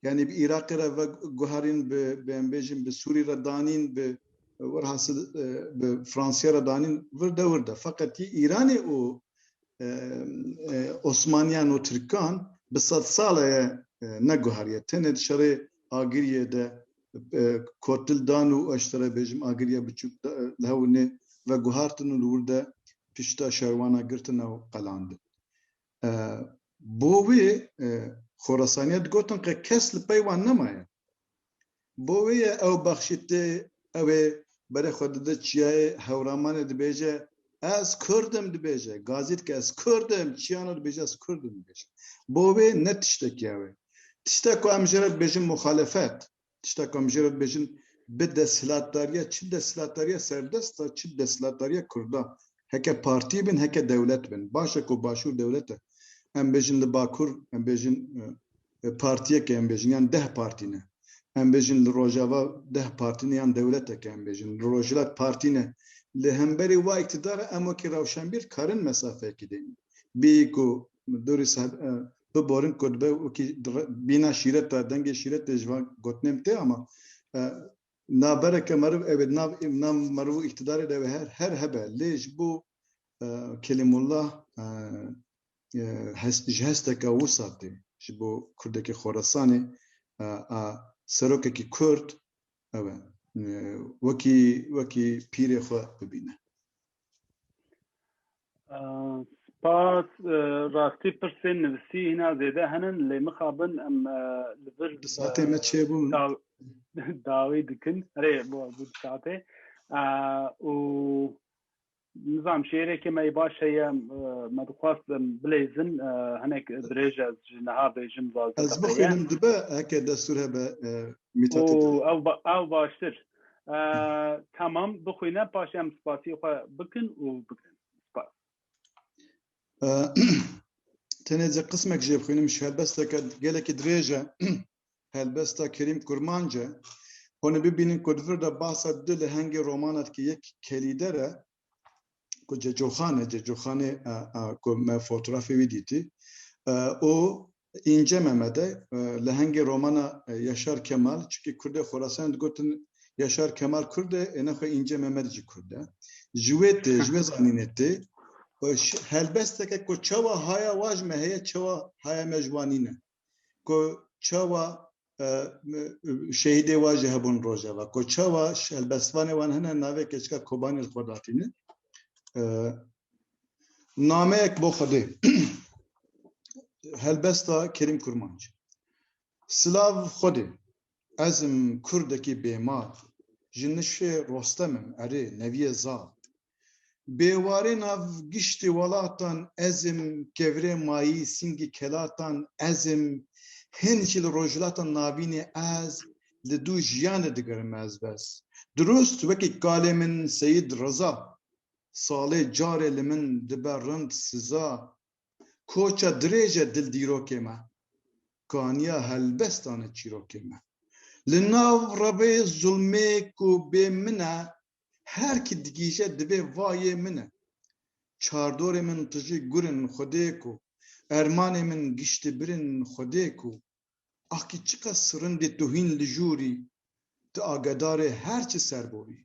Yanî bi Iraqê re veguherîn, bi, bi em bêjin, bi Sûrî re danîn, bi, werhasil, e, bi Fransiya re danîn, vir de wir de. Feqet yî Îranê û, e, e, Osmaniyan û Tirkan bi sed sala ye, e, neguheriye. Tenê di şerê Agiriyê de, e, kotil dan û, ez ji te re bêjim, Agiriya biçûk de, e, li Hewlêrê veguhertin û li wir de pişta şerwana girtin û qelandin. E, bo wê, e, Xorasaniyê digotin qe kes li pey wan nemaye. Bo wê ye ew bexşî tê, ew ê berê xwe dide çiyayê Hewramanê dibêje, "Ez Kurd im," dibêje. Gazî dike, "Ez Kurd im," çiyana dibêje, "Ez Kurd im," dibêje. Bo wê ne tiştekî ew ê. Tiştek ku em jê re dibêjin muxalefet. Tiştek ku em jê re dibêjin bi desthilatdariya, çi desthilatdariya serdest e, çi desthilatdariya Kurda. Heke partî bin, heke dewlet bin. Baş e ku Başûr dewlet e. Em bêjin li Bakur, em bêjin, e, e, partiyeke em bêjin, yan deh partî ne. Em bêjin li Rojava deh partî ne, yan dewleteke em bêjin. Li Rojhilat partî ne. Li hemberî wa îktidara em wekî rewşenbîr karin mesafeyekî deynin. Bî ku dorî seb-, e, biborin ku dibe wekî dire-, bîna şîreta, dengê şîretê ji van gotinên tê ama, e, navbereke meriv, ew ê nav, nav meriv û îktidarê de ew ê her, her hebe. Lê ji bo, e, Kelîmullah, e, e, hes-, ji hesteke wisa tê. Ji bo Kurdekî Xorasanê, e, a serokekî Kurd, ew e, e, wekî, wekî pîrê xwe bibîne. Spas, e, rastî pirsên nivisî hîna zêde henin, lê mixabin em, e, li vir, Di saetê me çêbûn. daw-, dawî dikin. Erê, bu, bu di saetê. E, û nizam şêreke me yê baş heye, e, me dixwast em bilêzin, e, hinek dirêj ez ji niha bêjim, zazî Ez qeteye. bixwînim dibe, heke destûr hebe, e, Mîtatê Û dibe. ew ba-, ew baştir. E, tamam, bixwîne, paşê em spasiyê xwe bikin û bikin. Spas. E, tenê ez qismek jê bixwînim, ji helbesteke gelekî dirêj e. Helbesta Kerîm Kurmanc e. Hûn ê bibînin ku di vir de bahsa du lehengê romana dike, yek Kelîder e, ku Cecoxan e, Cecoxanê, e, e, ku me fotografê wî dîtî. E, û Înce Memed e, e, lehengê romana, e, Yaşar Kemal, çunkî Kurdê Xorasanê digotin Yaşar Kemal Kurd e, ê nexwe Înce Memed jî Kurd e. Ji wê tê, ji wê zanînê tê. E, ş-, helbesteke ku çawa haya wa ji me heye, çawa haya me ji wan nîne. Ku çawa, e, şehîdê wa jî hebûn Rojava. Ku çawa ş-, helbestvanê wan hene navê keçika Kobanî li xwe datîne. E, nameyek bo Xwedê. Helbesta Kerîm Kurmanc. Silav Xwedê. Ez im Kurdekî bêmal. Ji nişê Rostem im, erê, neviyê Zal. Bêwarê nav giştî welatan ez im, kevirê mayî sîngî kelatan ez im, hin jî li Rojhilata Navînê ez li dû jiyanê digirim ez bes. Dirust wekî kalê min Seyîd Riza, salê carê li min dibe rind siza. Koça dirêj e dil dîrokê me, kaniya helbestan e çîrokê me. Li nav revê zulmê ku bê min e, her ki digihîje divê vayê min e. Çardorê min tijî gur in Xwedê ku, ermanê min giştî bir in Xwedê ku. Ax ki çiqas rindî tu hîn li jûrî, tu agedarê her çi serborî.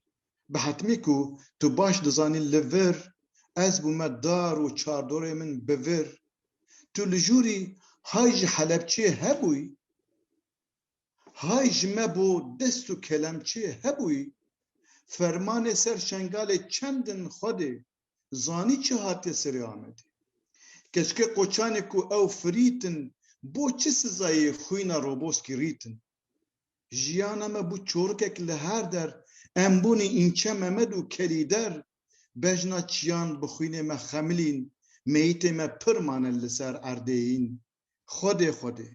Bi hetmî ku tu baş dizanî li vir, ez bûme dar û çardorê min bi vir. Tu li jûrî hay ji Helebçiyê hebûyî, hay ji me bo dest û kelemçiyê hebûyî, fermanê ser Şengalê çend in Xwedê, zanî çi hatiye serê Amedê. Keçikê Qoçanê ku ew firîtin, bo çi sizayê xwîna Roboskî rîtin? Jiyana me bû çorikek li her der, em bûnî Înçe Memed û Kelîder, bejna çiyan bi xwînê me xemilîn, meyitê me pir mane li ser erdê hîn. Xwedê, Xwedê.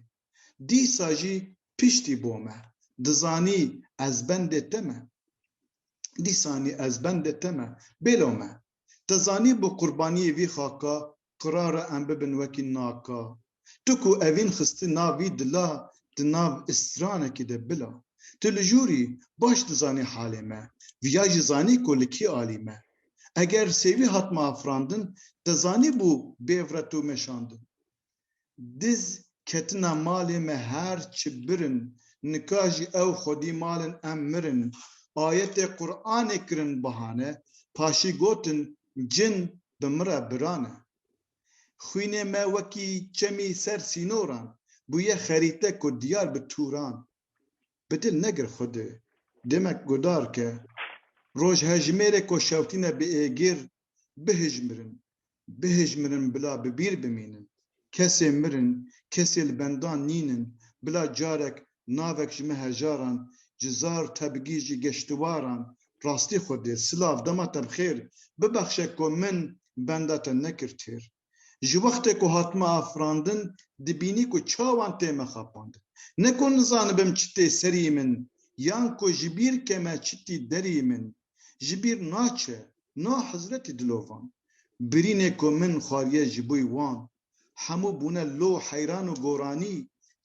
Dîsa jî piştî bo me. Dizanî ez bendê te me. Dîsanî ez bendê te me. Bêlo me. Te zanî bi qurbaniyê vî xaka, qirar e em bibin wekî naka. Tu ku evîn xistî nav vî dila, di nav stranekî de bila. Tu li jûrî baş dizanî halê me. Viya jî zanî ku li kî alî me. Eger sêvî hatime afirandin, te zanî bû bêvret û meşandin. Diz ketina malê me her çi birin, nika jî ew xwedî malin em mirin. Ayetê Qur'anê kirin bahane, paşî gotin, cin bi min re biran e. Xwînê me wekî çemî ser sînoran, bûye xerîte ku diyar bi tûran. Bi dil negir Xwedê, demek guhdar ke. Roj hejmêrê ku şewtîne bi êgir, bihijmirin, bihijmirin bila bi bîr bimînin. Kesê mirin, kesê li bendan nînin, bila carek navek ji me hejaran, cizar tebgî ji geştiwaran, rastî Xwedê, silav, dema te bi xêr, bibexşe ku min benda te nekir têr. Ji wextê ku hatime afirandin, dibînî ku çawan tê me xapandin. Ne ku nizanibim çi tê serî min, yan ku ji bîr keme çi tî derî min. Ji bîr naçe, na hezretî dilovan. Birînê ku min xwariye ji bo wan. Hemû bûne lo heyran û goranî,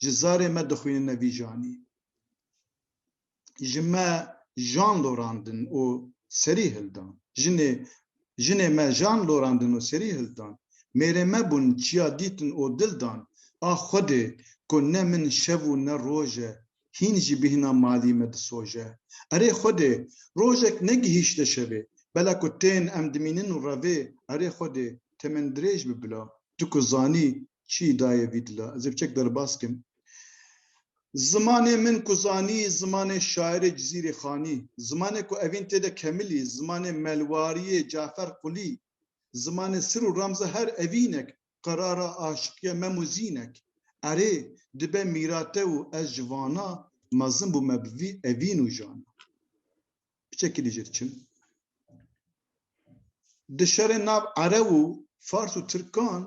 ji zarê me dixwînine vî janî. Ji me jan lorandin û serî hildan. Jinê, jinê me jan lorandin û serî hildan. Mêrê me bûn, çiya dîtin û dil dan. A Xwedê, ku ne min şev û ne roj e, hîn jî bîhna malî me disoje. Erê Xwedê, rojek negihîşte şevê, bela ku tên em dimînin û revê. Erê Xwedê, temen dirêj bi bila, tu ku zanî çi dayê vî dila. Ez ê piçek derbas kim. Zimanê min ku zanî, zimanê şairê Cizîrê Xanî, zimanê ku evîn tê de kemilî, zimanê Melwariyê Cafer Qulî, zimanê sir û ramza her evînek, qerara aşiqiya Mem û Zînek. Erê, dibe mîrate û ez ji vana mezin bûme bi vî evîn û jana. Piçekî dî jê diçim. Di şerê nav Ereb û Fars û Tirkan,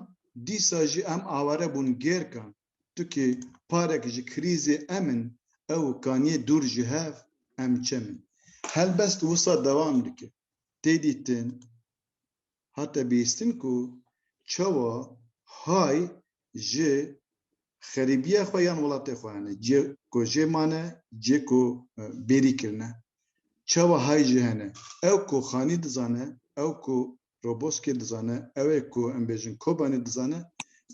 dîsa jî em aware bûn gêrkan. Tu ki parek ji krîzê em in, ew kaniyê dûr ji hev em çem in. Helbest wisa dewam dike. Tê dîtin, hate bihîstin ku çawa hay ji xerîbiya xwe yan welatê xwe hene. Cê ku jê mane, cê ku, e, bêrî kirine. Çawa hay jî hene. Ew ku Xanî dizane, ew ku Roboskê dizane, ew ê ku em bêjin Kobanî dizane,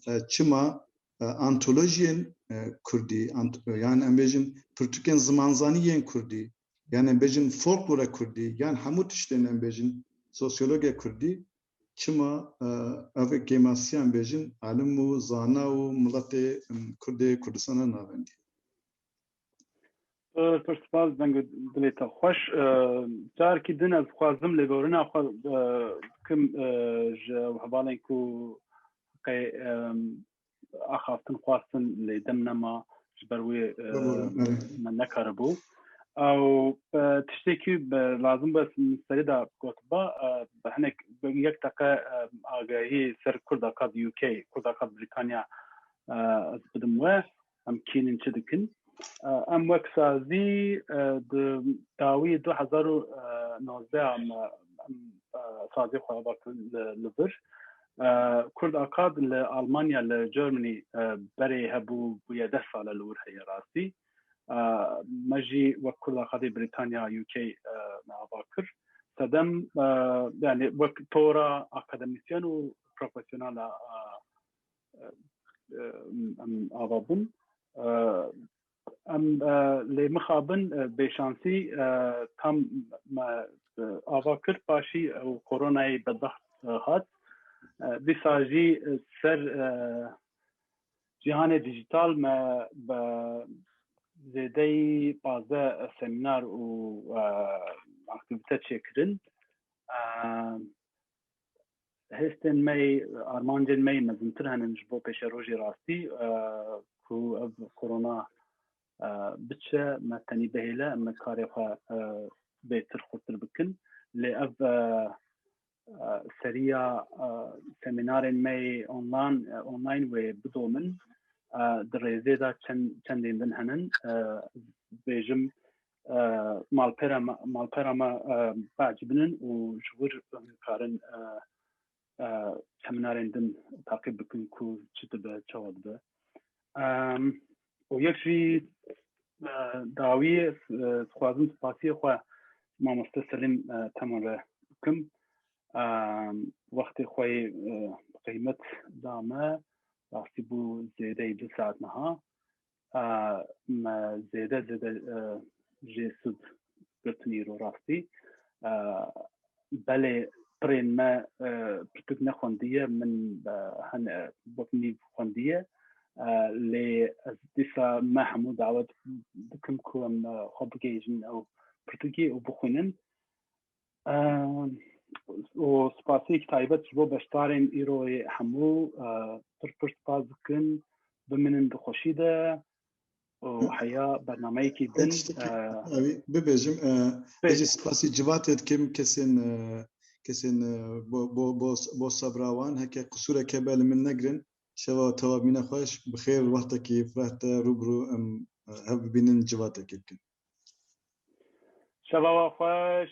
e, çima, e, antolojiyên, e, kurdî, ant-, yan em bêjin pirtûkên zimanzanî yên kurdî, yan em bêjin folklora kurdî, yan hemû tiştên em bêjin sosyologiya kurdî, çima, e, ev kêmasiyan bêjin, alim û zana û miletê, em, kurdê Kurdistana navendî? Pir, pir spas, deng û dilê te xweş. E, carekî din ez dixwazim lêborîna xwe, e, bikim, e, ji ew hevalên ku qey, e, axaftin xwestin lê dem nema ji ber wê, e, Biborin, evet. me nekaribû. Ew, e, tiştekî bi, lazim be min serê de gotiba, e, bi hinek, bi yek deqe, e, agahî ser Kurda ka di U K, Kurda ka di Brîtanya, e, ez bidim we, em kînin çi dikin. E, em wek sazî, e, di dawî du hezar û nozdeh em, em, e, sazê xwe ava kirin li, li vir. E, Kurd Akad li Almanya, li Germany, e, berê hebû, bûye deh sal e li wir heye rastî. E, me jî wek Kurd Akadê Brîtanya, U K, e, me ava kir. Sedem, e, yani wek tora akademîsyen û profesyonel e, e, e, em ava bûn. E, em, e, lê mixabin, e, bêşansî, e, tam me, e, ava kir, paşî ew koronayê bedbext, e, hat. E, dîsa jî, e, ser, e, cîhanê dîjîtal me bi zêdeyî pazdeh semînar û, e, aktîvîte çêkirin. E, hêstên me yê, armancên me yê mezintir henin ji bo pêşerojê rastî, e, ku ev korona, e, biçe, me tenî bihêle, em karê xwe, e, bêtir xurtir bikin. Lê ev, e, e, seriya, e, semînarên me yê online, e, online wê bidomin. E, di rêzê de çend, çendên din henin. E, bêjim, e, malpera me, malpera me, e, biecibinin û ji wir em karin, e, e, semînarên din taqîb bikin ku çi dibe, çawa dibe. Em, û yek jî, e, dawiyê, e, dixwazim spasiyê xwe mamoste Selîm, e, Teman re bikim. Em, wextê xwe yê, e, qîmet da me, rastî bû zêdeyî du saet niha. E, me zêde zêde, e, jê sûd girtin îro rastî. E, belê pirên me, e, pirtûk nexwendiye, min, e, hene wek nîv xwendiye. E, lê ez dîsa me hemû dawet dikim ku em, e, xwe bigihîjin ew pirtûkê û bixwînin. E, û spasiyek taybet ji bo beşdarên îroyê hemû, e, pir pir spas dikin. biminin di xweşî de û heya bernameyekî din. Tiştekî, e, ewî bibêjim, e, ez jî spasî civatê dikim, kesên, e, kesên, e, bo, bo, bo, bo sebra wan, heke qisûrek hebe li min negirin, şeva tewa bîne xweş, bi xêr wextekî fireh te rû bi rû em, e, hev bibînin civatekê bikin. Şeva we xweş,